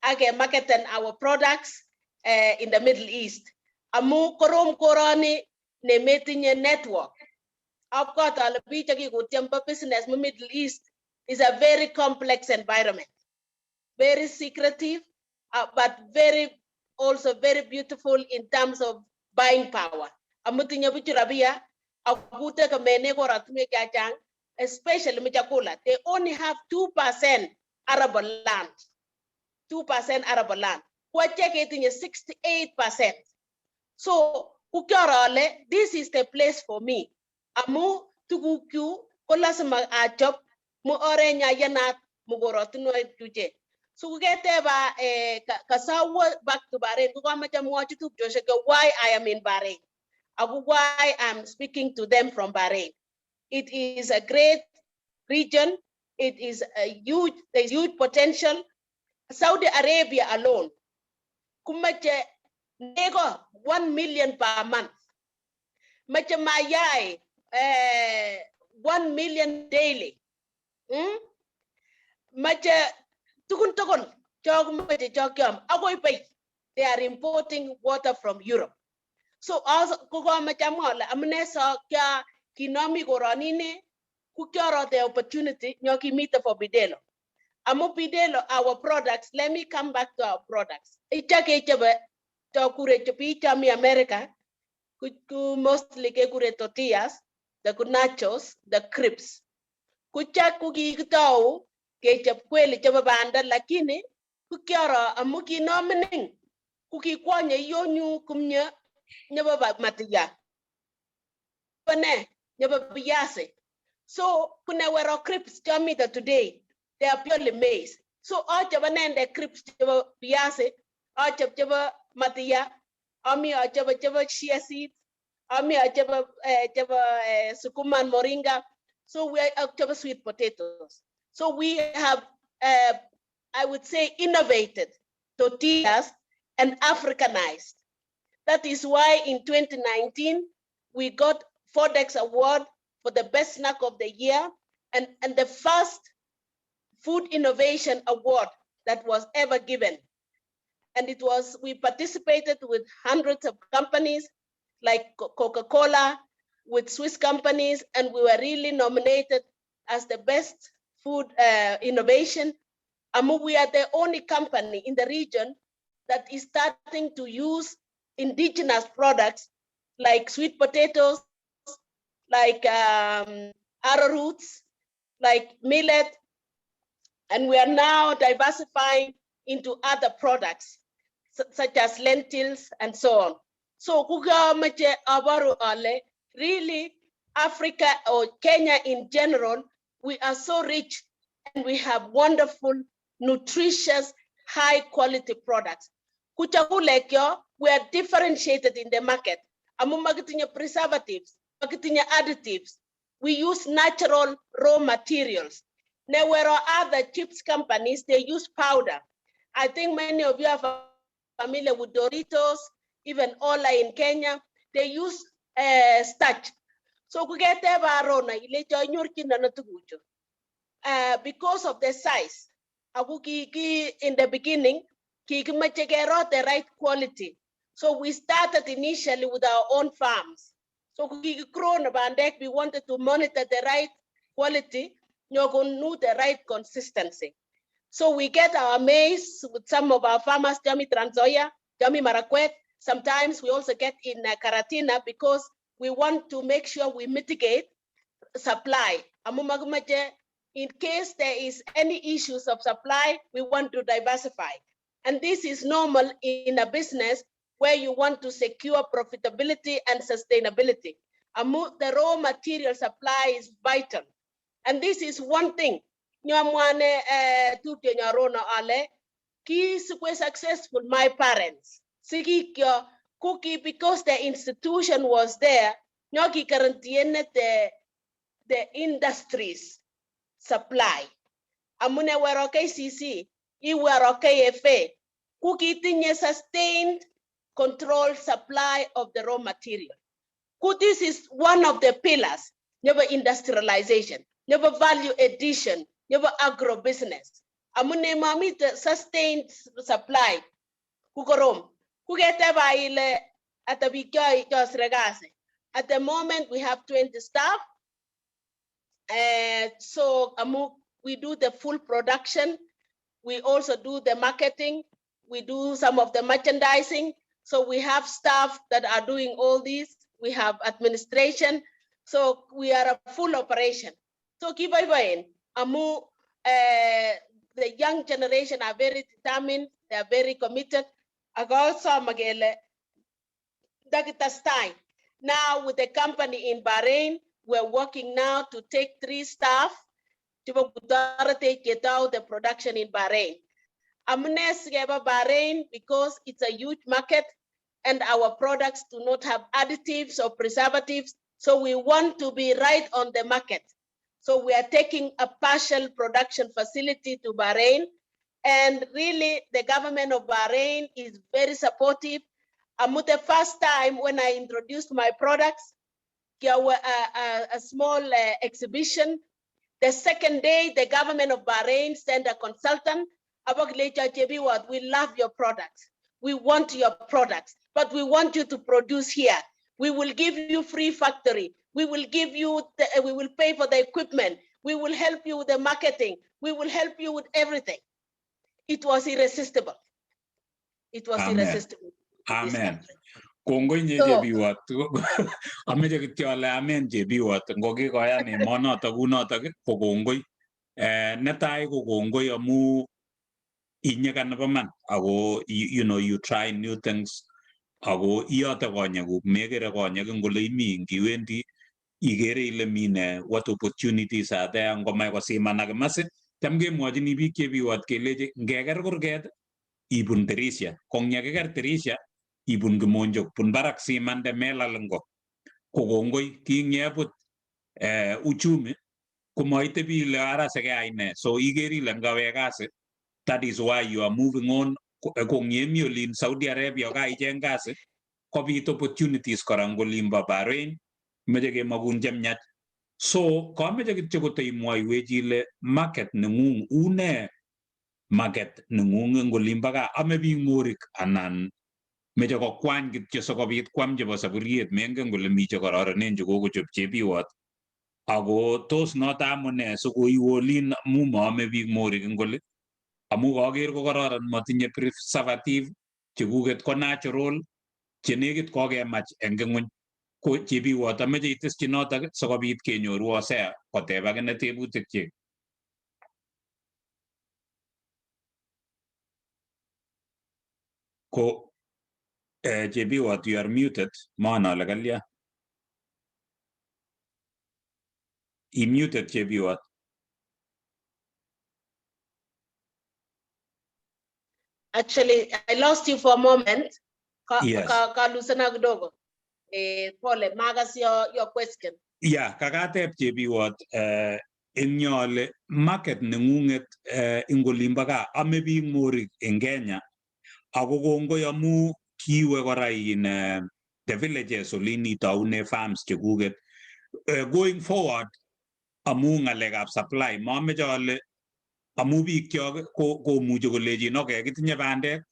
ak kemarketen our products in the Middle East. Amu korom koroni nemetinye network. Abwat ale biik chekikotyem bo business mo Middle East is a very complex environment. Very secretive, but very also very beautiful in terms of buying power. Amu tinye bichu rabia, akute kamene koratinwek chechang, especially mo chakula. They only have 2% arable land. 2% arable land. Ko achek ketinye 68%. So ku kiaro ale this is the place for me. Amu tugukyu ko lazima achop mu oret nyayanat mu korotinwek chuche. So kuketeba kasawo back to Bahrain, kukameche amwochi tupchosiek why I am in Bahrain. Ako why I'm speaking to them from Bahrain. It is a great region. It is a huge, there's huge potential. Saudi Arabia alone, kumache nego 1 million per month. Mache mayai 1 million daily. Mache tukun tukun chok mache chok kiam agoi pai. They are importing water from Europe. So also kukomache amwa ale amune so kya kinomi koronini ku kiaro the opportunity nyo kimite for Bidelo. Amu Bidelo, our products, let me come back to our products. Icha kechobe chokure biik chomi America, ku mostly kekure tortillas, the nachos, the crisps. Kuchak ku kikitou kechop kweli chebo banda, lakini ku kiaro amu kinomining ku kikwonye iyonyu kumye nebo matiya. Ne, nebo viazi. So kunewero crisps chomito today, they are purely maize. So achop anende crisps chebo viazi, achop chebo matiya, ami achope chebo chia seeds, ami achope chebo sukuma and moringa. So we are chebo sweet potatoes. So we have, I would say, innovated tortillas and Africanized. That is why in 2019, we got Fodex Award for the best snack of the year and the first food innovation award that was ever given. And it was, we participated with hundreds of companies like Coca-Cola, with Swiss companies, and we were really nominated as the best food innovation. And we are the only company in the region that is starting to use indigenous products like sweet potatoes, like arrowroots, like millet, and we are now diversifying into other products, such as lentils and so on. So kukameche abaru ale, really Africa or Kenya in general, we are so rich and we have wonderful, nutritious, high quality products. Kuchakule kyo, we are differentiated in the market. Amu makitinye preservatives, makitinye additives. We use natural raw materials. Now, where are other chips companies, they use powder. I think many of you are familiar with Doritos, even Ola in Kenya. They use starch. So kuketeba Rona, ile nyorchin ano tuguchu. Because of the size, aku ki in the beginning, kikimache kero the right quality. So we started initially with our own farms. So kikigrow bandek, we wanted to monitor the right quality, nyokonu the right consistency. So we get our maize with some of our farmers, Jami Trans Nzoia, Jami Marakwet. Sometimes we also get in Karatina because we want to make sure we mitigate supply. Amu magumache, in case there is any issues of supply, we want to diversify. And this is normal in a business where you want to secure profitability and sustainability. Amu, the raw material supply is vital. And this is one thing. Nyamwane tupche nyorona ale ki sikwe successful my parents. Sikikyo kuki because the institution was there, nyoki guaranteed the industries supply. Amune wero KCC, iwero KFA, kukitinye sustained control supply of the raw material. Ku this is one of the pillars, never industrialization, never value addition, never agro business. Amune mamite sustained supply ku korom. Kuketeba ile ata biik cho sire kasi. At the moment we have 20 staff. So amu we do the full production. We also do the marketing. We do some of the merchandising. So we have staff that are doing all these. We have administration. So we are a full operation. So kiboiboen amu the young generation are very determined. They are very committed. Ako kele ndakitestai. Now with the company in Bahrain, we're working now to take 3 staff chebo kotoretech ketou the production in Bahrain. Amune sikeba Bahrain because it's a huge market and our products do not have additives or preservatives. So we want to be right on the market. So we are taking a partial production facility to Bahrain. And really the government of Bahrain is very supportive. The first time when I introduced my products, a small exhibition. The second day, the government of Bahrain sent a consultant. We love your products. We want your products, but we want you to produce here. We will give you free factory. We will give you, we will pay for the equipment. We will help you with the marketing. We will help you with everything. It was irresistible. It was Amen. Irresistible. Amen. Kongoi nye Chebiwot. Ameche kityo ale amen Chebiwot. Ngo kikoyan emonotok kunotok ko kongoi. Netai ko kongoi amu inyekan nebo man ako you know you try new things ako iyote konyekuk mekere konyek eng ole imi ngiwendi ikere ile mi ne, what opportunities are there. Ngomach kosimanak imasi cham kemwochini biik Chebiwot kelechi ngeker kurget ibun tirisha, ko ngyekiker tirisha ibun kimonjok, bun barak simande melal ngo. Ko kongoi kingebut uchumi komaitebi ile ara sikeyai ne, so ikere ile ngawek kasi that is why you are moving on. Ko ngemi olin Saudi Arabia kaicheng kasi kobit opportunities kora eng olimbo Bahrain meche kemakun chemiach. So kameche kityo koteimwoiwech ile market nengung une market nengung eng olimbo gaa, ame biik morik anan meche kokwany kityo sikobit kwam chebo saburiet, mengen kole mi chekororonen chekokochop Chebiwot ako tos noto amune sikoiwe olin amu maame biik morik eng oli amu kaker kokororon matinye preservative chekuket ko natural chenekit kokemach eng ng'weny. Ko Chebiwot ameche itesyi notok sikobit kenyoru Hosea koteb akine tebutikchik. Ko Chebiwot, you are muted. Maana ale kalya. I muted Chebiwot. Actually, I lost you for a moment. Yes. Kalusana kidogo. Pole, magas your question. Yeah, kakateb Chebiwot eng yo ale market neng'ung'et eng olimbo gaa ame biik morik eng Kenya ako kongoi amu kiwe kora in the villages olin itoune farms chekuket. Going forward amu ng'alekab supply mameche ale amu biikyok komuchi kolechin okay kitinye bandek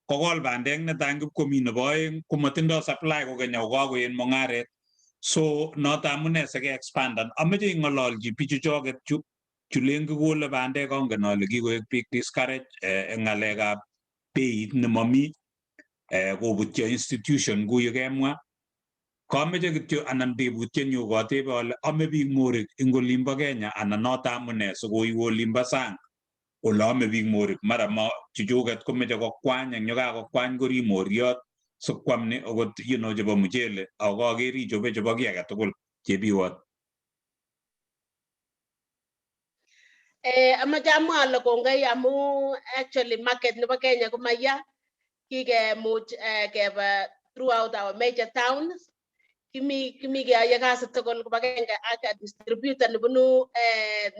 kokol bandek netai ngipkomi nebo oeng komatindoi supply kokeny ako kakoen mung'aret. So noto amune sike expandan. Ameche ing'ololchi bichuchoket chu chulen kikole bandek angen ale kikoek biik discourage eng ng'alekab beit nemomi kobutyo institution kuyu kemwa. Kameche kityo anan tebutienyu katebe ale ame biik morik eng olimbo Kenya anan noto amune sikoiwe olimbo sang ole ame biik morik mara ma chuchuket komeche kokwany eng yekakokwany korib moriot sikwam ni okot you know chebo muchele ako kaker ichobe chebo kiy agetugul Chebiwot. Amache amwa ale kongoi amu actually market nebo Kenya komaya kikemuch keba throughout our major towns. Kimi keyoe kasit tugul kibagenge ak a distributor nebunu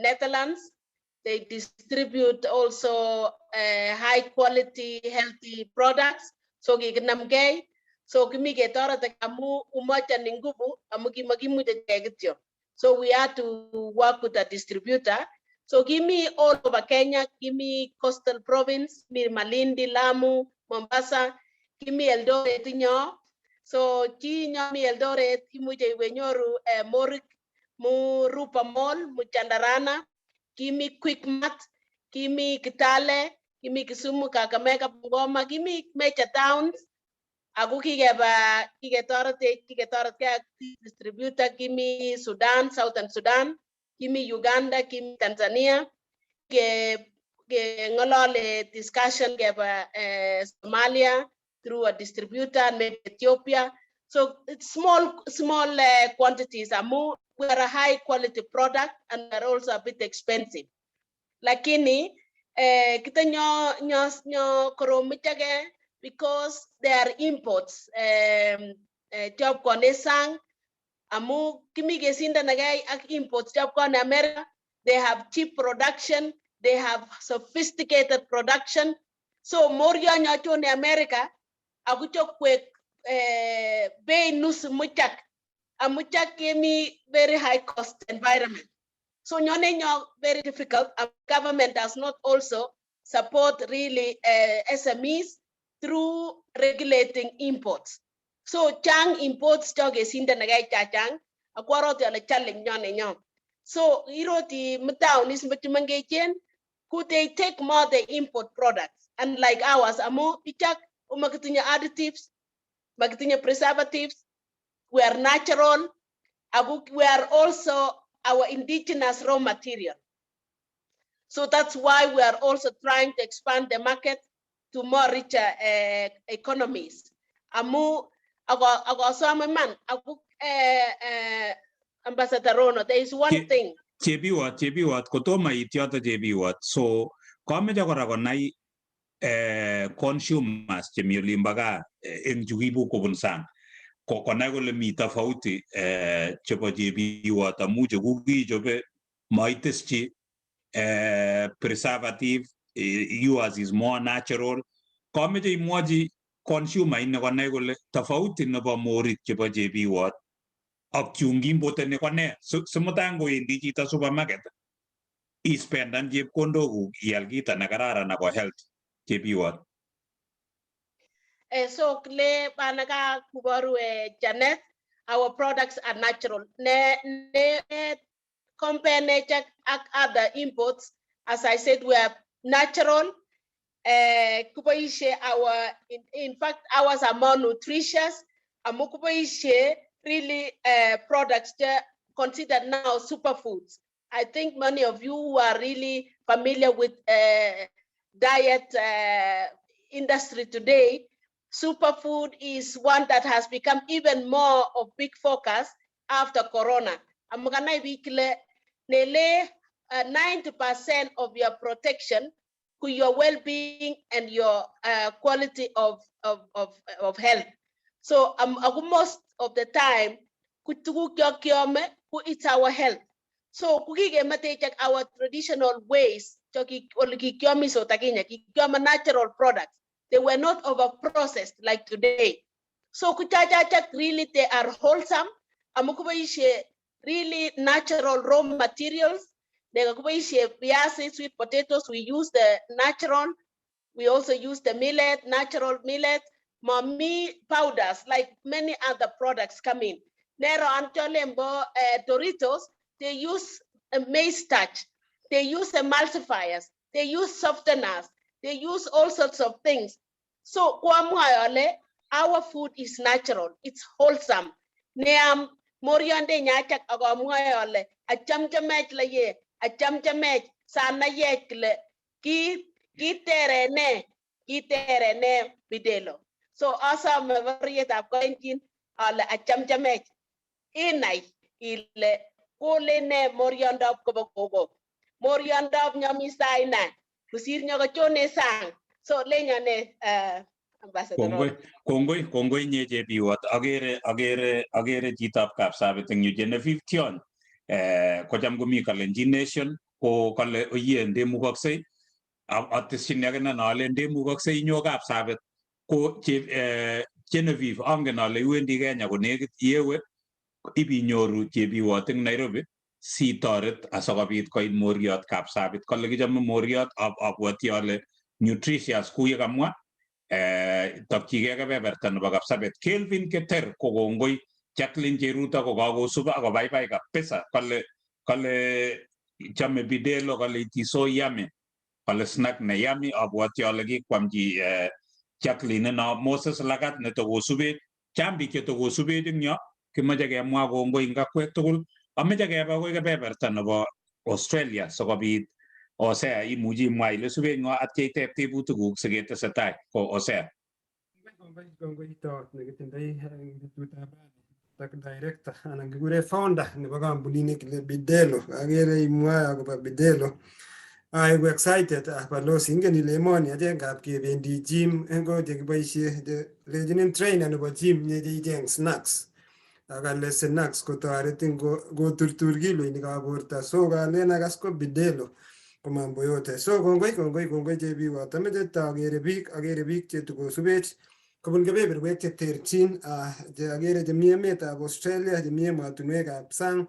Netherlands. They distribute also high quality healthy products. So kikinamgei. So kimi ketoreti amu umoja ni nguvu amu kimakimuche ichek kityo. So we had to work with a distributor. So kimi all over Kenya, kimi Coastal Province, mi Malindi, Lamu, Mombasa, kimi Eldoret inyo. So chi nyo mi Eldoret imuche iwe nyoru morik mu Rupa Mall, mu Chandarana, kimi Quickmart, kimi Kitale, kimi Kisumu, Kakamega, Bungoma, kimi major towns. Ako kikeba kiketoretech, kiketoretkei ak distributor kimi Sudan, Southern Sudan, kimi Uganda, kimi Tanzania, ke ngolole discussion keba Somalia through a distributor and maybe Ethiopia. So it's small, small quantities. Amu we are a high quality product and we're also a bit expensive. Lakini kita nyo nyo nyo koromichake because they are imports. Job kone sang amu kimi kesindanakei ak imports job kone America. They have cheap production. They have sophisticated production. So morio nyo chone America akucho kwek bei nusu muchak amuchak kemi very high cost environment. So nyone nyo very difficult. Our government does not also support really SMEs through regulating imports. So chang imports cho kesindanakei chachang akwaroti ale challenge nyone nyo. So iroti mtaunis mengechen could they take more the import products unlike ours amu ichak umakitinya additives, makitinya preservatives, we are natural, we are also our indigenous raw material. So that's why we are also trying to expand the market to more richer economies. Amu ako asome man aku Ambassador Rono, there is one thing. Chebiwot, Chebiwot, kotomo it yoto, Chebiwot, so kameche kora konai consumers chemi olimbo gaa eng chu kiibu kobun sang ko konai kole mi tofauti chebo Chebiwot amu chekuk kichobe maiteschi preservative, yours is more natural. Kameche imwochi consumer ini konai kole tofauti nebo morik chebo Chebiwot ak chun kiimpoteni ko nee, simutai ngowendi chito supermarket ispendan chepkondokuk ial kito nekararan ako health, Chebiwot. So kle banaka kuboru Janet, our products are natural. Ne compare nature ak other imports. As I said, we are natural. Kuboishe our, in fact, ours are more nutritious. Amu kuboishe really products considered now superfoods. I think many of you who are really familiar with diet industry today, superfood is one that has become even more of big focus after Corona. Amukanai biik kele nele 90% of your protection to your well-being and your quality of health. So most of the time, ku tuguk chok kiome, ku it's our health. So kukikemetechak our traditional ways, ole kikiomisot akinye, kikiome natural products. They were not over processed like today. So kuchachachak really they are wholesome. Amu kuboishe really natural raw materials. Nekakuboishe viazi, sweet potatoes, we use the natural. We also use the millet, natural millet, mami powders, like many other products come in. Nero ancholembo Doritos, they use maize starch, they use emulsifiers, they use softeners, they use all sorts of things. So kwa our food is natural, it's wholesome. Neam moriande nyachak akamwae ale achamchamech laye, achamchamech sana yech kile ki kitere ne, kitere ne bidelo. So asome bororietab Kalenjin ale achamchamech inai ile kole ne moriondop kobo kogo moriondop nyomi saina kosir nyokochone sang. So lenyone Ambassador. Kongoi, kongoi, kongoi inye, Chebiwot. Akere chitab Kapsabet eng yu, Genevieve Tion. Kocham komi Kalenjin Nation ko kale oye ndemukoksei atesyini akine ale ndemukoksei inyo Kapsabet ko Genevieve, angen ale iwendi Kenya konekit, yewe ibinyoru Chebiwot eng Nairobi. Sitoret asikobit koit moriot Kapsabet. Kole kichome moriot, abwoti ale nutritious kou ye kamwa, tokyigei kebeberta nebo Kapsabet. Kelvin Keter ko kongoi, Jacqueline Cheruto ko kakosub ak kobaibai kabisa, kole chome Bidelo, kole it is so yummy, kole snack ne yummy, abwoti ale kikwam chi Jacqueline ino. Moses Lagat netokosubech, chang biik chetokosubech eng yo, kimoche kemwa kongoi eng akwek tugul. Ameche keba akoi kebeberta nebo Australia sikobit Hosea imuchi imwa ile subech ng'o atya iteb tebutikuk siketesetai ko Hosea. Kongoi kongoi toot nekitindoi eng betutab rani tak director anan kikure founder nebo kampunit nekile Bidelo. Akere imwae akobo Bidelo. Aiku excited balozi, ingen ile emoni achek ngap kebendi gym ko chekiboisie lechinin trainer nebo gym nyeche icheng snacks. Akale snacks kotoretin koturtur kiloinikab borto. So kalen akas ko Bidelo ko mambo yote. So kongoi kongoi kongoi chebiwot. Ameche takere biik, akere biik chetukosubech kobun kebeberwek cheterchin che akere chemi emetab Australia, chemi emotinwekab sang.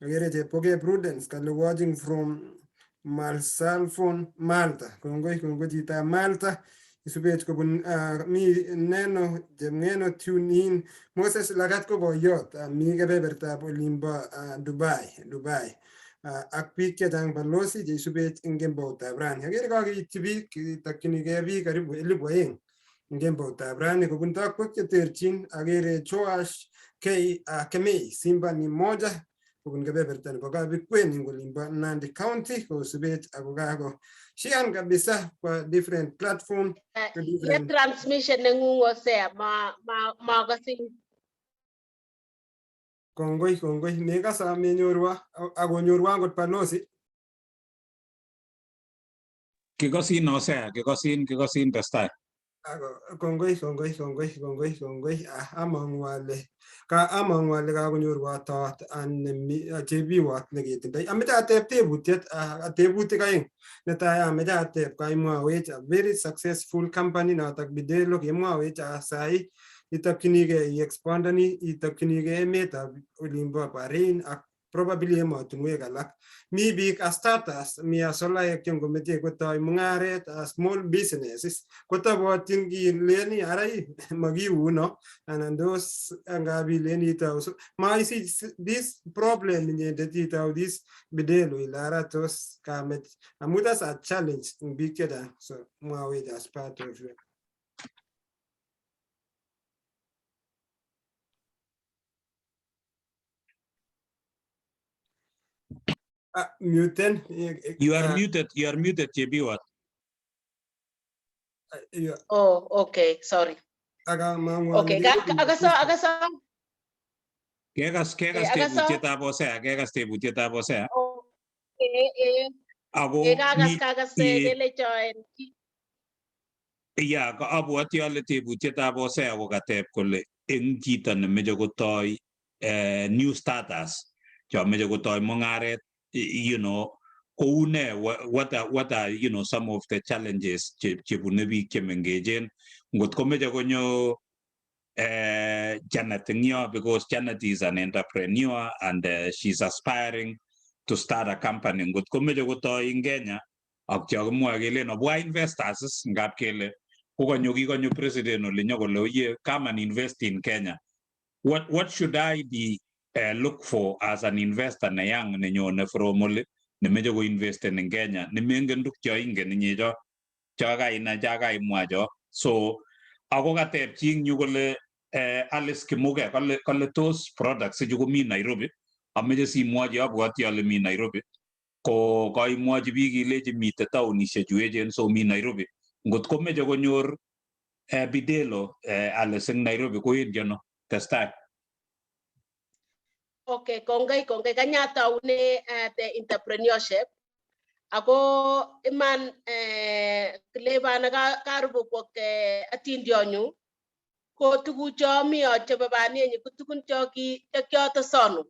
Akere Chepkogei Prudence kale watching from Marsalforn, Malta. Kongoi kongoi chitab Malta. Isubech kobun mi Neno Chemngeno tune in. Moses Lagat ko boyot mi kebebertab olimbo Dubai, Dubai. Ak biik chechang balozi cheisubech eng kemboutab rani. Akere kakeityi biik, kitokchinigei biik karibu 2000 eng kemboutab rani kobun tokwek cheterchin. Akere Joash K Kemei Simba ni moja kobun kebeberta nebo Kabikwen eng olimbo Nandi County kosubech ako kako shian kabisa kwa different platform. Ye transmission nengung Hosea ma makasin. Kongoi kongoi mekasa menyorwa akonyorwa akot balozi. Kikosin Hosea, kikosin kikosin, testai. Ako kongoi kongoi kongoi kongoi kongoi among'u ale ka among'u ale kakonyorwa toot chebiwot neketindoi. Ameche ateb tebutiet, tebutik aeng. Netai ameche ateb kaimwawech a very successful company notok Bidelo, kemwawech sai itokchinigei iexpandani, itokchinigei emetab olimbo Bahrain ak probably emotinwek alak. Mi biik as starters, mi asolaek che ngomeche kotoi mung'aret, small businesses kotobotyin kileni ara makiuno anan tos ngap ilen itou so maisich this problem inyendet itou this Bidelo ile ara tos kamech amu that's a challenge eng biik chechang, so mwawech as part of your muten. You are muted, you are muted, Chebiwat. Oh, okay, sorry. Aka mang'u Okay, akasa akasa. Kekas kekas tebutietab Hosea, kekas tebutietab Hosea. Ako Kakas kakas kele choen. Ya, abwoti ale tebutietab Hosea ko kateb kole eng chito nemeche kotoi new starters chomeche kotoi mung'aret koune what are some of the challenges chebune biik chemengechen ngot komeche konyo Janet eng yo, because Janet is an entrepreneur and she's aspiring to start a company. Ngot komeche kotoi eng Kenya ak chokimwoe kelen obwa investors is, ngap kele kokanyo kikonyo president olinyo kole oye, come and invest in Kenya. What should I be look for as an investor ne young nenyone from oli nemeche koinvesten en Kenya nemengen tuk cho ingen inye cho cho kainai cho kaimwa cho? So ako kateb chi eng yu kole Alice Kimuge kole tos products ichu komi Nairobi? Ameche simwochi, abwoti ale mi Nairobi, ko kaimwochi biik ilechi mitei taonishek chu echen, so mi Nairobi. Ngot komeche konyor Bidelo Alice eng Nairobi kowendi ano? Testai. Okay, kongoi kongoi. Kanyataune the entrepreneurship. Ako iman kilebana karibu kwok atindionyu ko tugucho mi achobe banienyu ko tugun cho ki chekiotesonu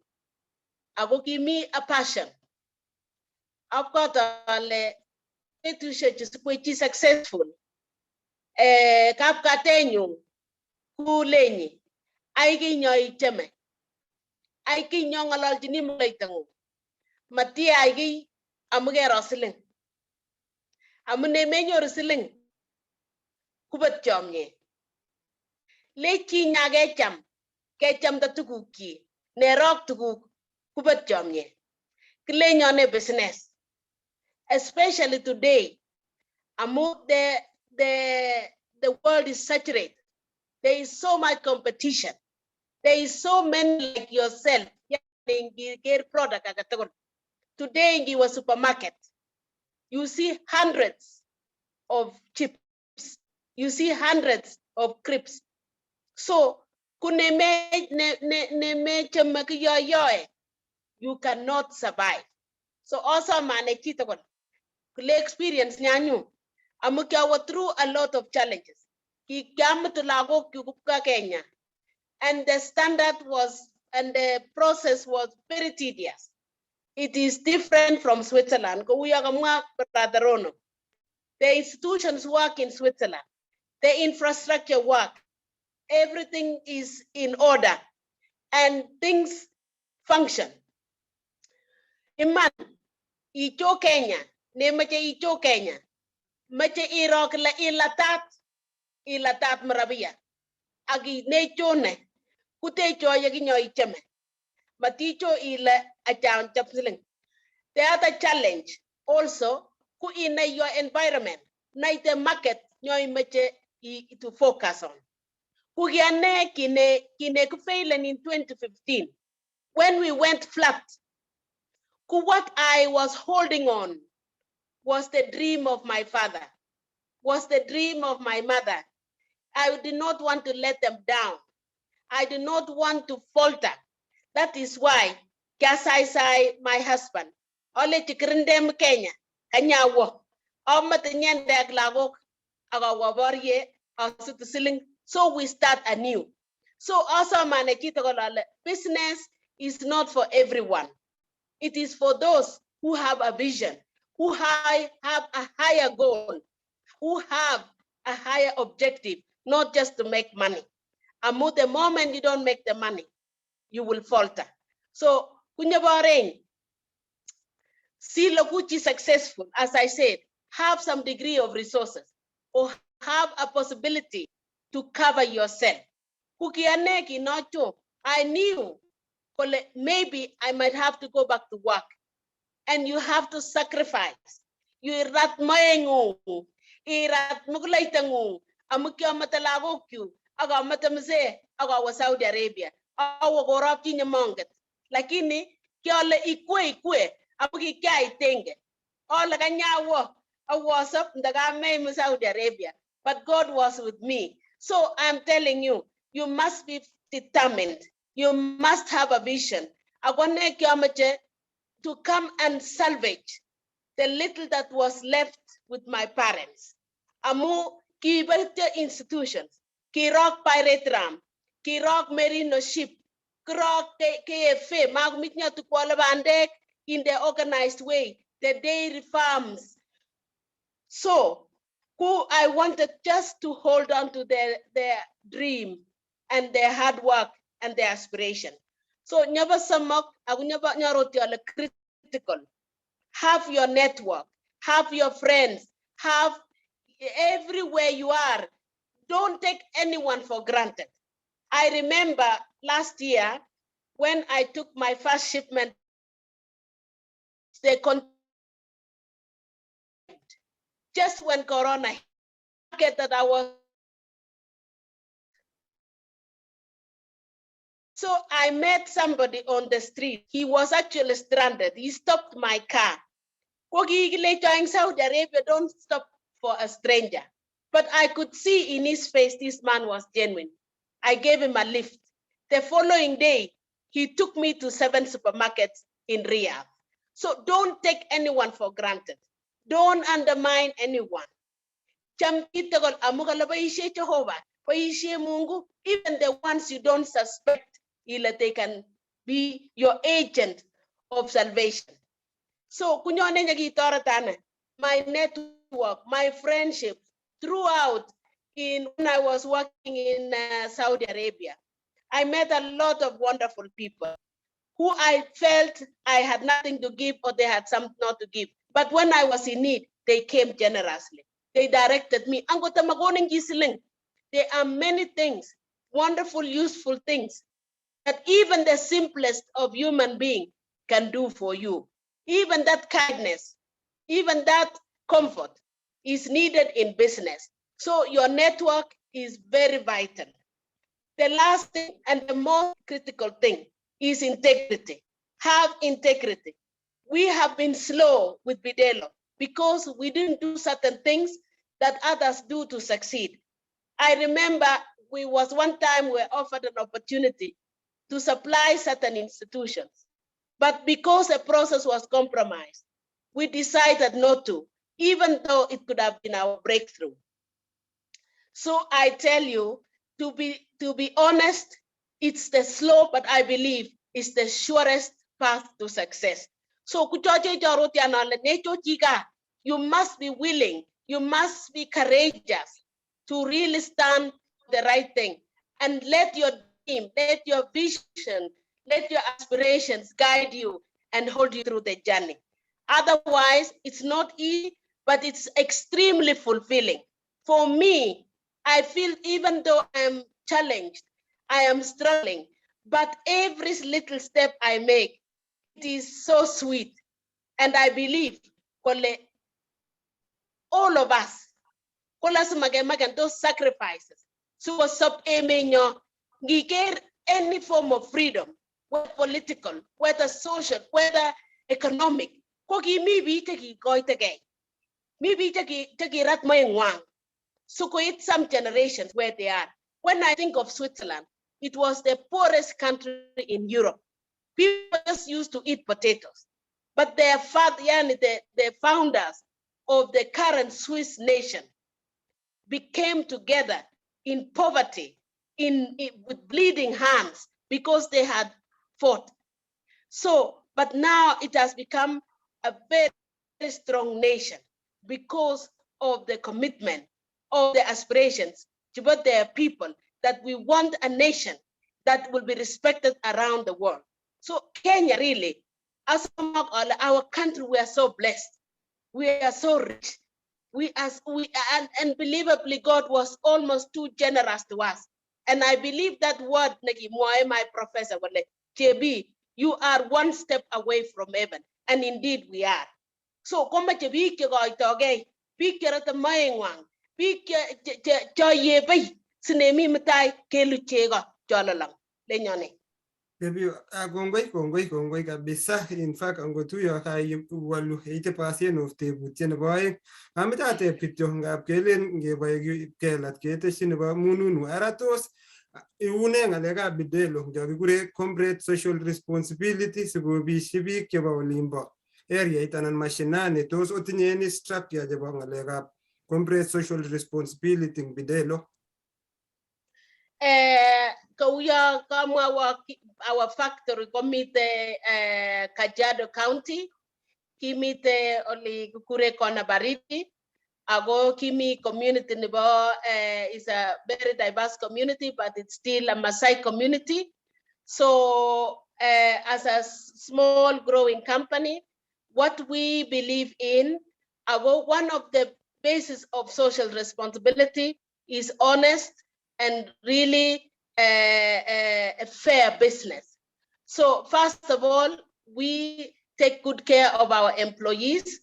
ako kimi a passion. Abwat ale betushechu sikoichi successful kapkatenyu kulenyi ai kinyo icheme ai kinyo ng'ololchini mureitang'ung. Matiyai kiy amu kero siling. Amu nemenyoru siling kubet chomyet. Lech nya kecham, kechamda tugukchi, nerok tuguk kubet chomyet. Kilenyone business, especially today, amu the world is saturated. There is so much competition. There is so many like yourself. Yani ngiker product age tugul. Today ngiwe supermarket, you see hundreds of chips. You see hundreds of crisps. So kuneme ne ne ne chome kiyoyoe, you cannot survive. So also mane chitugul kule experience nyanyu amu kiawo through a lot of challenges. Kikiamutu lagok kubwa Kenya and the standard was and the process was very tedious. It is different from Switzerland. Kou yo kamwa Brother Rono. The institutions work in Switzerland. The infrastructure work. Everything is in order and things function. Iman, icho Kenya, nemache icho Kenya, mache iro kele ilatat, ilatat marabia. Agi nechone, kutecho yekinyo ichame. Maticho ile achan chap siling. The other challenge also, ku inai your environment, nai the market nyo imache to focus on. Kugiane kine kufailen in 2015 when we went flat. Ku what I was holding on was the dream of my father, was the dream of my mother. I did not want to let them down. I did not want to falter. That is why kiasaisai my husband. Alechi kirindem Kenya, kanyawo. Amete nyende ak lagok ak awo borie asutu siling. So we start anew. So also mane chitugul ale business is not for everyone. It is for those who have a vision, who have a higher goal, who have a higher objective, not just to make money. Amu the moment you don't make the money, you will falter. So kunyabareng, see Lokuchi successful, as I said, have some degree of resources or have a possibility to cover yourself. Kukiane kinocho, I knew kole maybe I might have to go back to work. And you have to sacrifice. You irat moengung, irat mugulaitangung, amu kiamete lagokyu, ak amete mzee, ak awo Saudi Arabia, awo korop chi nemonget. Lakini kiale ikwe ikwe, amu kikiaitenge. Ale kanyawo, awosop ndakamei Saudi Arabia. But God was with me. So I'm telling you, you must be determined. You must have a vision. Akone kiameche to come and salvage the little that was left with my parents. Amu kibete institutions, kirok Pirate Ram, kirok Merino Ship, kirok KFA, magmitnya tukwala bandek in the organized way, the dairy farms. So, who I wanted just to hold on to their dream and their hard work and their aspiration. So, nyaba samak, aku nyaba nyaroti ale critical. Have your network, have your friends, have everywhere you are. Don't take anyone for granted. I remember last year when I took my first shipment, they just when Corona hit that I was. So I met somebody on the street. He was actually stranded. He stopped my car. In Saudi Arabia, don't stop for a stranger. But I could see in his face, this man was genuine. I gave him a lift. The following day, he took me to 7 supermarkets in Riyadh. So don't take anyone for granted. Don't undermine anyone. Cham kitagol amugala boisie Jehovah, boisie Mungu, even the ones you don't suspect, ile they can be your agent of salvation. So kunyone nyakitoretane, my network, my friendship throughout in when I was working in Saudi Arabia, I met a lot of wonderful people. who I felt I had nothing to give or they had something not to give. But when I was in need, they came generously. They directed me. Angot makonin chi siling. There are many things, wonderful, useful things that even the simplest of human being can do for you. Even that kindness, even that comfort is needed in business. So your network is very vital. The last thing and the most critical thing is integrity. Have integrity. We have been slow with Bidelo because we didn't do certain things that others do to succeed. I remember we was one time we were offered an opportunity to supply certain institutions, but because the process was compromised, we decided not to, even though it could have been our breakthrough. So I tell you, to be honest, it's the slow, but I believe it's the surest path to success. So you must be willing, you must be courageous to really stand the right thing and let your dream, let your vision, let your aspirations guide you and hold you through the journey. Otherwise, it's not easy, but it's extremely fulfilling. For me, I feel even though I'm challenged, I am struggling, but every little step I make, it is so sweet. And I believe kole all of us, ko lazima kemaken those sacrifices. Sikosop emenyo, ngiker any form of freedom, whether political, whether social, whether economic, ko kimi biik chekikoitegei. Mi biik chekirat moeng'wang. Sikoit some generations where they are. When I think of Switzerland, it was the poorest country in Europe. People just used to eat potatoes. But their father, yani the founders of the current Swiss nation became together in poverty, with bleeding hands, because they had fought. So, but now it has become a very strong nation because of the commitment, of the aspirations to their people, that we want a nation that will be respected around the world. So Kenya really, as our country, we are so blessed. We are so rich. We as we and unbelievably, God was almost too generous to us. And I believe that word, nekimwoe my professor, kole, "JB, you are one step away from heaven." And indeed we are. So komoche biik chekoitogei, biik cherote moeng'wang, biik che yebei sinemi mutai kelu chego chololong lenyone. Debi, kongoi, kongoi, kongoi kabisa. In fact, angotuyo kai walu ite pasien of tebutiet nebo aeng. Ameche ateb kityo ngap kelen ngeboe kelat ketesyi nebo mununu. Ara tos iune ng'alekab Bidelo cho kikure corporate social responsibility sikobisyi biik chebo olimbo areait anan mashinani? Tos otinye any structure chebo ng'alekab corporate social responsibility eng Bidelo? Kouyo kamwawo, our factory komite Kajiado County, kimite oli kikure Kona Baridi, ako kimi community nebo is a very diverse community, but it's still a Maasai community. So as a small growing company, what we believe in, our one of the basis of social responsibility is honest and really a fair business. So first of all, we take good care of our employees.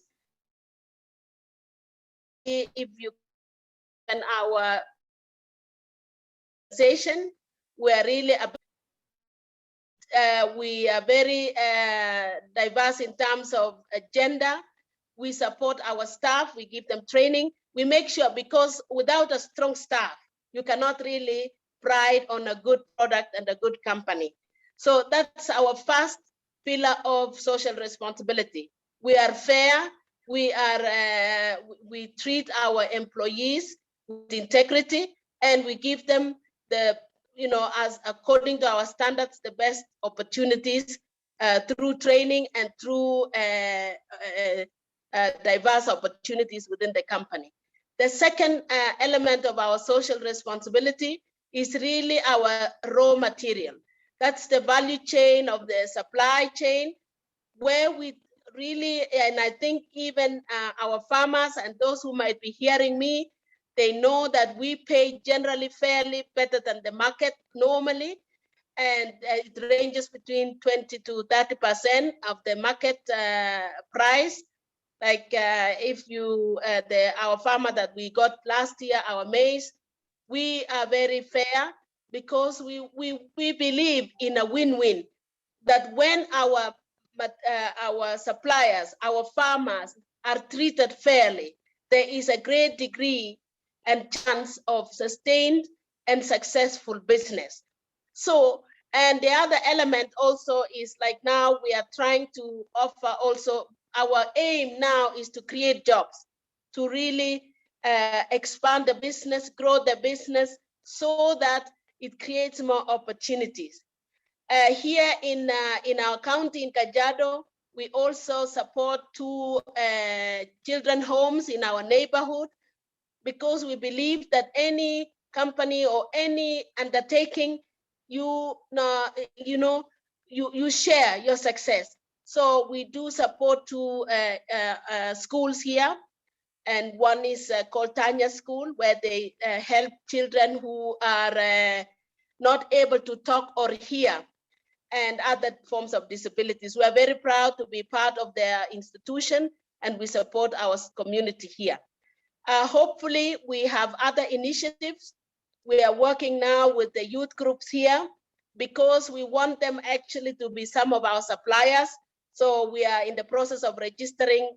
If you can our organization, we are really we are very diverse in terms of gender. We support our staff, we give them training. We make sure, because without a strong staff, you cannot really pride on a good product and a good company. So that's our first pillar of social responsibility. We are fair, we treat our employees with integrity, and we give them the, as according to our standards, the best opportunities through training and through diverse opportunities within the company. The second element of our social responsibility is really our raw material. That's the value chain of the supply chain, where we really, and I think even our farmers and those who might be hearing me, they know that we pay generally fairly better than the market normally. And it ranges between 20 to 30% of the market price. Like if you, our farmer that we got last year, our maize, we are very fair because we believe in a win-win, that when our suppliers, our farmers are treated fairly, there is a great degree and chance of sustained and successful business. So, and the other element also is like now we are trying to offer also, our aim now is to create jobs, to really expand the business, grow the business so that it creates more opportunities. Here in our county in Kajiado, we also support 2 children homes in our neighborhood, because we believe that any company or any undertaking, you share your success. So we do support 2 schools here, and one is called Tanya School, where they help children who are not able to talk or hear, and other forms of disabilities. We are very proud to be part of their institution, and we support our community here. Hopefully, we have other initiatives. We are working now with the youth groups here, because we want them actually to be some of our suppliers. So we are in the process of registering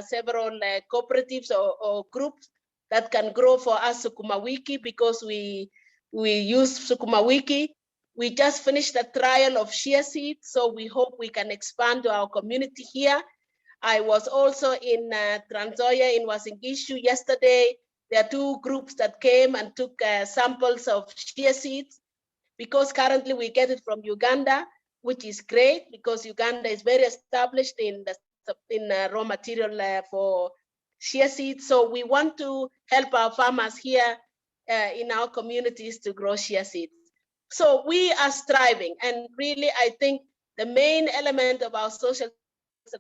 several cooperatives or groups that can grow for us sukuma wiki, because we use sukuma wiki. We just finished a trial of shea seed, so we hope we can expand to our community here. I was also in Trans Nzoia in Uasin Gishu yesterday. There are 2 groups that came and took samples of shea seeds, because currently we get it from Uganda, which is great because Uganda is very established in the raw material for shea seeds. So we want to help our farmers here in our communities to grow shea seeds. So we are striving, and really I think the main element of our social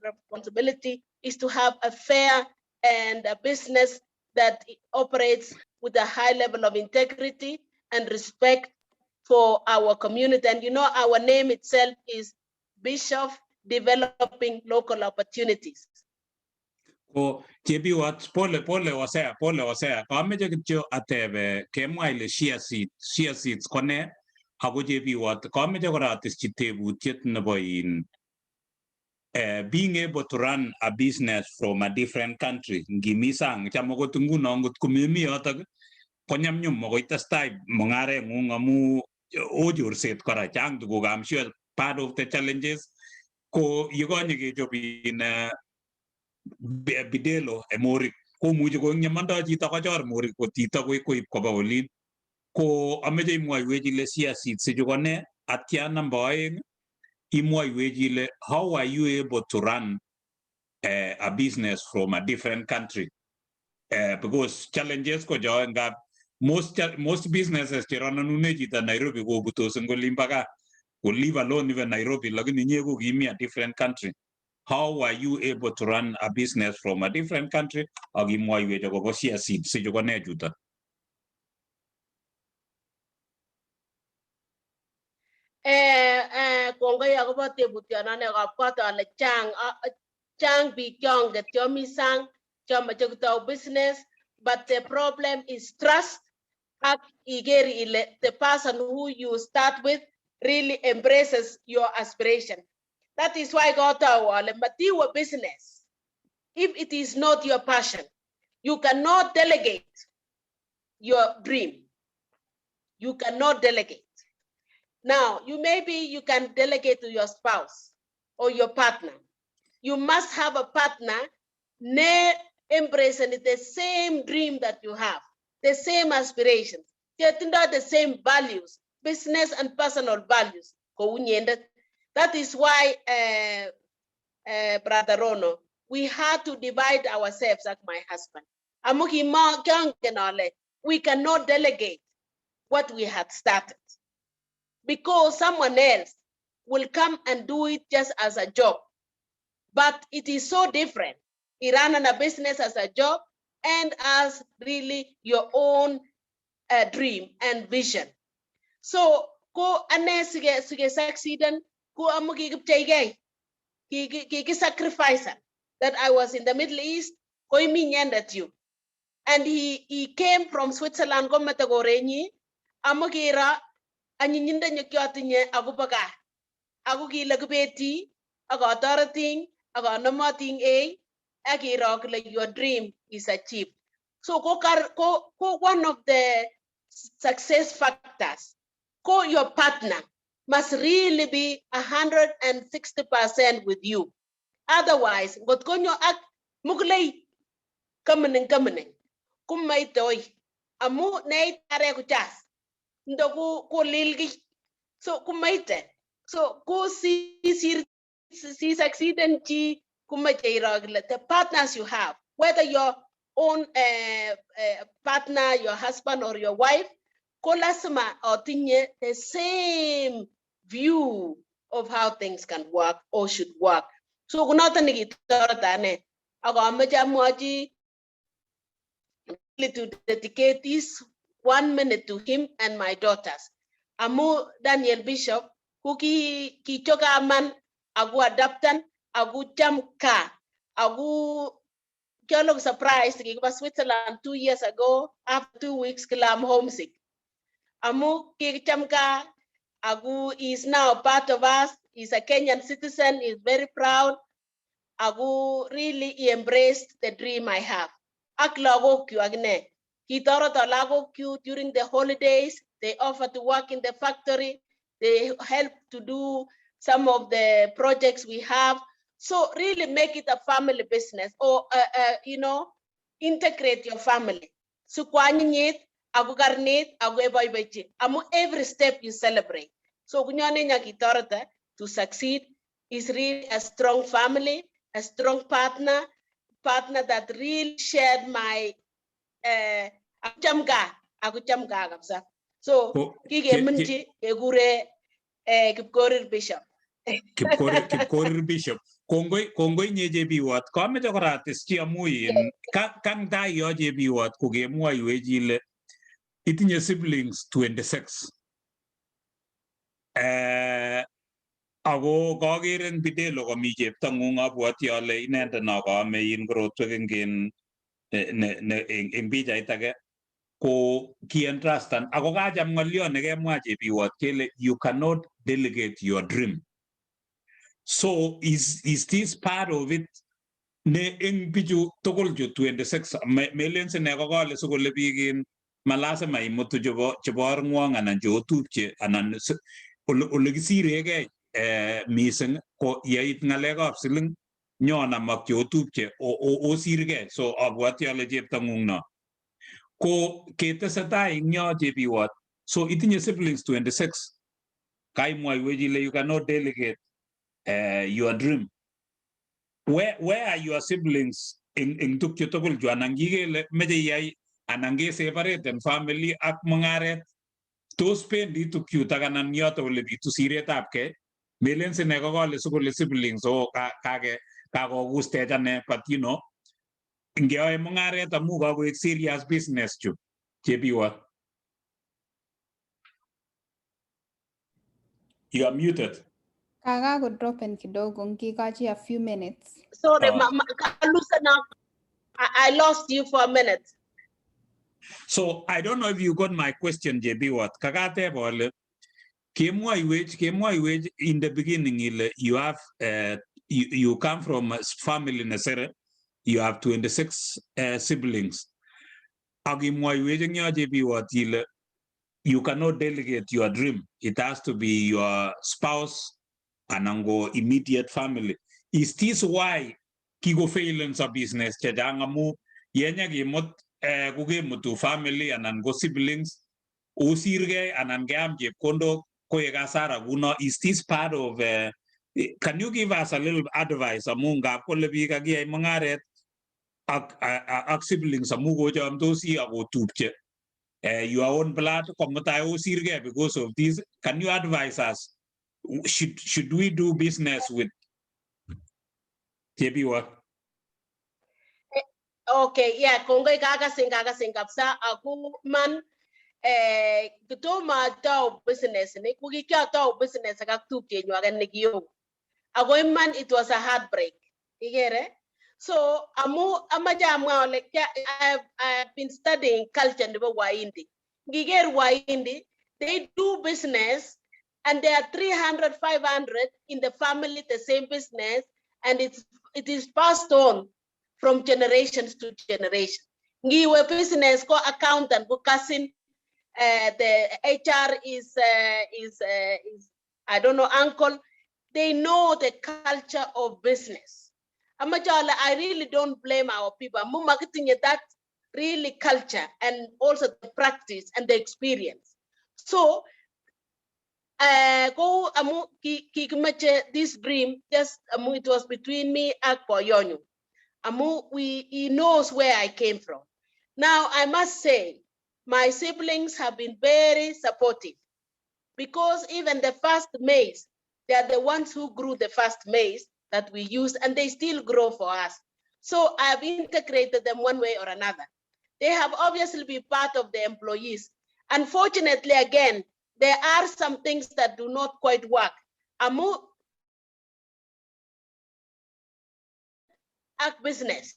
responsibility is to have a fair and a business that operates with a high level of integrity and respect for our community. And you know, our name itself is Bishof Developing Local Opportunities. Ko Chebiwat, pole pole wasea, pole wasea. Kameche kityo atebe kemwa ile shea seeds kone ako Chebiwat, kameche kora ateschi tebutiet nebo in being able to run a business from a different country. Ngimi sang, cham okot nguno ngot komemi yotok konyumnyum makoi testai mung'areng'ung amu oo chorset kora, chang tuguk. I'm sure part of the challenges ko yekonye kechop in Bidelo morik komuchi ko eng yemondo chito kochor morik kotito koib koba olin. Ko ameche imwoiwech ile shea seeds ichu ko ne, atya namba 2 imwoiwech ile how are you able to run a business from a different country? Because challenges ko cho ngap most businesses che rononune chito Nairobi kobutos eng olimbo gaa, will leave alone even Nairobi, lakini inye ko kimi a different country. How are you able to run a business from a different country? Ak imwoiwech akobo shea seeds ichu ko ne chuto? Kongoi akobo tebutionone kabwat ale chang biik chonget chomi sang chomoche kotou business, but the problem is trust. Ak iker ile the person who you start with really embraces your aspiration. That is why kotou ale matiwe business if it is not your passion. You cannot delegate your dream. You cannot delegate. Now, you maybe you can delegate to your spouse or your partner. You must have a partner ne embracing the same dream that you have, the same aspirations, the same values, business and personal values. That is why, Brother Rono, we had to divide ourselves like my husband. We cannot delegate what we had started. Because someone else will come and do it just as a job. But it is so different. You run a business as a job and as really your own dream and vision. So ko ane sige succeeden ko amu kikipcheigei, kiki sacrifice that I was in the Middle East ko imi inyendet yu. And he came from Switzerland komete korenyi amu kiro anyinyindo nekiotinye akobo gaa. Ako kile kibeti ak atoretin ak anomotin ei ak iro kole your dream is achieved. So ko one of the success factors, ko your partner must really be 160% with you. Otherwise, ngot konyo ak muglei kamaning kamaning, kumaitoi amu neit are kuchas ndo ku lilgi so kumaite so ku si succeeden chi kumache iro kole the partners you have, whether your own partner, your husband or your wife, ko lazima otinye the same view of how things can work or should work. So kunoton nekitoreton ane ak amoche amwochi to dedicate this 1 minute to him and my daughters. Amu Daniel Bishop ko ki kichokaman aku adaptan aku cham ka aku kialok surprised kikiba Switzerland 2 years ago. After 2 weeks kila I'm homesick. Amu kikicham ka aku is now part of us. He's a Kenyan citizen. He's very proud. Aku really he embraced the dream I have. Ak lagokyu akine. Kitoreton lagokyu during the holidays. They offer to work in the factory. They help to do some of the projects we have. So really make it a family business or, integrate your family. So kwanyinyit, ako karnit, ako eboiboichi. Amu every step you celebrate. So kunyone nyakitorete to succeed is really a strong family, a strong partner, partner that really shared my akucham gaa kabisa. So kikeminchi kekure Kipkorir Bishop. Kipkorir Bishop. Kongoi, kongoi nye Chebiwot. Kameche kora ateschi amu in kang tai yo Chebiwot kokemwoiwech ile itinye siblings 26. Ako kaker eng Bidelo komi cheptong'ung, abwoti ale inendet no kaame in korotwek eng in eng pichait age ko kientrustan ako kacham ng'olyo nekemwa Chebiwot kele you cannot delegate your dream. So is this part of it ne eng bichu tugul chu 26 melen sine kokole sikole biik in malasima imutu chebo orngwong anan cheotupche anan ole kisiregei mising ko yeit ng'alekab siling nyonam ak cheotupche osirgei. So abwoti ale cheptong'ung no ko ketesetai eng yo Chebiwot. So itinye siblings 26, kaimwoiwech ile you cannot delegate your dream. Where are your siblings eng tukchu tugul chu anan kikele meche iyai anan keseparate en family ak mung'aret? Tos pendi tukchutok anan yoto ole bitu siretab kei? Melen sine kokole sikole siblings o kake kakokustech ane, but ngeyoe mung'aret amu kakoek serious business chu, Chebiwot. You are muted. Kaka dropen kidogo, nkikachi a few minutes. Sorry, I lost you for a minute. So I don't know if you got my question, Chebiwot. Kakateb ale kemwoiwech in the beginning ile you have you come from a family nesere, you have 26 siblings. Ak imwoiwech eng yo Chebiwot ile you cannot delegate your dream. It has to be your spouse anan ko immediate family. Is this why kikofailen sa business chechang amu yenyekimut kokemutu family anan ko siblings osirgei anan keam chepkondok koek hasara kuno? Is this part of can you give us a little advice amu ngap kole biik kakiyai mung'aret ak siblings amu kochomdosi ak otupche Your own blood ko mutai osirgei because of this. Can you advise us, should we do business with Chebiwat? Okay, yeah, kongoi, kakasin, kakasin kabisa. Ako man kitomo atou business ni, ko kikiatou business ak tupchenyun age nekioo. Ako iman it was a heartbreak. Ikere? So amu amache amwa ale I've been studying culture nebo Wahindi. Ngiker Wahindi, they do business and there are 300, 500 in the family, the same business, and it is passed on from generations to generation. Ngiwe business ko accountant ko cousin, the HR is, I don't know, uncle. They know the culture of business. Amache ale I really don't blame our people. Amu makitinye that really culture and also the practice and the experience. So ko amu kikimache this dream just amu it was between me ak boyonyu. Amu we he knows where I came from. Now I must say my siblings have been very supportive because even the first maize, they are the ones who grew the first maize that we use, and they still grow for us. So I've integrated them one way or another. They have obviously been part of the employees. Unfortunately, again, there are some things that do not quite work. Amu ak business.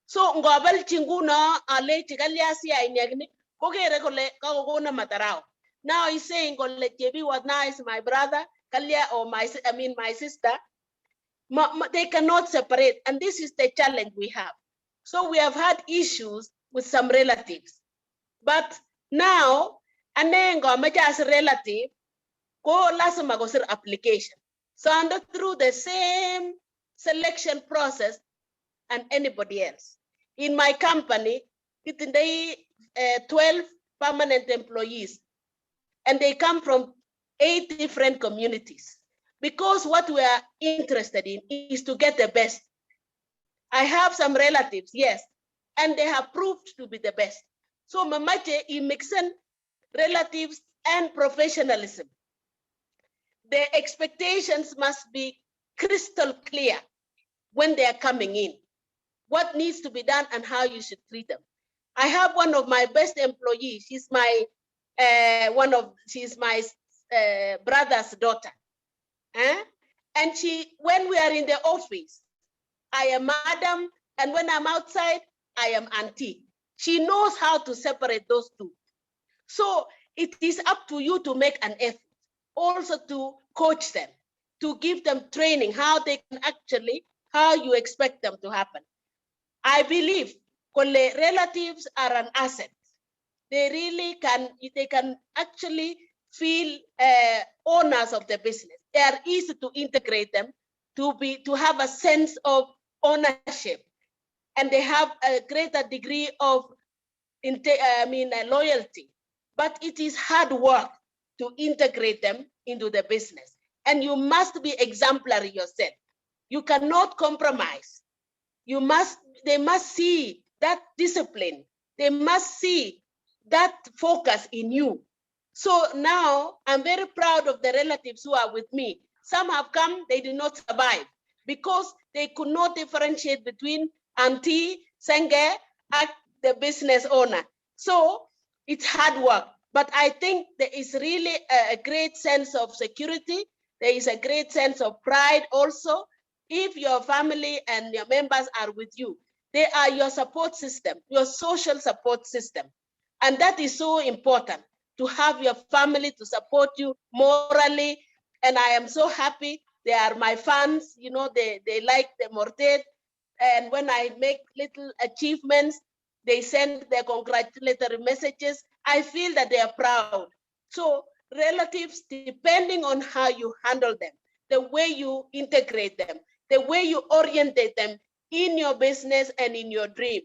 So ngobelchi nguno alechi kalya siyai ni kokere kole kakokona matarau. Now he's saying kole Chebiwat now is my brother, kalya, or my, I mean, my sister. They cannot separate, and this is the challenge we have. So we have had issues with some relatives. But now, ane ngomache as relative, ko lazima kosir application. So under through the same selection process and anybody else. In my company, kitindoi 12 permanent employees, and they come from 8 different communities. Because what we are interested in is to get the best. I have some relatives, yes, and they have proved to be the best. So mamache imixen relatives and professionalism. The expectations must be crystal clear when they are coming in. What needs to be done and how you should treat them. I have one of my best employees. She's my one of she's my brother's daughter. Eh? And she, when we are in the office, I am madam, and when I'm outside, I am auntie. She knows how to separate those two. So it is up to you to make an effort, also to coach them, to give them training, how they can actually, how you expect them to happen. I believe kole relatives are an asset. They really can, they can actually feel owners of the business. They are easy to integrate them, to have a sense of ownership, and they have a greater degree of I mean, loyalty. But it is hard work to integrate them into the business. And you must be exemplary yourself. You cannot compromise. They must see that discipline. They must see that focus in you. So now I'm very proud of the relatives who are with me. Some have come, they did not survive because they could not differentiate between auntie, senge, and the business owner. So it's hard work, but I think there is really a great sense of security. There is a great sense of pride also. If your family and your members are with you, they are your support system, your social support system. And that is so important, to have your family to support you morally. And I am so happy they are my fans, they like the Mortet. And when I make little achievements, they send their congratulatory messages. I feel that they are proud. So relatives, depending on how you handle them, the way you integrate them, the way you orientate them in your business and in your dream,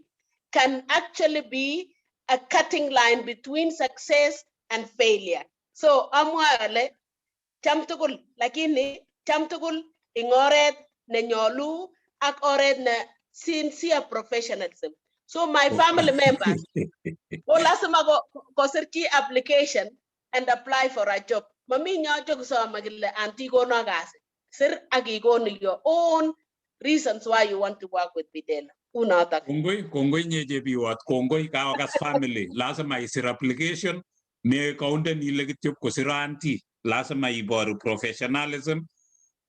can actually be a cutting line between success and failure. So amwa ale cham tugul, lakini cham tugul ing oret nenyolu ak oret ne sincere professionalism. So my family members ko lazima kosir chi application and apply for a job. Mami nyocho kusoma kile auntie kono kasi. Sir ak ikonu your own reasons why you want to work with Bidela. Unotok. Kongoi, kongoi nye Chebiwott, kongoi kaokas family. Lazima isir application, me kaunden ile kityo kosir auntie. Lazima iboru professionalism.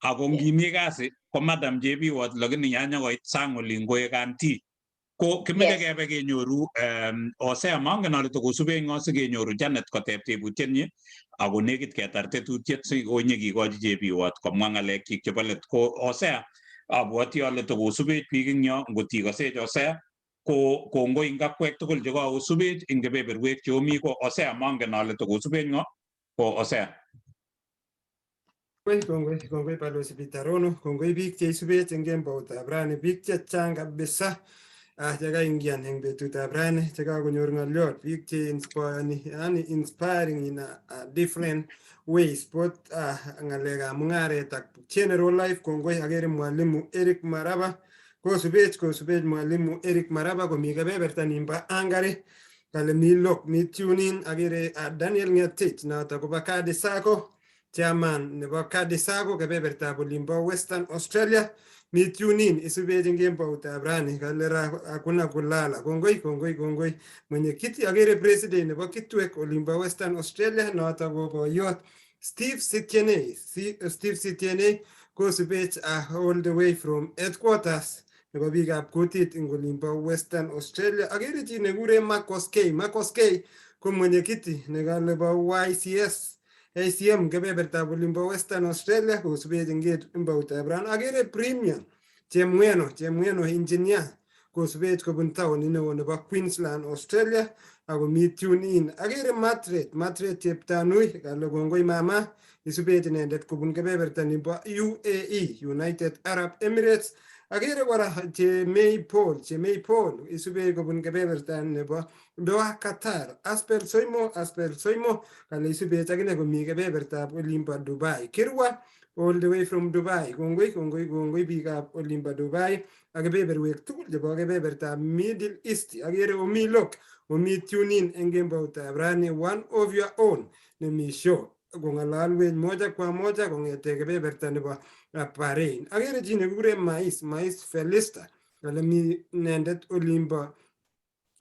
Ako ngimi kasi ko Madam Chebiwott lakini yanya koit sang olin koek auntie. Ko kimeche kebe kenyoru Hosea, mongen ale tokosube ng'o sikenyoru Janet koteb tebutietnyi ako nekit ketar tetutiet sikonye kikochi Chebiwott komwa ng'alekchik chebo let. Ko Hosea, abwoti ale tokosubech biik eng yo, ngot ikosech Hosea, ko kongoi eng akwek tugul chekokosubech eng kebeberwek cheomi. Ko Hosea, mongen ale tokosubech ng'o, ko Hosea. Kongoi, kongoi, kongoi Balozi Peter Rono, kongoi biik cheisubech eng kemboutab rani, biik chechang kabisa chekaingian eng betutab rani, chekakonyor ng'oliot, biik che inspireni, yani inspiring in a different ways, both ng'alekab mung'aret ak general life. Kongoi, akere Mwalimu Eric Maraba kosubech, kosubech Mwalimu Eric Maraba komi kebeberta nimbo Hungary, kale mi lok, mi tuning. Akere Daniel Ngetich, noto kobo Kadi Sacco, chairman nebo Kadi Sacco kebebertab olimbo Western Australia, mi tuning, isubech eng kemboutab rani, kale ra hakuna kulala. Kongoi, kongoi, kongoi mwenyekiti. Akere president nebo Kitwek olimbo Western Australia, noto ko boyot Steve Sitienei. Steve Sitienei kosubech all the way from headquarters nebo biikab kutit eng olimbo Western Australia. Akere chi nekure Marcos K. Marcos K ko mwenyekiti nekalebo YCS ACM kebebertab olimbo Western Australia, kosubech eng kemboutab rani. Akere Premium Chemweno, Chemweno engineer, kosubech kobun taonit neo nebo Queensland, Australia, ako mi tune in. Akere Matret, Matret Cheptanui, kale kongoi mama, isubech inendet kobun kebeberta nebo UAE, United Arab Emirates. Akere kora Chemei Paul, Chemei Paul, isubech kobun kebeberta nebo Doha, Qatar. Aspel Soimo, Aspel Soimo, kale isubech akine komi kebebertab olimbo Dubai. Kirwa all the way from Dubai. Kongoi, kongoi, kongoi biikab olimbo Dubai ak kebeberwek tugul chebo kebebertab Middle East. Akere Omi Lok, omi tune in eng kemboutab rani, one of your own nemi show kong'alalwech moja kwa moja kong'ete kebeberta nebo Bahrain. Akere chi nekikure Mais, Mais Felista, kale mi inendet olimbo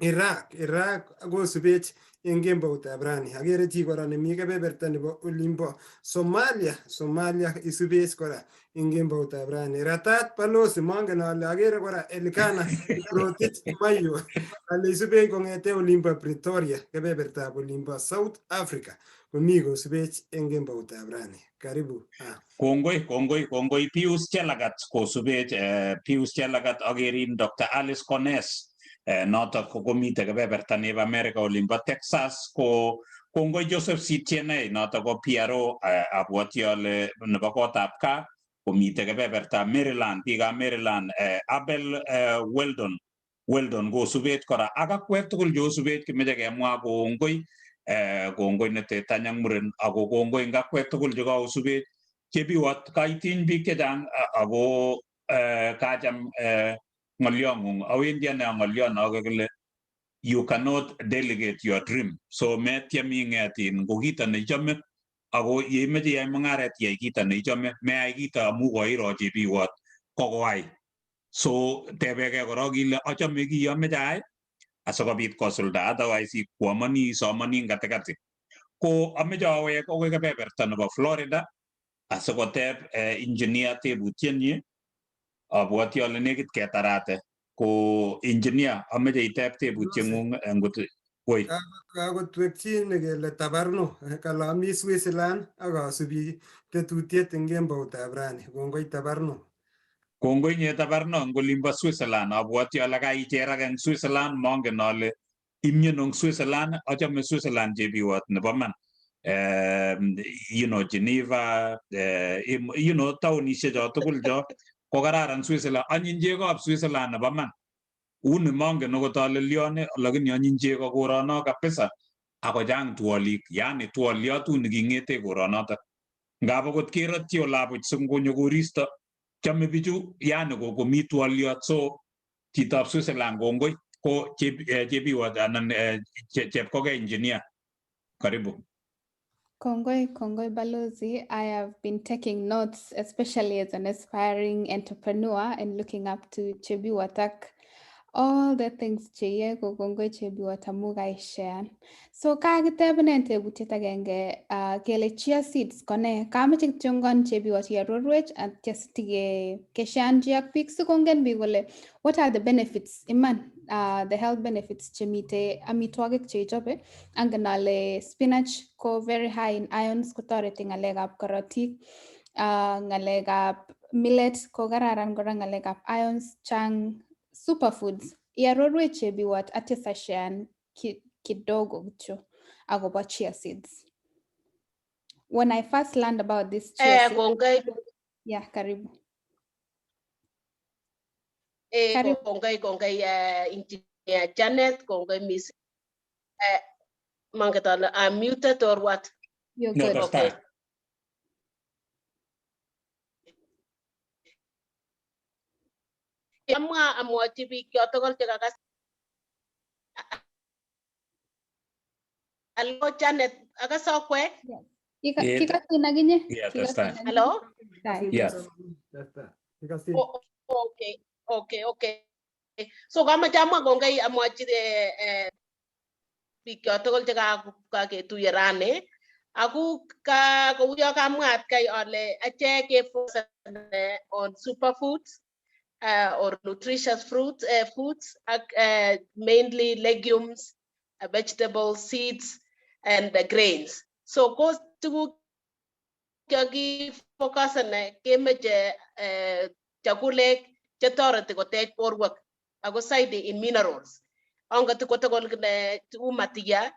Iraq, Iraq kosubech eng kemboutab rani. Akere chi kora nemi kebeberta nebo olimbo Somalia, Somalia isubech kora eng kemboutab rani. Ratat Balozi, mongen ale akere kora Elkana Rotich Mayo, kale isubech kong'ete olimbo Pretoria, kebebertab olimbo South Africa, komi kosubech eng kemboutab rani. Karibu. Kongoi, kongoi, kongoi Pius Chelagat kosubech, Pius Chelagat. Akerin Dr. Alice Kones, notok ko komite kebeberta nebo America olimbo Texas. Ko kongoi Joseph Sitienei, notok ko PRO, abwoti ale nebo kotab kaa, komite kebebertab Maryland, biikab Maryland. Abel Weldon, Weldon kosubech kora ak akwek tugul cheosubech. Kimeche kemwa kongoi, kongoi nete tany ak muren, ako kongoi eng akwek tugul chekaosubech. Chebiwot, kaitiny biik chechang ako kacham ng'olyong'ung. Awendi ane ng'olyon no kile you cannot delegate your dream, so metyem ing'et in ko kito neichome, ako yeimeche iyai mung'aret, iyai kito neichome, meyai kito amu koiro Chebiwot kokoai. So tebekee korok ile achome kii ameche ayai asikobit kosulda, otherwise ikwomoni, isomoni eng katikati. Ko ameche awek akoi kebeberta nebo Florida asikoteb engineer tebutienyi. Abwoti ale nekit ketarate. Ko engineer, ameche iteb tebutieng'ung ngot woi. Kakotwekchi nekele Tabarno, kale ami Switzerland ak asubi tetutiet eng kemboutab rani. Kongoi Tabarno. Kongoi nye Tabarno eng olimbo Switzerland. Abwoti ale kaicherak eng Switzerland, mongen ale imyeno eng Switzerland. Achame Switzerland, Chebiwot, nebo man. Geneva, taonishek cho tugul cho ko kararan Switzerland. Anyiny chegoab Switzerland nebo man. Uni mongen okot ale lione, lakini anyiny chego korono kabisa. Ako chang twolik, yani twoliot uni king'ete koronotok. Ngap okot kerotyi olabuch singonyo koristo, chome bichu yani komi twoliot. So chitab Switzerland, kongoi. Ko Chebiwat anan Chepkogei engineer, karibu. Kongoi, Kongoi Balozi. I have been taking notes, especially as an aspiring entrepreneur and looking up to Chebiwat ak all the things cheyoe. Ko kongoi, Chebiwat, amu kaishare. So kakitebenen tebutiet agenge kele chia seeds ko nee. Kameche kityongon, Chebiwat, iarorwech atya sitike keshaanchi ak biik sikongen biik kole what are the benefits iman, the health benefits chemite amitwogik cheichobe. Angen ale spinach ko very high in irons, kotoreti ng'alekab korotik. Ng'alekab millet ko kararan kora ng'alekab irons. Chang superfoods. Iarorwech, Chebiwat, atya sasharean kidogo kityo akobo chia seeds. When I first learned about this chia seeds, Kongoi. Yeah, karibu. Eh, Karibu. Kongoi, kongoi, Engineer Janet, kongoi mising. Manget ale I'm muted or what? You're No, good. that's Okay. fine. Amwa amwochi biik chotugul chekakas. Hello, Janet, akase okwek? Kikasin akinye. Yeah, that's Kikasin fine. akinye. Hello? Tai. Yes. Kikasin. Oh, okay. So kamache amwa kongoi amwochi biik chotugul chekaketuye rani. Aku ka kouyo kamwa atkai ale achek kefocus on superfoods or nutritious foods, mainly legumes, vegetables, seeds, and the grains. So ko tuguk chekifocusene kemeche chakulek chetoreti kotech borwek ako saidi in minerals. Angot kotokol kile uu matia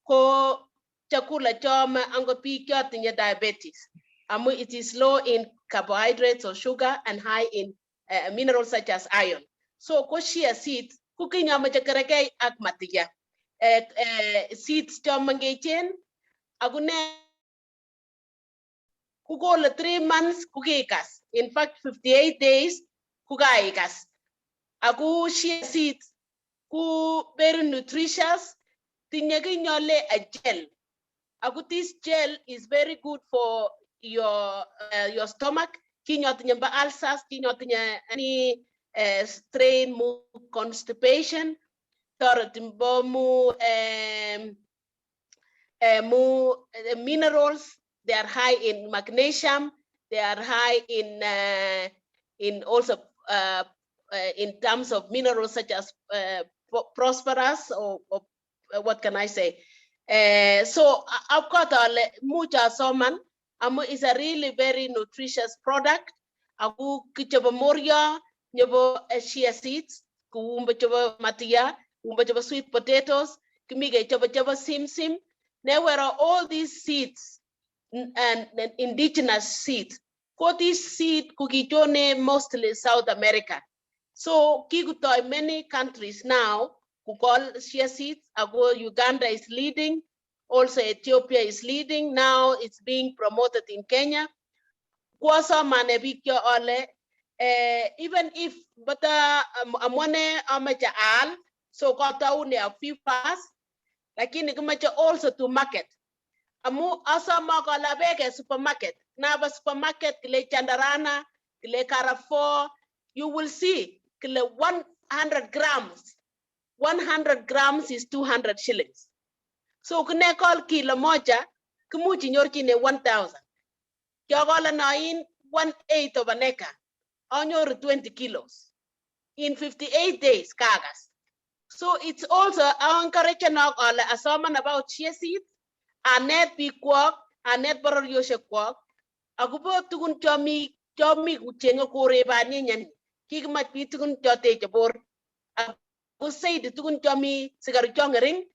ko chakula choome angot biik chotinye diabetes amu it is low in carbohydrates or sugar and high in minerals such as iron. So ko chia seeds ko kiy nemoche kerekei ak matia. Seeds cho mengechen ako ne kukole 3 months kukikas. In fact, 58 days kukaikas. Ako chia seeds ku very nutritious, tinye kiy nyole a gel. Ako this gel is very good for your stomach. Kinyotinye mba ulcers, kinyotinye any strain mu constipation, toreti mbo mu minerals. They are high in magnesium. They are high in also in terms of minerals such as phosphorus or what can I say? So I've got a much asoman amu is a really very nutritious product. Aku kichobo moria nyobo chia seeds, kuumba chobo matia, kumba chobo sweet potatoes, kimige chobo chobo simsim. There were all these seeds and indigenous seeds. Ko these seed kukichone mostly South America. So kikutoi many countries now kukol chia seeds. Ago Uganda is leading, also Ethiopia is leading. Now it's being promoted in Kenya. Kwasomane biik cho ale even if bata amwane amache aal, so kataune a few fast, lakini kimache also to market. Amu asoma kolabeke supermarket. Naba supermarket kile Chandarana, kile Carrefour, you will see kile 100 grams. 100 grams is 200 shillings. So kinekol kilo moja, kimuch inyorchine 1000. Kyokole noin 1/8 of an acre, anyoru 20 kilos. In 58 days, kakas. So it's also encourage nok ale asoman about chia seeds, anet biikwok, anet bororioshekwok, akobo tugun chomi kuchenge korebanyenyen. Kikimach biik tugun choteche bor. Ako saidi tugun chomi sikaruk cho ng'ering,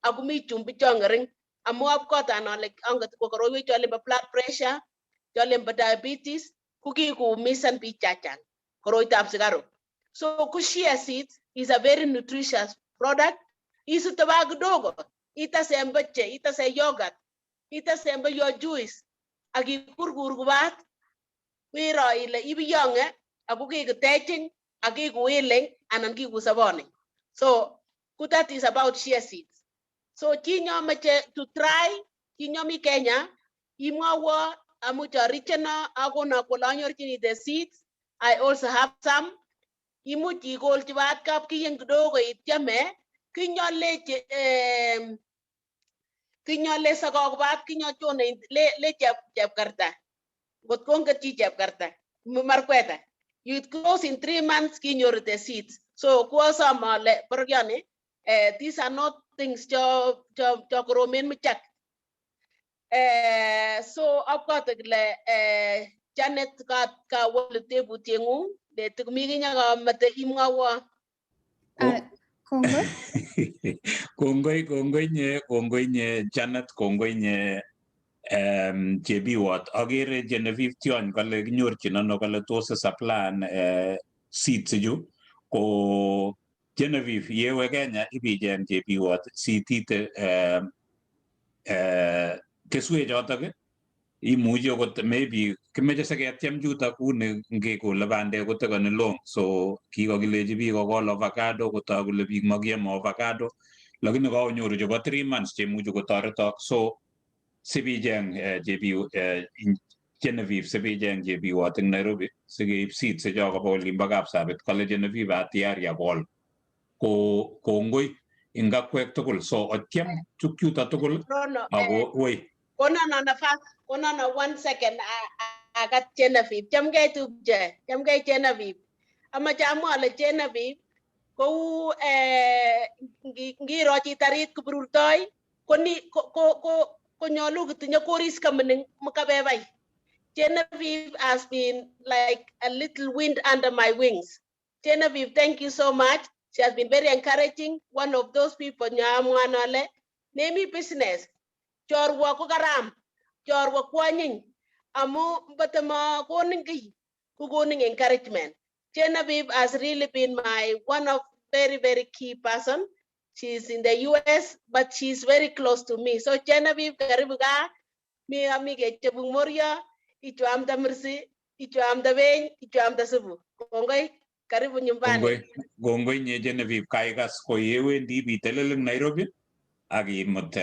ako mi chumbi cho ng'ering. Amu apkotan ale angot ko korotwek cholen bo blood pressure, cholen bo diabetes, ko kikoumisan biik chechang koroitab sikaruk. So ko chia seeds is a very nutritious product. Isute ba kidogo, itase mbeche, itase yogurt, itase mbe your juice, ak ikurkur kubat, wiro ile ibiyonge, ako kikutechin, ak kikuwiling, anan kikusobonin. So Ku that is about shea seeds. So chi nyomeche to try, chi nyomi Kenya, imwowo amuch aricheno akono kole anyorchini the seeds. I also have some. Imuch ikolchi bat kapkiyeng kidogo ityeme kinyole kinyole sokok bat kinyochone le chepkarta. Ngot konget chi chepkarta markweta. It grows in 3 months, kinyoru the seeds. So koasom ale bororyoni, these are not things cho koromen muchak. So abwate kole Janet kawolu tebutieng'ung le tikumi kinyakamete imwowo. Kongoi. Kongoi, kongoi nye, kongoi nye Janet, kongoi nye Chebiwot. Agere Genevieve Tion kale kinyorchin ano, kale tos supplyan seeds ichu. Ko Genevieve, yewe Kenya ibicheng Chebiwot sitite keswek chotok, imuchi okot maybe kimeche siketiem chutok uni ngekole bandek kotekoni long, so kikokilechi biik kokol avocado, kotok kole biik makiome avocado, lakini kakonyoru chebo 3 months chemuchi kotoretok. So sipicheng chebi Genevieve, sipicheng Chebiwot eng Nairobi sikeib seeds icho koba olimbo Kapsabet. Kale Genevieve atiari akol. Ko kongoi eng akwek tugul, so otyem chukchuto tugul. Rono, ako woi. Konono nafas, konono one second akat Genevieve. Chamgei tupche, chamgei Genevieve. Amache amwa ale Genevieve kou ngiro chi tarit kubururtoi ko ni ko konyolu kitinye koris kamining makabebai. Genevieve has been like a little wind under my wings. Genevieve, thank you so much. She has been very encouraging. One of those people nyoamwan ale nemi business. Chorwa ko karam, chorwa kwanyiny amu batama konin kiy ko konin encouragement. Genevieve has really been my one of very, very key person. She's in the US, but she's very close to me. So Genevieve, karibu gaa. Mi ami kechobun morio, ichu amda mursi, ichu amda beny, ichu amda supu. Kongoi, karibu nyumbani. Kongoi, kongoi nye Genevieve, kaikas ko yewendi ibitelel eng Nairobi ak imut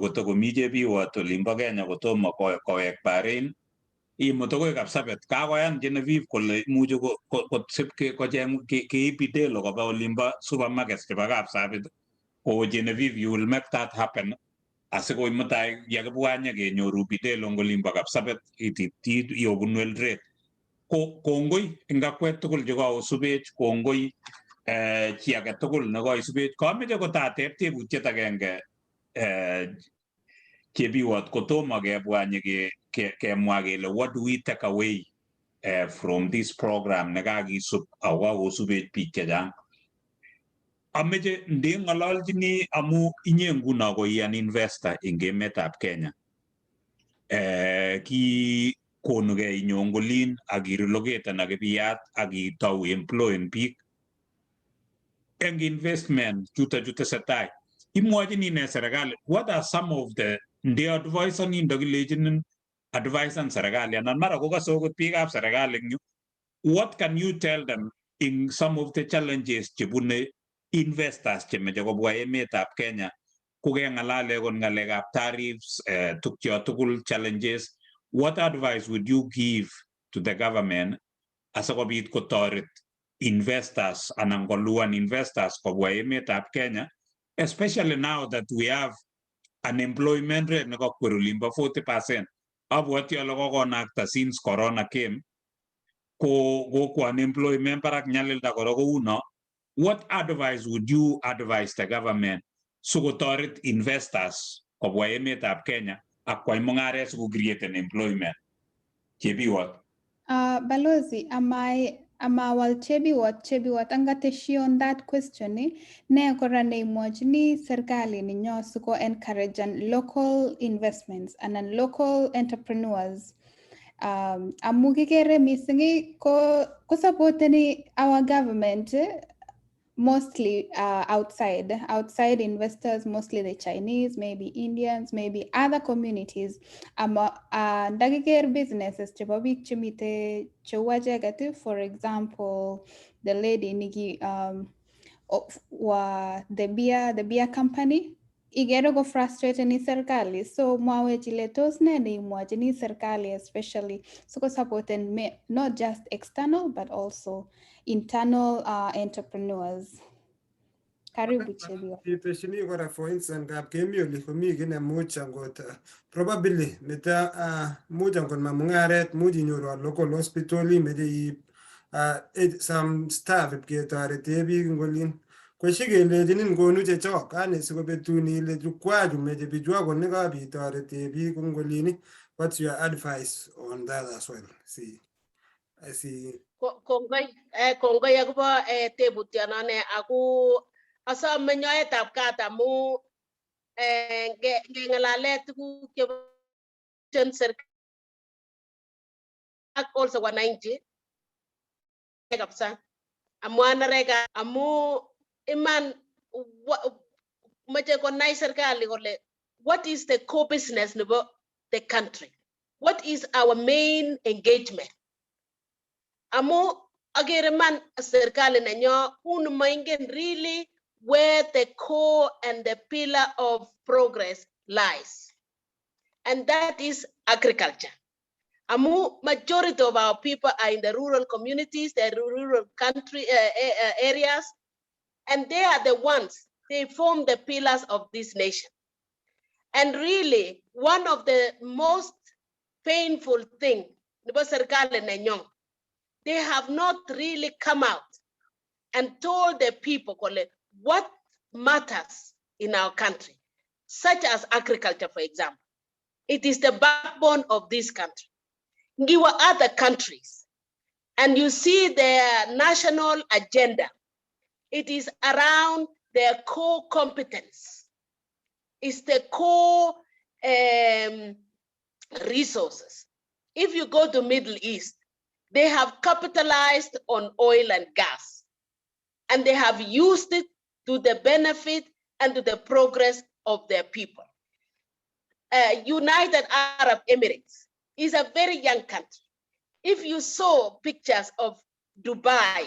kotokomi Chebiwot olimbo Kenya kotomo kowek Bahrain, imut akoi Kapsabet. Kakoyan Genevieve kole imuchi kosip kocheng keib Bidelo koba olimbo supermarkets chebo Kapsabet. Ko Genevieve, you will make that happen asikoi mutai yekibwa nyekenyoru Bidelo eng olimbo Kapsabet ititi iobunu Eldoret. Ko kongoi eng akwek tugul chekaosubech, kongoi chi age tugul nekoisubech. Kameche kotateb tebutiet agenge Chebiwot kotomo kebwa nyekemwa kele what do we take away from this program nekakisub ako kakosubech biik chechang. Ameche ndeng'ololchini amu inye nguno ko i an investor eng emetab Kenya. Ki konugei inyo ngolin ak irelocate ak ibiyat ak itou employen biik eng investment chuto chu tesetai. Imwochini ne serikali? What are some of the nde advisoni ndakilechinin advisan serikali anan mara kokase okot biikab serikali eng yu, what can you tell them in some of the challenges chebune investors chemeche kobwa emetab Kenya? Kokeng'alale kon ng'alekab tariffs, tukcho tugul challenges, what advice would you give to the government asikobit kotoret investors anan koluan investors kobwa emetab Kenya, especially now that we have unemployment rate nekokwer olimbo 40%? Abwoti ale kokonakta since corona came ko kokwo unemployment barak, nyalilda kora kouno. What advice would you advise the government sikotoret investors kobwa emetab Kenya ak kwai mung'aret sikocreaten employment? Chebiwot. Balozi, amawal Chebiwot, Chebiwot angateshi on that question, ne kora neimwochini serikali ninyo siko encourage local investments anan local entrepreneurs? Amu kikere mising ko supporteni our government mostly outside investors, mostly the Chinese, maybe Indians, maybe other communities. Ama ndakiker businesses chebo biik chemite cheu acheket, for example, the lady niki Wa the beer company ikere ko frustrated serikali. So mwawech ile tos ne neimwochini serikali, especially sikosupporten not just external but also internal entrepreneurs. Karibu, Chebiwa. Kiteshini kora, for instance, ngap kemi oli komi kiy nemuch angot probably neta much angot ma mung'aret, much inyoru a local hospital, imeche iib some staff ipketorete biik eng olin, ko shikelechinin konu chechok yani sikobetun ile jukwaa chu meche bichu akot nekabitorete biik eng olin. What's your advice on that as well? See, I see. Kongoi akobo tebutionone, ako asome nyoetab kat amu ngeng'alale tuguk chebo serikali ak also wananchi kabisa, amu anereka amu iman moche konai serikali kole what is the core business nebo the country, what is our main engagement, amu akere man serikali nenyo unu moingen really where the core and the pillar of progress lies, and that is agriculture, amu majority of our people are in the rural communities, the rural country areas, and they are the ones, they form the pillars of this nation. And really, one of the most painful thing nebo serikali nenyon, they have not really come out and told the people kole what matters in our country, such as agriculture, for example. It is the backbone of this country. Ngiwa other countries, and you see their national agenda, it is around their core competence. It's the core resources. If you go to Middle East, they have capitalized on oil and gas, and they have used it to the benefit and to the progress of their people. United Arab Emirates is a very young country. If you saw pictures of Dubai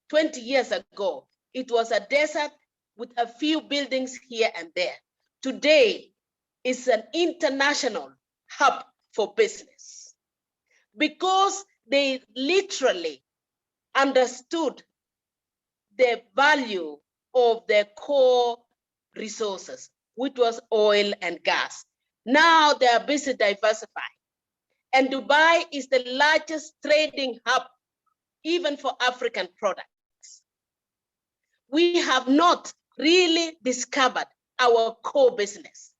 20 years ago, it was a desert with a few buildings here and there. Today, it's an international hub for business because they literally understood the value of their core resources, which was oil and gas. Now they are busy diversifying. And Dubai is the largest trading hub, even for African products. We have not really discovered our core business.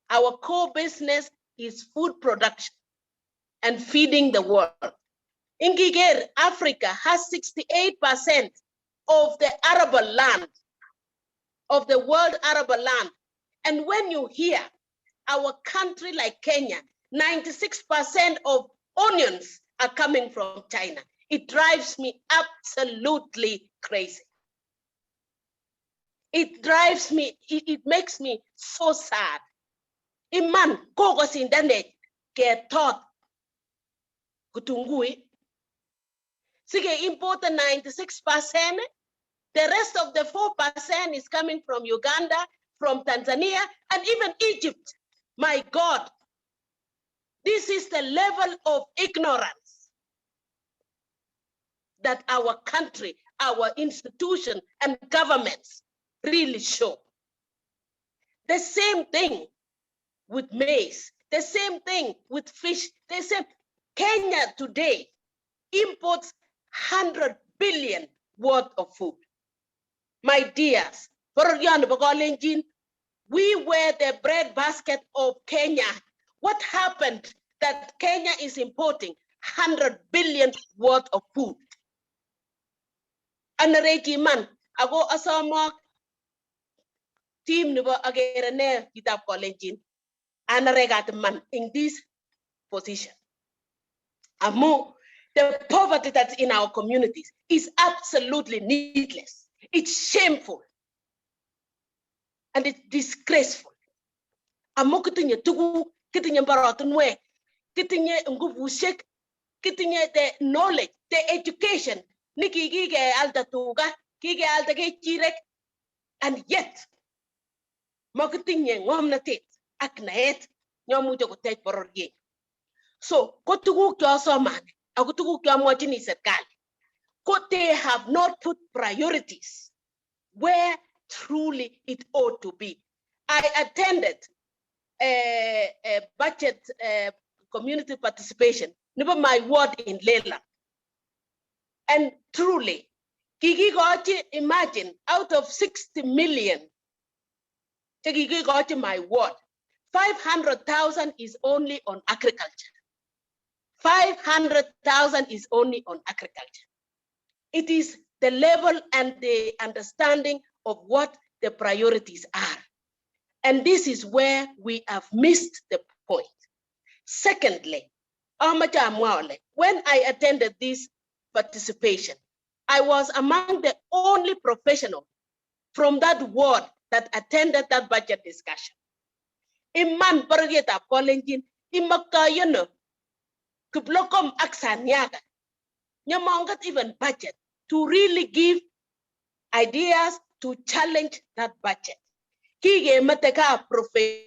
Our core business is food production and feeding the world. Ingiger, Africa has 68% of the arable land, of the world arable land. And when you hear our country like Kenya, 96% of onions are coming from China, it drives me absolutely crazy. It drives me, it makes me so sad. Iman, kokosindanech ketot kitunguik sige import 96%. The rest of the 4% is coming from Uganda, from Tanzania, and even Egypt. My God, this is the level of ignorance that our country, our institution, and governments really show. The same thing with maize, the same thing with fish, the same. Kenya today imports 100 billion worth of food. My dears, we were the bread basket of Kenya. What happened that Kenya is importing 100 billion worth of food? Anereki man, ako asomok team nebo akere ne kitab Kalenjin, anerekat man in this position. Amu, the poverty that's in our communities is absolutely needless. It's shameful. And it's disgraceful. Amu kitinye tuguk, kitinye mbarotinwek, kitinye nguvushek, kitinye the knowledge, the education, nikikikealda tuga, kikealda kechirek. And yet, makitinye ng'omnotet ak naet nyomuche kotech bororiet. So ko tuguk cheasomane ako tuguk cheamwochini serikali ko they have not put priorities where truly it ought to be. I attended a budget community participation nebo my ward in Lela. And truly, kikikochi, imagine, out of 60 million chekikikochi my ward, 500,000 is only on agriculture. 500,000 is only on agriculture. It is the level and the understanding of what the priorities are. And this is where we have missed the point. Secondly, amache amwa ole, when I attended this participation, I was among the only professional from that ward that attended that budget discussion. Iman bororietab Kalenjin imoktoi ano Kiplokom ak Saniaga nyemonget even budget to really give ideas to challenge that budget. Kikemete kaa professionals,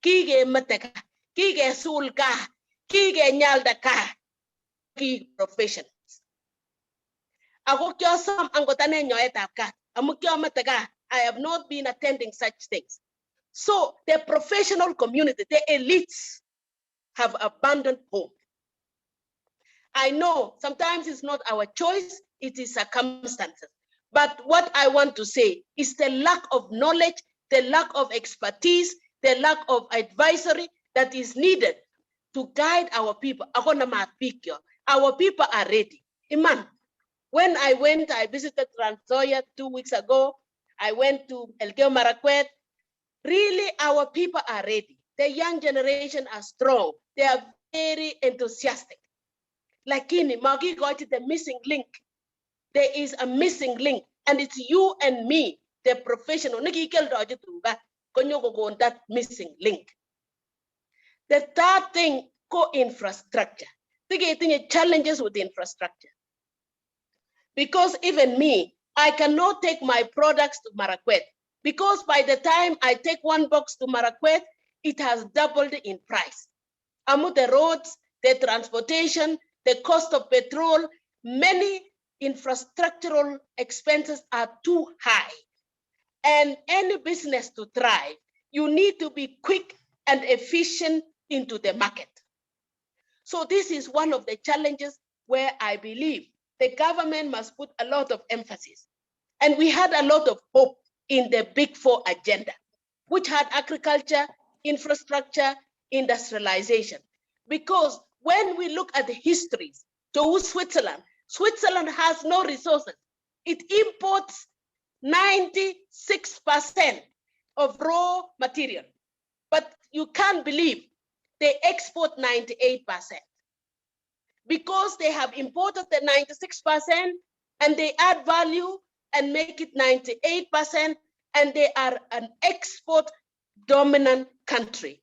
kikemete kaa, kikesul kaa, kikenyalda kaa, ki professionals. Ako kiosom angot ane nyoetab kat, amu kiomete kaa, I have not been attending such things. So the professional community, the elites, have abandoned home. I know sometimes it's not our choice, it is circumstances. But what I want to say is the lack of knowledge, the lack of expertise, the lack of advisory that is needed to guide our people. Akona mapikyo. Our people are ready. Iman, when I went, I visited Trans Nzoia 2 weeks ago. I went to Elgeyo Marakwet. Really, our people are ready. The young generation are strong. They are very enthusiastic. Lakini makikochi the missing link. There is a missing link, and it's you and me, the professional. Nekikeldochi tuga konyokokon that missing link. The third thing, co-infrastructure. Tiketinye challenges with infrastructure. Because even me, I cannot take my products to Marakwet, because by the time I take one box to Marakwet, it has doubled in price. Amu the roads, the transportation, the cost of petrol, many infrastructural expenses are too high. And any business to thrive, you need to be quick and efficient into the market. So this is one of the challenges where I believe the government must put a lot of emphasis. And we had a lot of hope in the Big Four agenda, which had agriculture, infrastructure, industrialization. Because when we look at the histories, to Switzerland, Switzerland has no resources. It imports 96% of raw material. But you can't believe they export 98%, because they have imported the 96% and they add value and make it 98%, and they are an export dominant country.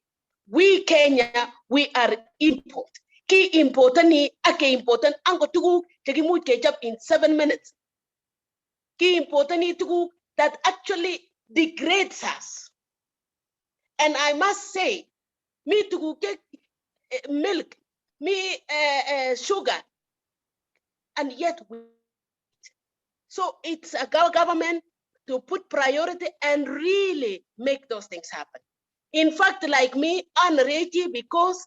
We Kenya, we are import. Ki important ni ake important ango tuguk chekimuch kechop in 7 minutes. Ki important ni tuguk that actually degrades us. And I must say, mi tuguk che milk, mi sugar, and yet we. So it's a government to put priority and really make those things happen. In fact, like me, I'm ready because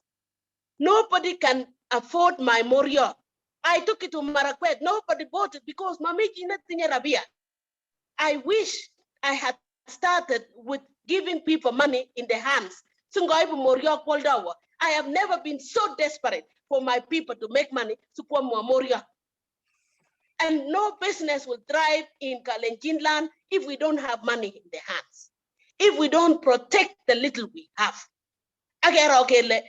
nobody can afford my morio. I took it to Marakwet. Nobody bought it because mami chi rabia. I wish I had started with giving people money in their hands. I have never been so desperate for my people to make money to morio. And no business will thrive in Kalenjin land if we don't have money in their hands, if we don't protect the little we have. Akero kele,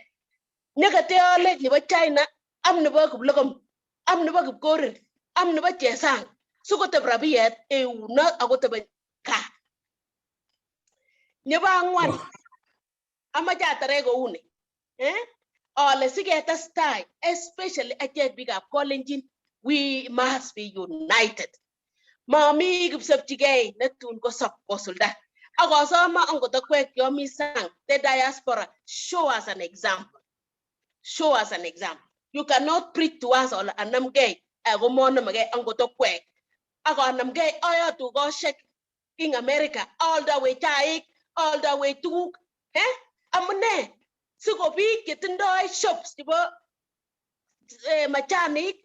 nyakate ale nebo China, am nebo Kiplokom, am nebo Kipkorir, am nebo Chesang, sikoteb rabiet eunot akotebe kaa. Nebo ang'wan, amache atare kouni. Eh? Ale siketestai, especially achek biikab Kalenjin, we must be united. Mami kipsopchigei netun kosop kosulda. Ak asome angot akwek chomi sang, the diaspora, show us an example. Show us an example. You cannot preach to us ole anamgei ako monomegei angot akwek. Ak anamgei ayat tukoshek ing America, aldowech chaik, aldowech tuguk. Eh? Amune siko biik chetindoi shops chebo machanik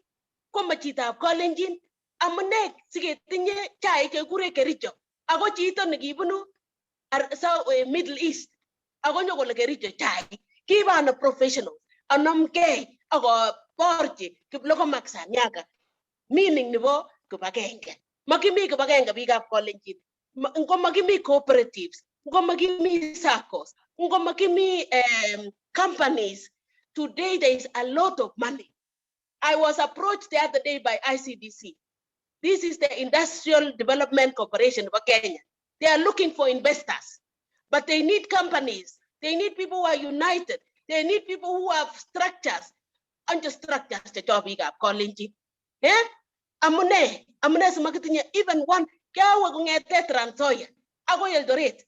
ko ma chitab Kalenjin. Amune siketinye chaik chekikure Kericho ako chito nekibunu Middle East ako nyokole Kericho chaik. Kiba professional anamgei akoborchi Kiplokomak Sanyaka meaning nebo kibagenge. Makimi kibagenge biikab Kalenjin. Ngo makimi cooperatives, ngo makimi SACCOs, ngo makimi companies. Today there is a lot of money. I was approached the other day by ICDC. This is the Industrial Development Corporation of Kenya. They are looking for investors, but they need companies. They need people who are united. They need people who have structures. Onjo structures checho biikab Kalenjin. Eh? Amune simakitinye even one kiawe kong'ete Trans Nzoia akoi Eldoret.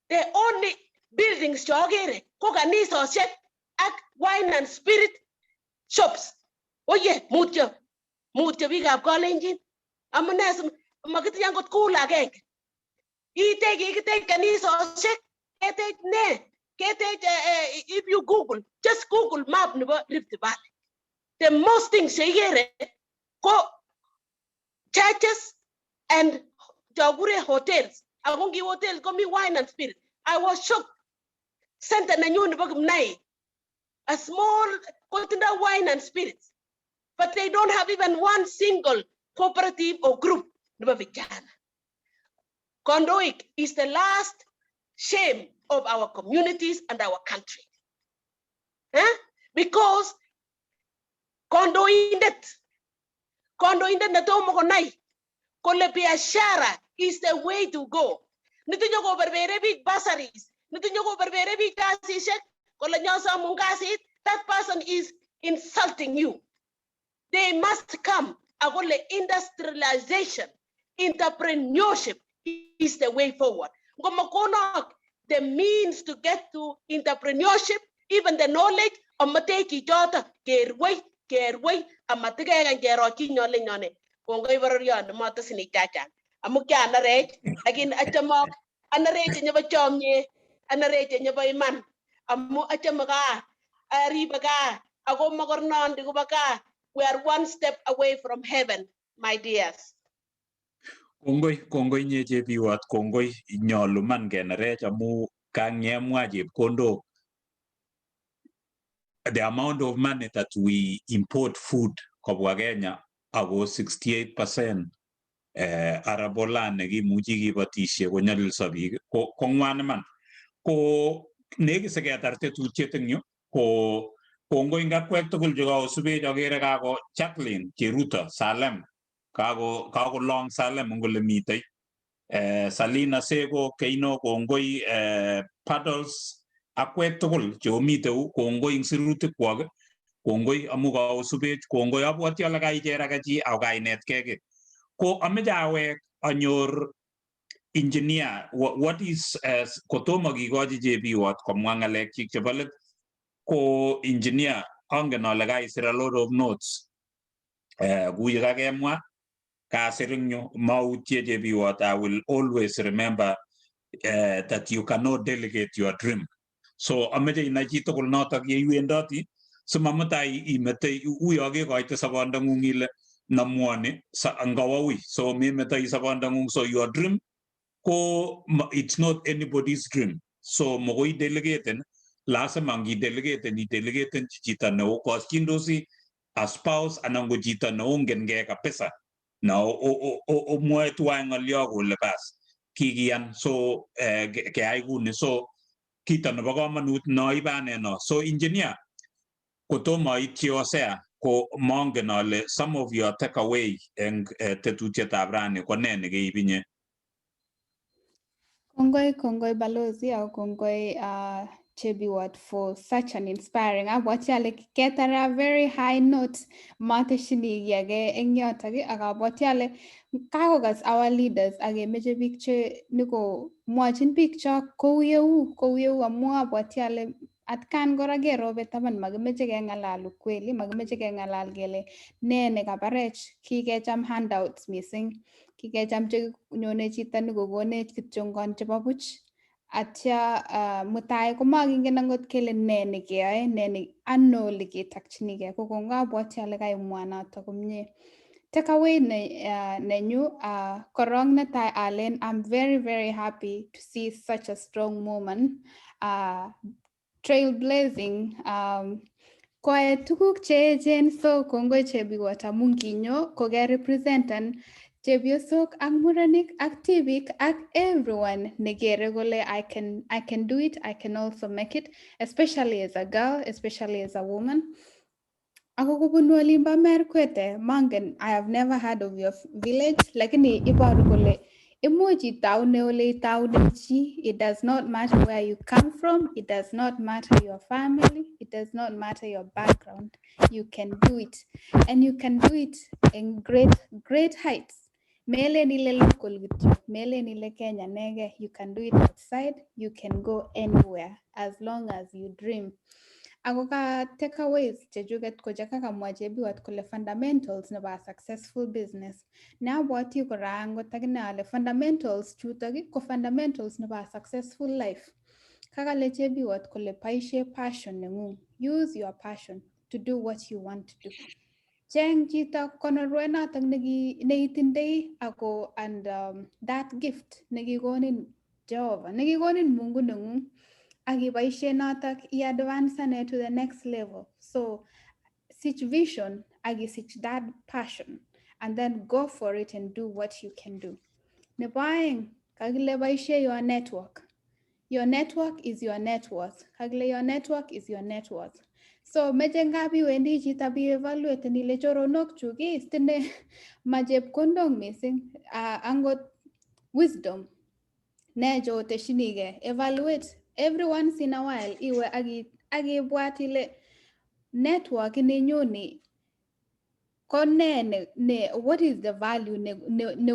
The only buildings cheokere ko kanisosiek ak wine and spirit shops. Oye, mutyo, mutyo biikab Kalenjin. Amune makitinye akot cool agenge. Itech kikitech kanisosiek, ketech ne, ketech if you Google, just Google map nebo Rift Valley. The most things cheikere ko churches and chokure hotels. Ako ngi hotel komi wine and spirit. I was shocked. Center nenyun nebo Kimnai, a small kotindo wine and spirits, but they don't have even one single cooperative or group nebo vijana. Kondoik is the last shame of our communities and our country. Eh? Because kondoindet netomo konai kole biashara is the way to go. Nitinye koberbere biik bursaries, nitinye koberbere biik kasisiek, kole nyosomun kasit, that person is insulting you. They must come akole industrialization, entrepreneurship is the way forward. Ngomakonok the means to get to entrepreneurship, even the knowledge, amatech chichoto kerwei, kerwei, amatikekany kero chi nyole nyone. Kongoi bororioni motesin chachang. Amu kianerech, lakini achamok, anereche nebo chomyet, anereche nebo iman. Amu achame gaa, aribe gaa, ako mokornondi kobo gaa. We are one step away from heaven, my dears. Kongoi, kongoi inye chebiwot, kongoi nyolu man kenerech amu kangemwa chepkondok. The amount of money that we import food kobwa Kenya ako 68% arable land nekimuchi kibotisie konyolilso biik ko ng'wan iman. Ko nekit siketar tetutiet eng yu ko kongoi eng akwek tugul chekaosubech akere kako Jacqueline Cheruto Salem kako kakolong Salem eng ole mitei Salina Seko Keino kongoi Paddles akwek tugul cheomiteu kongoi eng sirutikwok kongoi amu kaosubech kongoi abwoti ale kaicher ake chi ako kainetkei kiy ko ameche awek anyor engineer what is kotomo kikochi chebiwot komwa ng'alekchik chebo let ko engineer angen ale kaisir a lot of notes kou ye kakemwa kasir eng yu mautie chebiwot. I will always remember that you cannot delegate your dream, so ameche inai chitugul notok yeiwendoti simamutai imete uyo kekoite sobondong'ung ile namwoni ngawa ui so memetoi sobondong'ung. So your dream ko it's not anybody's dream, so mokoi delegaten. Lazima ngi-delegaten i-delegaten chito neokoschindosi a spouse anan ko chito neongenkei kabisa na omwoe tuwai ng'olyo kole bas kikiyan so keyai kuni so kito nebo komonut noibe ane no. So engineer kotomo aityi Hosea ko mongen ale some of your takeaway eng tetutietab rani ko nee nekeib inye? Kongoi, kongoi balozi au kongoi. Chebiwat, for such an inspiring. Abwati ale ketar a very high note. Mateshini kiy age eng yotok ak abwati ale kakokas our leaders ak kemeche biik che niko mwochin biik chok kou yeu, kou yeu, amu abwati ale atkan kora kerobe taban, makimeche keng'alal ukweli, makimeche keng'alal kele nee nekabarech. Kikecham handouts mising, kikecham chenyone chito nikokonech kityongon chebo buch, atya mutai komakingen angot kele nee nekeyoe, nee ne ano ole ketakchinigei. Ko kongoi, abwati ale kaimwa noto komie. Takeaway ne, nenyu, korong netai alen I'm very, very happy to see such a strong woman trailblazing, koyae tuguk che echen. So kongoi, Chebiwat, amun kinyo kokerepresentan chepyosok ak murenik ak tibik ak everyone nekere kole I can do it, I can also make it, especially as a girl, especially as a woman. Ako kobunu olimbo Merkwete, mangen, I have never heard of your village, lakini iboru kole imuch itaune ole itaune chi. It does not matter where you come from, it does not matter your family, it does not matter your background. You can do it, and you can do it in great, great heights. Melen ile local kityo, melen ile Kenya nege. You can do it outside, you can go anywhere as long as you dream. Ako ka takeaways chechuket ko chekakamwa Chebiwat kole fundamentals nebo a successful business. Ne abwati kora angot akine ale fundamentals chutok ko fundamentals nebo a successful life. Kakale Chebiwat kole boisie passion nengung, use your passion to do what you want to do. Cheng chito konorwet notok neitindoi ako and that gift nekikonin Jehova, nekikonin Mungu nengung, ak iboishe notok iadvancane to the next level. So sich vision ak isich that passion and then go for it and do what you can do. Nebo aeng, kakile boishe your network. Your network is your net worth. Kakile your network is your net worth. So meche ngap iwendi chito bi evaluate ile choronok chuk is tinde ma chepkondok mising, angot wisdom ne choteshinigei. Evaluate every once in a while, iwe akibwat ile network inenyu ni ko ne, what is the value ne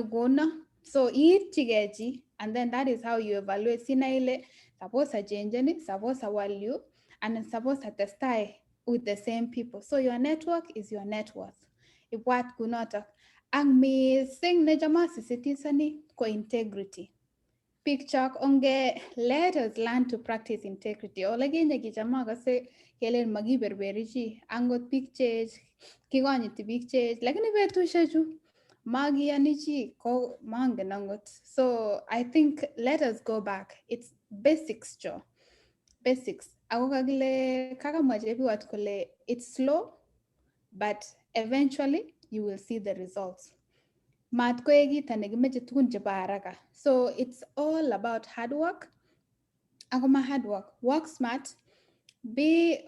kono. So iitchigei chi and then that is how you evaluate, sinai ile suppose achenjeni, suppose awal yu and suppose atestai with the same people. So your network is your net worth. Ibwat kunotok. Ak mising nechome asisitisani ko integrity. Biik chok, onge let us learn to practice integrity. Ole kinye kicham akose kelen makiberberi chi, angot biik cheech, kikonyiti biik cheech, lakini betushechu makiyoni chi, ko mangen angot. So I think let us go back. It's basics cho. Basics. Ako kakile kakamwa Chebiwat kole it's slow, but eventually you will see the results. Mat koek kito nekimeche tugun chebo haraka. So it's all about hard work. Ako ma hard work, work smart, be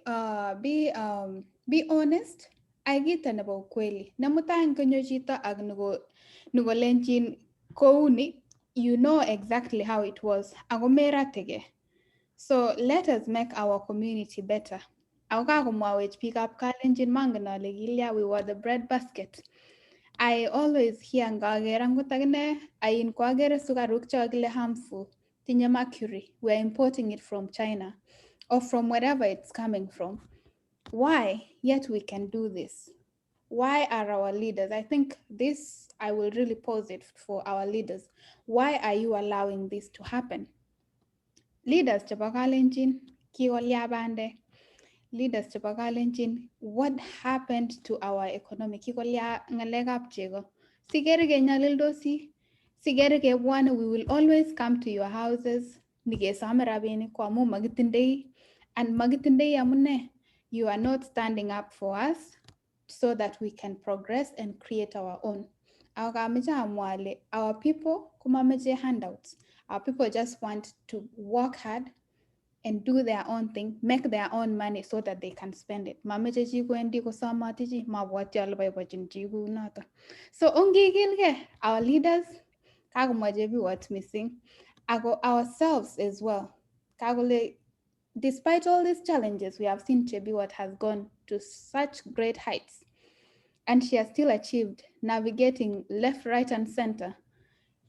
honest, ai kito nebo ukweli. Ne mutai ngonyo chito ak nikolenjin kouni, you know exactly how it was. Ako merategei. So let us make our community better. Ako kakomwawech biikab Kalenjin, mangen ale kilya we were the bread basket. I always hear ngaker angot akine ain ko akere sukaruk cho kile harmful, tinye mercury, we are importing it from China or from wherever it's coming from. Why? Yet we can do this. Why are our leaders? I think this, I will really pose it for our leaders. Why are you allowing this to happen? Leaders chebo Kalenjin, kikolya bandek? Leaders chebo Kalenjin, what happened to our economy? Kikolya ng'alekab chego? Sikere kenyalildosi, sikere kebwone, we will always come to your houses nikesome rabinik ko amu makitindoi, and makitindoi amune you are not standing up for us so that we can progress and create our own. Ako kameche amwa ale our people komameche handouts. Our people just want to work hard and do their own thing, make their own money so that they can spend it. Mameche chi kwendi kosomoti chi, mabwoti ale boibochin chi kounoto. So ongikilgei, our leaders, kakomwa Chebiwat mising, ako ourselves as well. Kakole Despite all these challenges, we have seen Chebiwott has gone to such great heights, and she has still achieved navigating left, right, and center.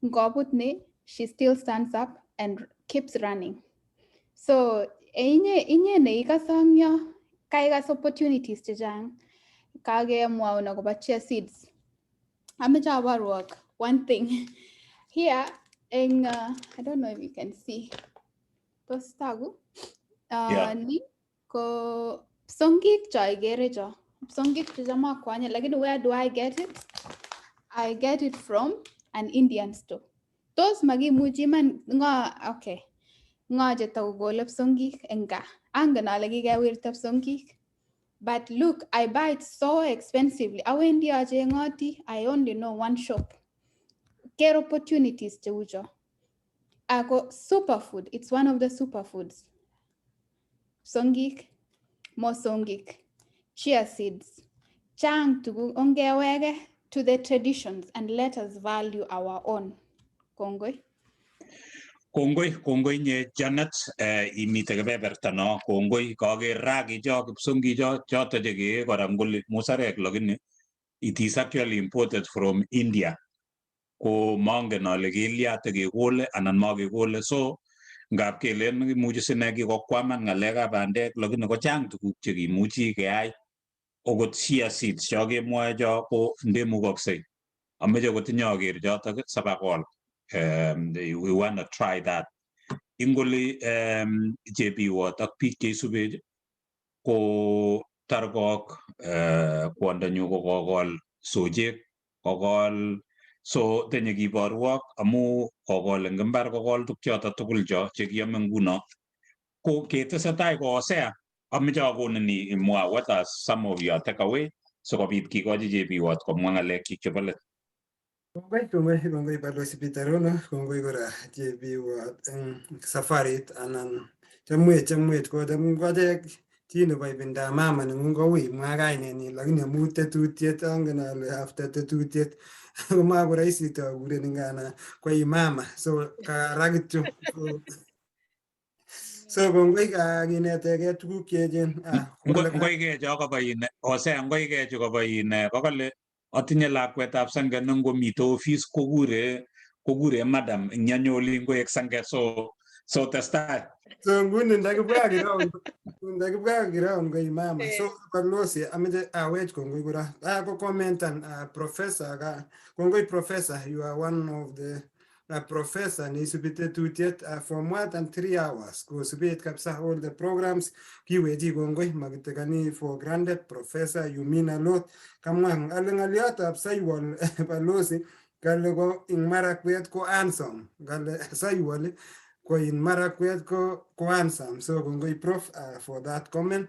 Ngobut ni, she still stands up and keeps running. So inye neikose eng yo, kaikas opportunities chechang, kakemwaun akobo chia seeds. Ameche aborwok one thing. Here, eng, I don't know if you can see. Tos tagu? Yeah. Ni ko psongik cho ikere cho. Psongik checham akwanye, lakini where do I get it? I get it from an Indian store. Tos makimuchi iman ngo, okay. Ngo chetakokole psongik eng gaa. Angen ale kikewirta psongik. But look, I buy it so expensively. Awendi acheng'oti, I only know one shop. Get opportunities cheucho. Ako superfood, it's one of the superfoods. Psongik, mosongik, chia seeds. Chang tuguk ongewege to the traditions and let us value our own. Kongoi. Kongoi, kongoi inye Janet, imite kebeberta no. Kongoi, kaker ragi cho, kipsongi cho, choto chekee kora ngoli musarek, lakini it is actually imported from India. Ko mangen ale kilya tekekole anan makekole. So ngap kelen imuchi sine kikokwaman ng'alekab bandek, lakini kochang tuguk chekimuchi keyai. Okot chia seeds cho kemwoe cho ko ndemukoksei. Ameche kotinye aker chotok sabakol. We wanna try that. Ingoli Chebiwott ak biik cheisubech ko tarkok kwondonyu ko kokol sochek, kokol so tinye kiborwok amu kokol eng imbar, kokol tukchoto tugul cho chekiome nguno. Ko ketesetai ko Hosea, ameche akonin imwa what are some of your takeaway sikobit kikochi Chebiwott komwa ng'alekchik chebo let. Kongoi, kongoi, kongoi Balozi Peter Rono, kongoi kora Chebiwott eng safarit anan chomwech chomwech kocham kochek chi nebo ibindab mama nengung koui imwa kainenyin, lakini amu tetutiet angen ale after tetutiet komako rahisi tokurenin ngana koi mama, so kara kityo. So kongoi kakinetegei tuguk cheechen. Ngoike cho kobo in Hosea, ngoike chu kobo in kokale atinye lakwetab senge nengomite office kokure madam eng yanyoli ngoek senge, so testai. So nguni ndakibwa ground koi mama. So balozi, ameche awech kongoi kora ko commentan professor ka kongoi. Professor, you are one of the professor neisubi tetutiet for more than 3 hours kosubet kabisa all the programs. Kiwechi kongoi, makitekani for granted. Professor, you mean a lot. Kamwa ale ng'oliotab Saiwal balozi, kale ko ing marakwet ko handsome, kale Saiwal ko in marakwet ko handsome. So kongoi, Prof, for that comment.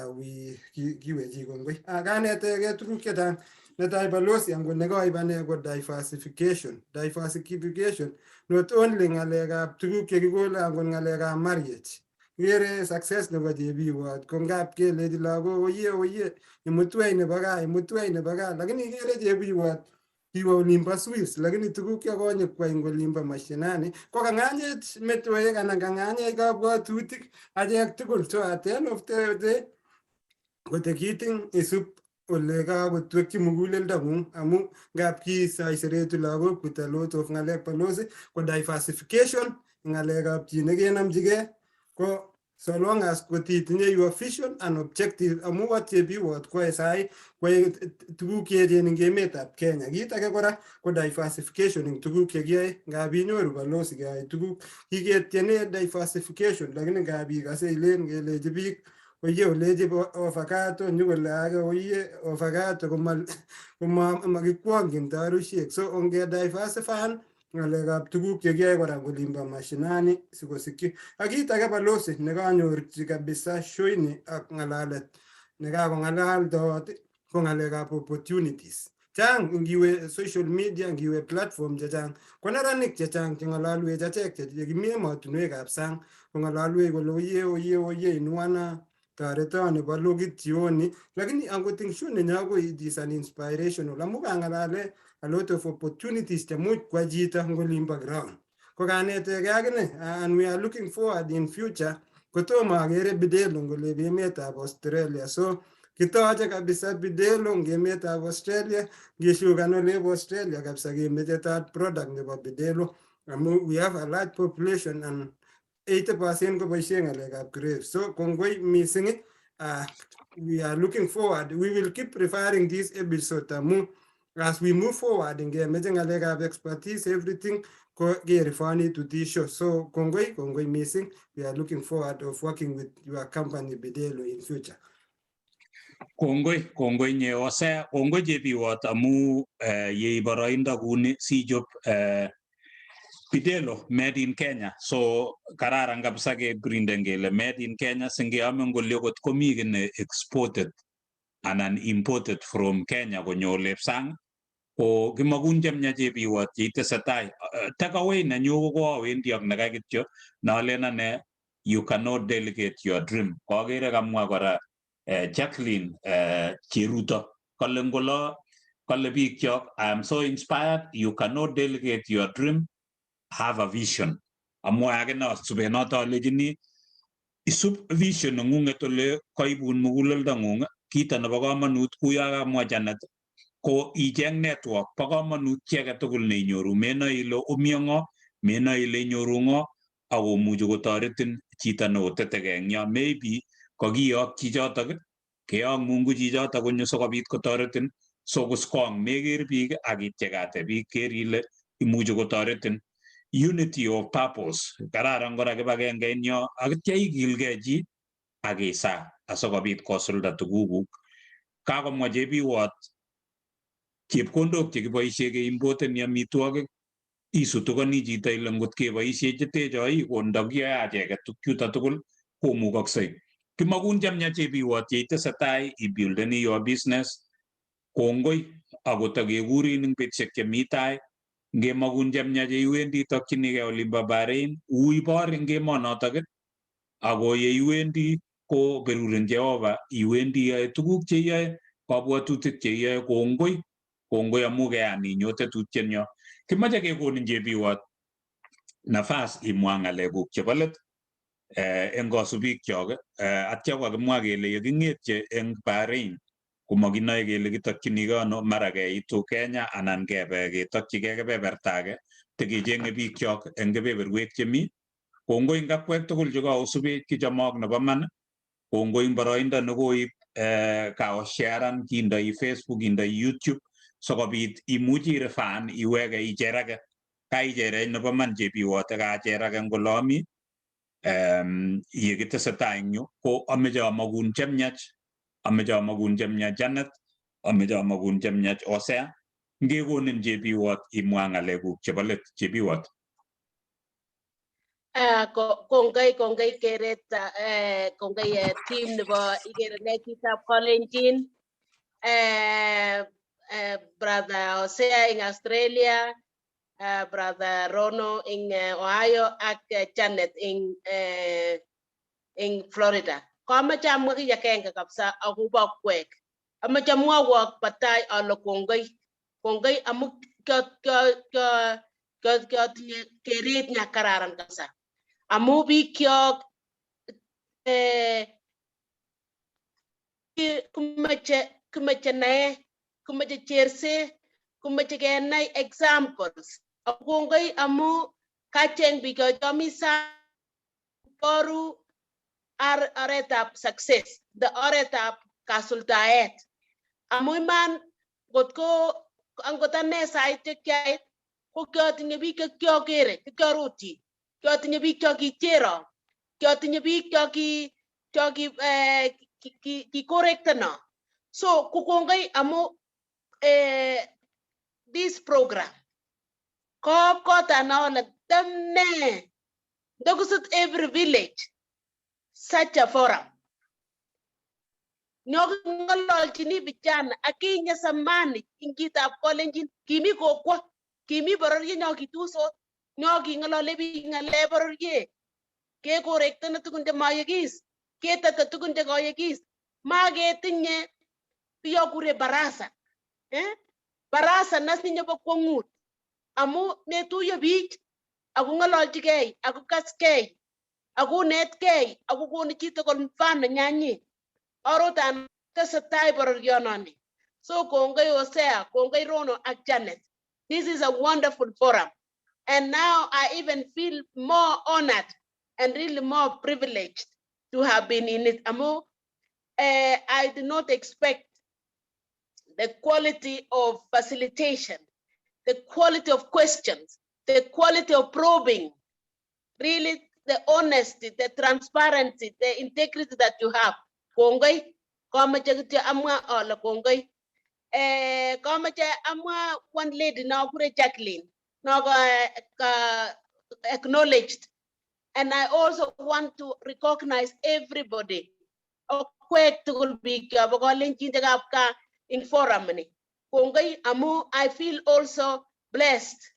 We kiwechi kongoi. Kanetegei tuguk chechang. Netai balozi, angot nekoib ane ko diversification. Diversification not only ng'alekab tuguk chekikole, angot ng'alekab marriage. Ikere success nebo Chebiwott ko ngap kelechi lagok oye oye imutwech nebo gaa, imutwech nebo gaa, lakini ikere Chebiwott kiwo olimbo Swiss, lakini tuguk chekonye kwai eng olimbo mashinani ko kang'anyech metowek anan kang'anyech kabwatutik achek tugul. So at the end of the day kotekiting isub ole kakotwekyi muguleldang'ung amu ngap kisaiseretu lagok with a lot of ng'alek balozi ko diversification, ng'alekab chi nekenomchigei ko so long as kotitinye your vision and objective amu wat Chebiwott koyae sai koyae tuguk cheechen eng emetab Kenya. Kit age kora ko diversification eng tuguk chekiyoe. Ngap inyoru balozi keyai tuguk kiketiene diversification, lakini ngap ikase ilen kelechi biik oye olechi avocado nyokole age oye avocado komakikwongyin tarusiek. So onge diversifyan ng'alekab tuguk chekiyoe kora olimbo mashinani sikosikyi. Ak kit age balozi nekanyorchi kabisa shoini ak ng'alalet nekakong'alal toot ko ng'alekab opportunities. Chang ngiwe social media, ngiwe platform chechang ko neranik chechang cheng'ololwech achek chekimi emotinwekab sang kong'ololwech kole oye oye oye inuana toreton nebo lokit jioni, lakini angot eng show nenyo ko it is an inspirational amu kang'alale a lot of opportunities chemuch kwa chito eng olimbo ground ko kanetegei akine, and we are looking forward in future. Kotomo akere Bidelo ngole emetab Australia. So kitoche kabisa Bidelo eng emetab Australia, ngishukan olebo Australia kabisa kemeche that product nebo Bidelo amu we have a large population and 80% koboisien ng'alekab grapes. So kongoi mising, we are looking forward. We will keep referring this episode amu as we move forward ngemeche ng'alekab expertise, everything ko ke-refer to this show. So kongoi, kongoi mising. We are looking forward of working with your company Bidelo in future. Kongoi, kongoi nye Hosea, kongoi Chebiwot amu yei boroindo kuni sichop Bidelo made in Kenya. So kararan kabisa keprinten kele made in Kenya singeame ngolio kot komi kiy ne exported anan imported from Kenya konyo olep sang ko kimakun chemya Chebiwot cheitesetai. Take away nenyu ko koawendi ak nekai kityo nolen ane, you cannot delegate your dream. Koakere kamwa kora Jacqueline Cheruto kale ngolo kale biikchok, "I am so inspired. You cannot delegate your dream, have a vision." Amwae akine asuben noto alechini isub vision neng'ung'et ole kaibun muguleldo ng'ung. Kito nebo komonut kuyo kamwa Janet ko icheng network. Bo komonut chi age tugul neinyoru, menoe ile umio ng'o, menoe ile inyoru ng'o akomuchi kotoretin chito neotetekei eng yo. Maybe kokiyok chichotok, keyok Mungu chichotok konyo sikobit kotoretin. So kuskong meker biik ak itchekate biik, ker ile imuchi kotoretin. Unity of purpose kararan kora, kibagenge en yo akitya ikilgei chi ak isaa asikobit kosulda tugukuk. Kakomwa Chebiwot chepkondok chekiboisie keimpoteni amitwogik, isutukoni chito ile ngot keboisie chetechoi ko ndakiyoe acheket chuto tugul komukoksei. Kimakun chemya Chebiwot yeitesetai ibuildeni your business. Kongoi akot akekurin eng betusiek chemi tai ngemakun chemya cheiwendi itokchinigei olimbo Bahrain ui bor eng emonotok ako yeiwendi ko berurin Jehova iwendi iyoe tuguk cheiyoe, kabwatutik cheiyoe. Kongoi, kongoi amu keyan inyo tetutienyo. Kimoche kekonin Chebiwot nafas imwa ng'alekuk chebo let eng kosubikchok atya kokakimwa kele yeking'etye eng Bahrain komakinoe kele kitokchinigei ano, mara keitu Kenya anan kebe ketokchigei kebeberta age tekecheng'e biikchok eng kebeberwek chemi. Kongoi eng akwek tugul chekaosubech, kichomok nebo man. Kongoi eng boroindo nekoib kaosharan kindoi Facebook, kindoi YouTube sikobit imuchi irifan iwege icherake kaicherech nebo man Chebiwote kacherake ngolomi yekitesetai eng yu ko ameche amakun chemyach, ameche amakun chemyach Janet, ameche amakun chemyach Hosea. Ngekonin Chebiwot imwa ng'alekuk chebo let, Chebiwot. Kongoi, kongoi keret, kongoi team nebo ikere nekitab Kalenjin, brother Hosea ing Australia, brother Rono ing Ohio ak Janet ing Florida. Komache amwa kiy agenge kabisa akobo kwek. Amache amwowok batai ale kongoi, kongoi amu kiotinye keret nya kararan kabisa. Amu bikyok komoche naet, komoche cherset, komoche kenai examples. Ako kongoi amu kacheng biik chomi sang boru oretab success, the oretab kasuldaet. Amu iman kotko angot ane sait chekiait ko kiotinye biik che kiokere, che kiorotyi, kiotinye biik chokichero, kiotinye biik choki kikorekteno. So ko kongoi amu this program kobwatana ale tamne ndokusut every village such a forum nyoking'ololchini vijana. Akinye zamani ingitab Kalenjin kimi kokwo, kimi bororiet nyokitusot, nyoking'olole biik ng'alek bororiet, kekorektene tugun chemoyokis, ketete tugun chekoyokis. Maketinye kure baraza, eh? Baraza nasinye bo kwong'ut amu netuiyo biik ako ng'ololchigei ako kaskei. Akunetkei akukoni chitugul mfano nyanyi orotan tesetai bororiononi. So kongoi Hosea, kongoi Rono ak Janet. This is a wonderful forum. And now I even feel more honored and really more privileged to have been in it. Amu, I did not expect the quality of facilitation, the quality of questions, the quality of probing, really the honesty, the transparency, the integrity that you have. Kongoi, komache kityo amwa ale kongoi. Komache amwa one lady nokure Jacqueline, noko acknowledged. And I also want to recognize everybody. Okwek tugul biik chobo kalenjin chekab kaa in forum ni. Kongoi amu I feel also blessed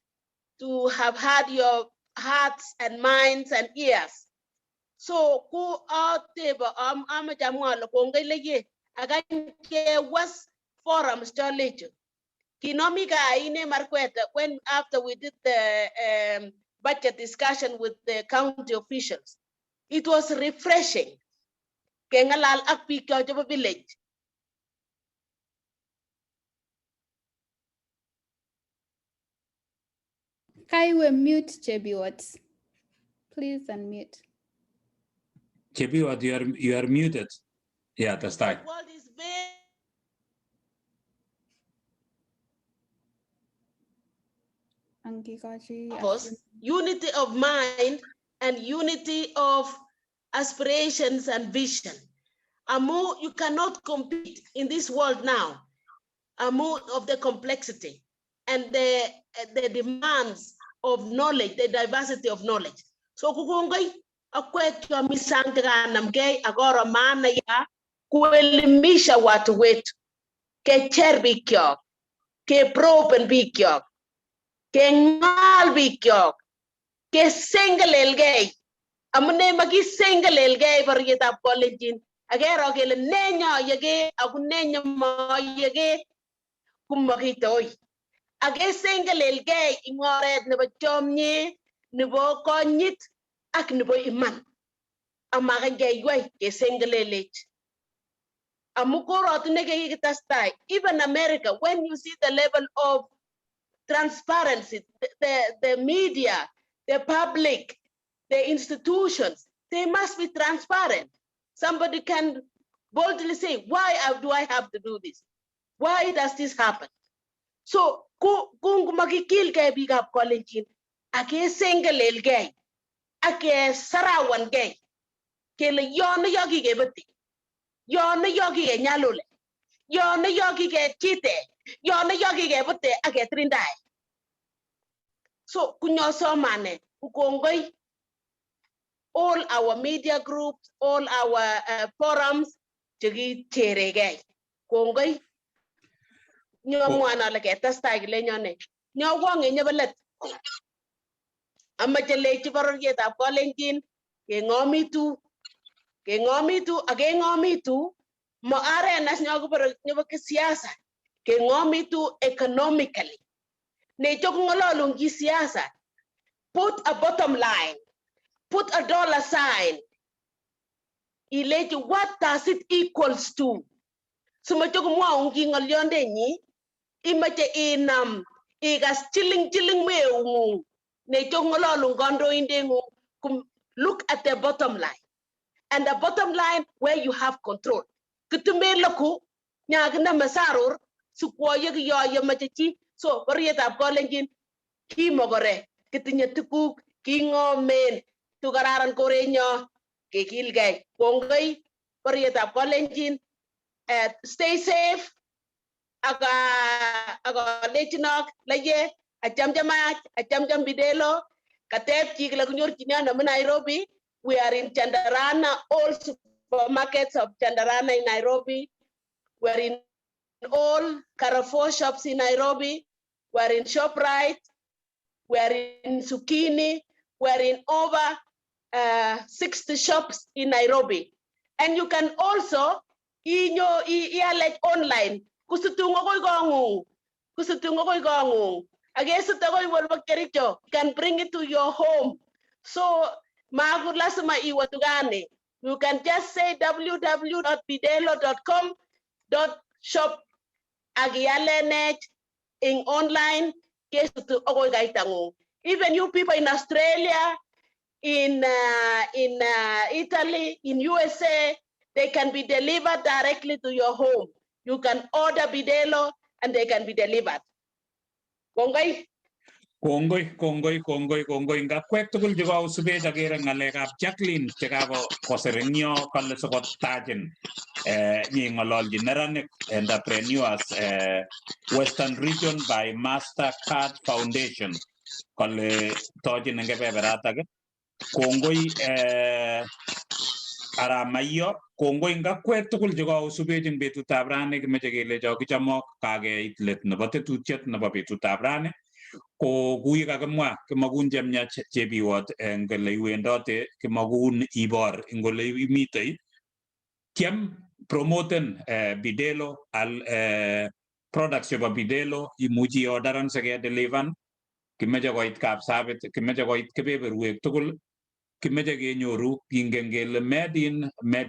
to have had your hearts and minds and ears. So ku atebe amache amwa ale kongoi leye akany kewas forums cholechu. Kinomi kaa ine Markweta when after we did the budget discussion with the county officials, it was refreshing. Kengalal ak biik cho chebo village. Kaiwe mute, Chebiwot. Please unmute. Chebiwot, you are muted. Yeah, testai. The world is very Angikochi purpose, unity of mind and unity of aspirations and vision. Amu, you cannot compete in this world now. Amu of the complexity and the demands of knowledge, the diversity of knowledge. So kukongoi akwek chomi sang chekanamgei akoro maana ya kuelimisha watu wetu, kecher bikyok, keproben bikyok, keng'al bikyok, kesengelelgei. Amune makisengelelgei bororietab Kalenjin akero kele nenyoyeke ako nenyemoyeke komakitoi. Akesengelelgei ing oret nebo chomyet, nebo konyit ak nebo iman. Amakany keywei kesengelelech. Amu korotinwek chekikitestai, even America, when you see the level of transparency, the media, the public, the institutions, they must be transparent. Somebody can boldly say, why do I have to do this? Why does this happen? So, kung makikilgei biikab Kalenjin, akesengelelgei, akesarawankei, kele yono yo kikebeti, yono yo kikenyalule, yono yo kikechite, yono yo kikebute aketirindae. So kunyosomane, kukongoi all our media groups, all our forums chekicheregei. Kongoi. Nyomwan ale ketestai kilenyone. Nyowong en nyobo let. Amache lechi bororietab Kalenjin keng'omitu, keng'omitu ak keng'omitu mo oret nas nyobo kisiasa, keng'omitu economically. Necho kong'ololun kisiasa, put a bottom line, put a dollar sign. Ilechi what does it equals to? Simoche komwoun ki ng'olyondenyi, imoche inam ikas chiling chiling meung'ung. Necho kong'ololun kandoindeng'ung, look at the bottom line. And the bottom line where you have control. Kitume loku, nyakiname sarur, sikwoye kiyoye moche chi. So bororietab Kalenjin, kimokore, kitinye tukuk, king'omen, tukararan korenyo, kekilgei. Kongoi bororietab Kalenjin, stay safe, aka akolechinok leye, achamchamach, achamcham Bidelo, kateb chi kole kinyorchini ano Nairobi. We are in Chandarana, all supermarkets of Chandarana in Nairobi. We are in all Carrefour shops in Nairobi. We are in ShopRite. We are in Sukini. We are in over 60 shops in Nairobi. And you can also inyo ialech online. Kusutung akoi kong'ung. Kusutung akoi kong'ung. Akesut akoi Wolbo Kericho. You can bring it to your home. So Maku lazima iwe dukani. You can just say www.bidelo.com.shop ak ialenech ing online, kesutu akoi kaitang'ung. Even you people in Australia, in Italy, in USA, they can be delivered directly to your home. You can order Bidelo and they can be delivered. Kongoi. Kongoi, kongoi, kongoi, kongoi. Ngakwek tugul chekaosubech akere ng'alekab Jacqueline chekakosir eng yo, kale sikotachin nying'ololchi neranik entrepreneurs Western Region by Mastercard Foundation, kale tochin eng kebeberatak. Kongoi Aramaiyo, kongoi ngakwek tugul chekaosubech eng betutab rani. Kimeche kelecho kichomok, kakeit let nebo tetutiet nebo betutab rani. Ko kui kakimwa, kimakun chemiach chebiwot eng kole iwendote, kimakun ibor eng ole imitei. Tiem promoten Bidelo al products chebo Bidelo, imuchi iorderan sikedelivan. Kimeche koit Kapsabet, kimeche koit kebeberwek tugul, kimeche kenyoru kingen kele made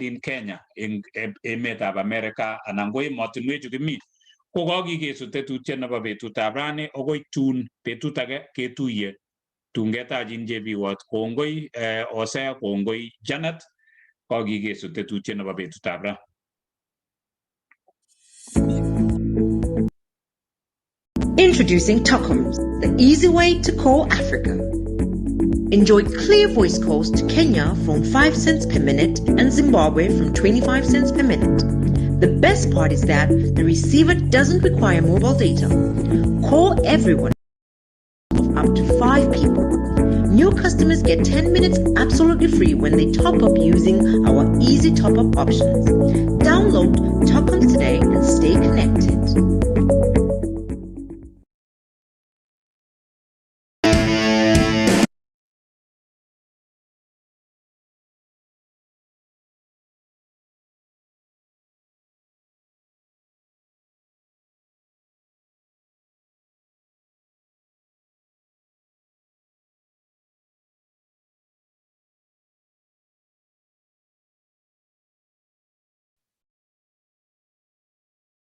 in Kenya eng emetab America anan ko emotinwechu kimi. Ko kakikesu tetutiet nebo betutab rani, akoi tun betut age ketuiye, tun ketachin chebiwot. Kongoi Hosea, kongoi Janet, kakikesu tetutiet nebo betutab ra. Introducing Tokoms, the easy way to call Africa. Enjoy clear voice calls to Kenya from 5 cents per minute and Zimbabwe from 25 cents per minute. The best part is that the receiver doesn't require mobile data. Call everyone of up to 5 people. New customers get 10 minutes absolutely free when they top up using our easy top up options. Download Tokoms today and stay connected.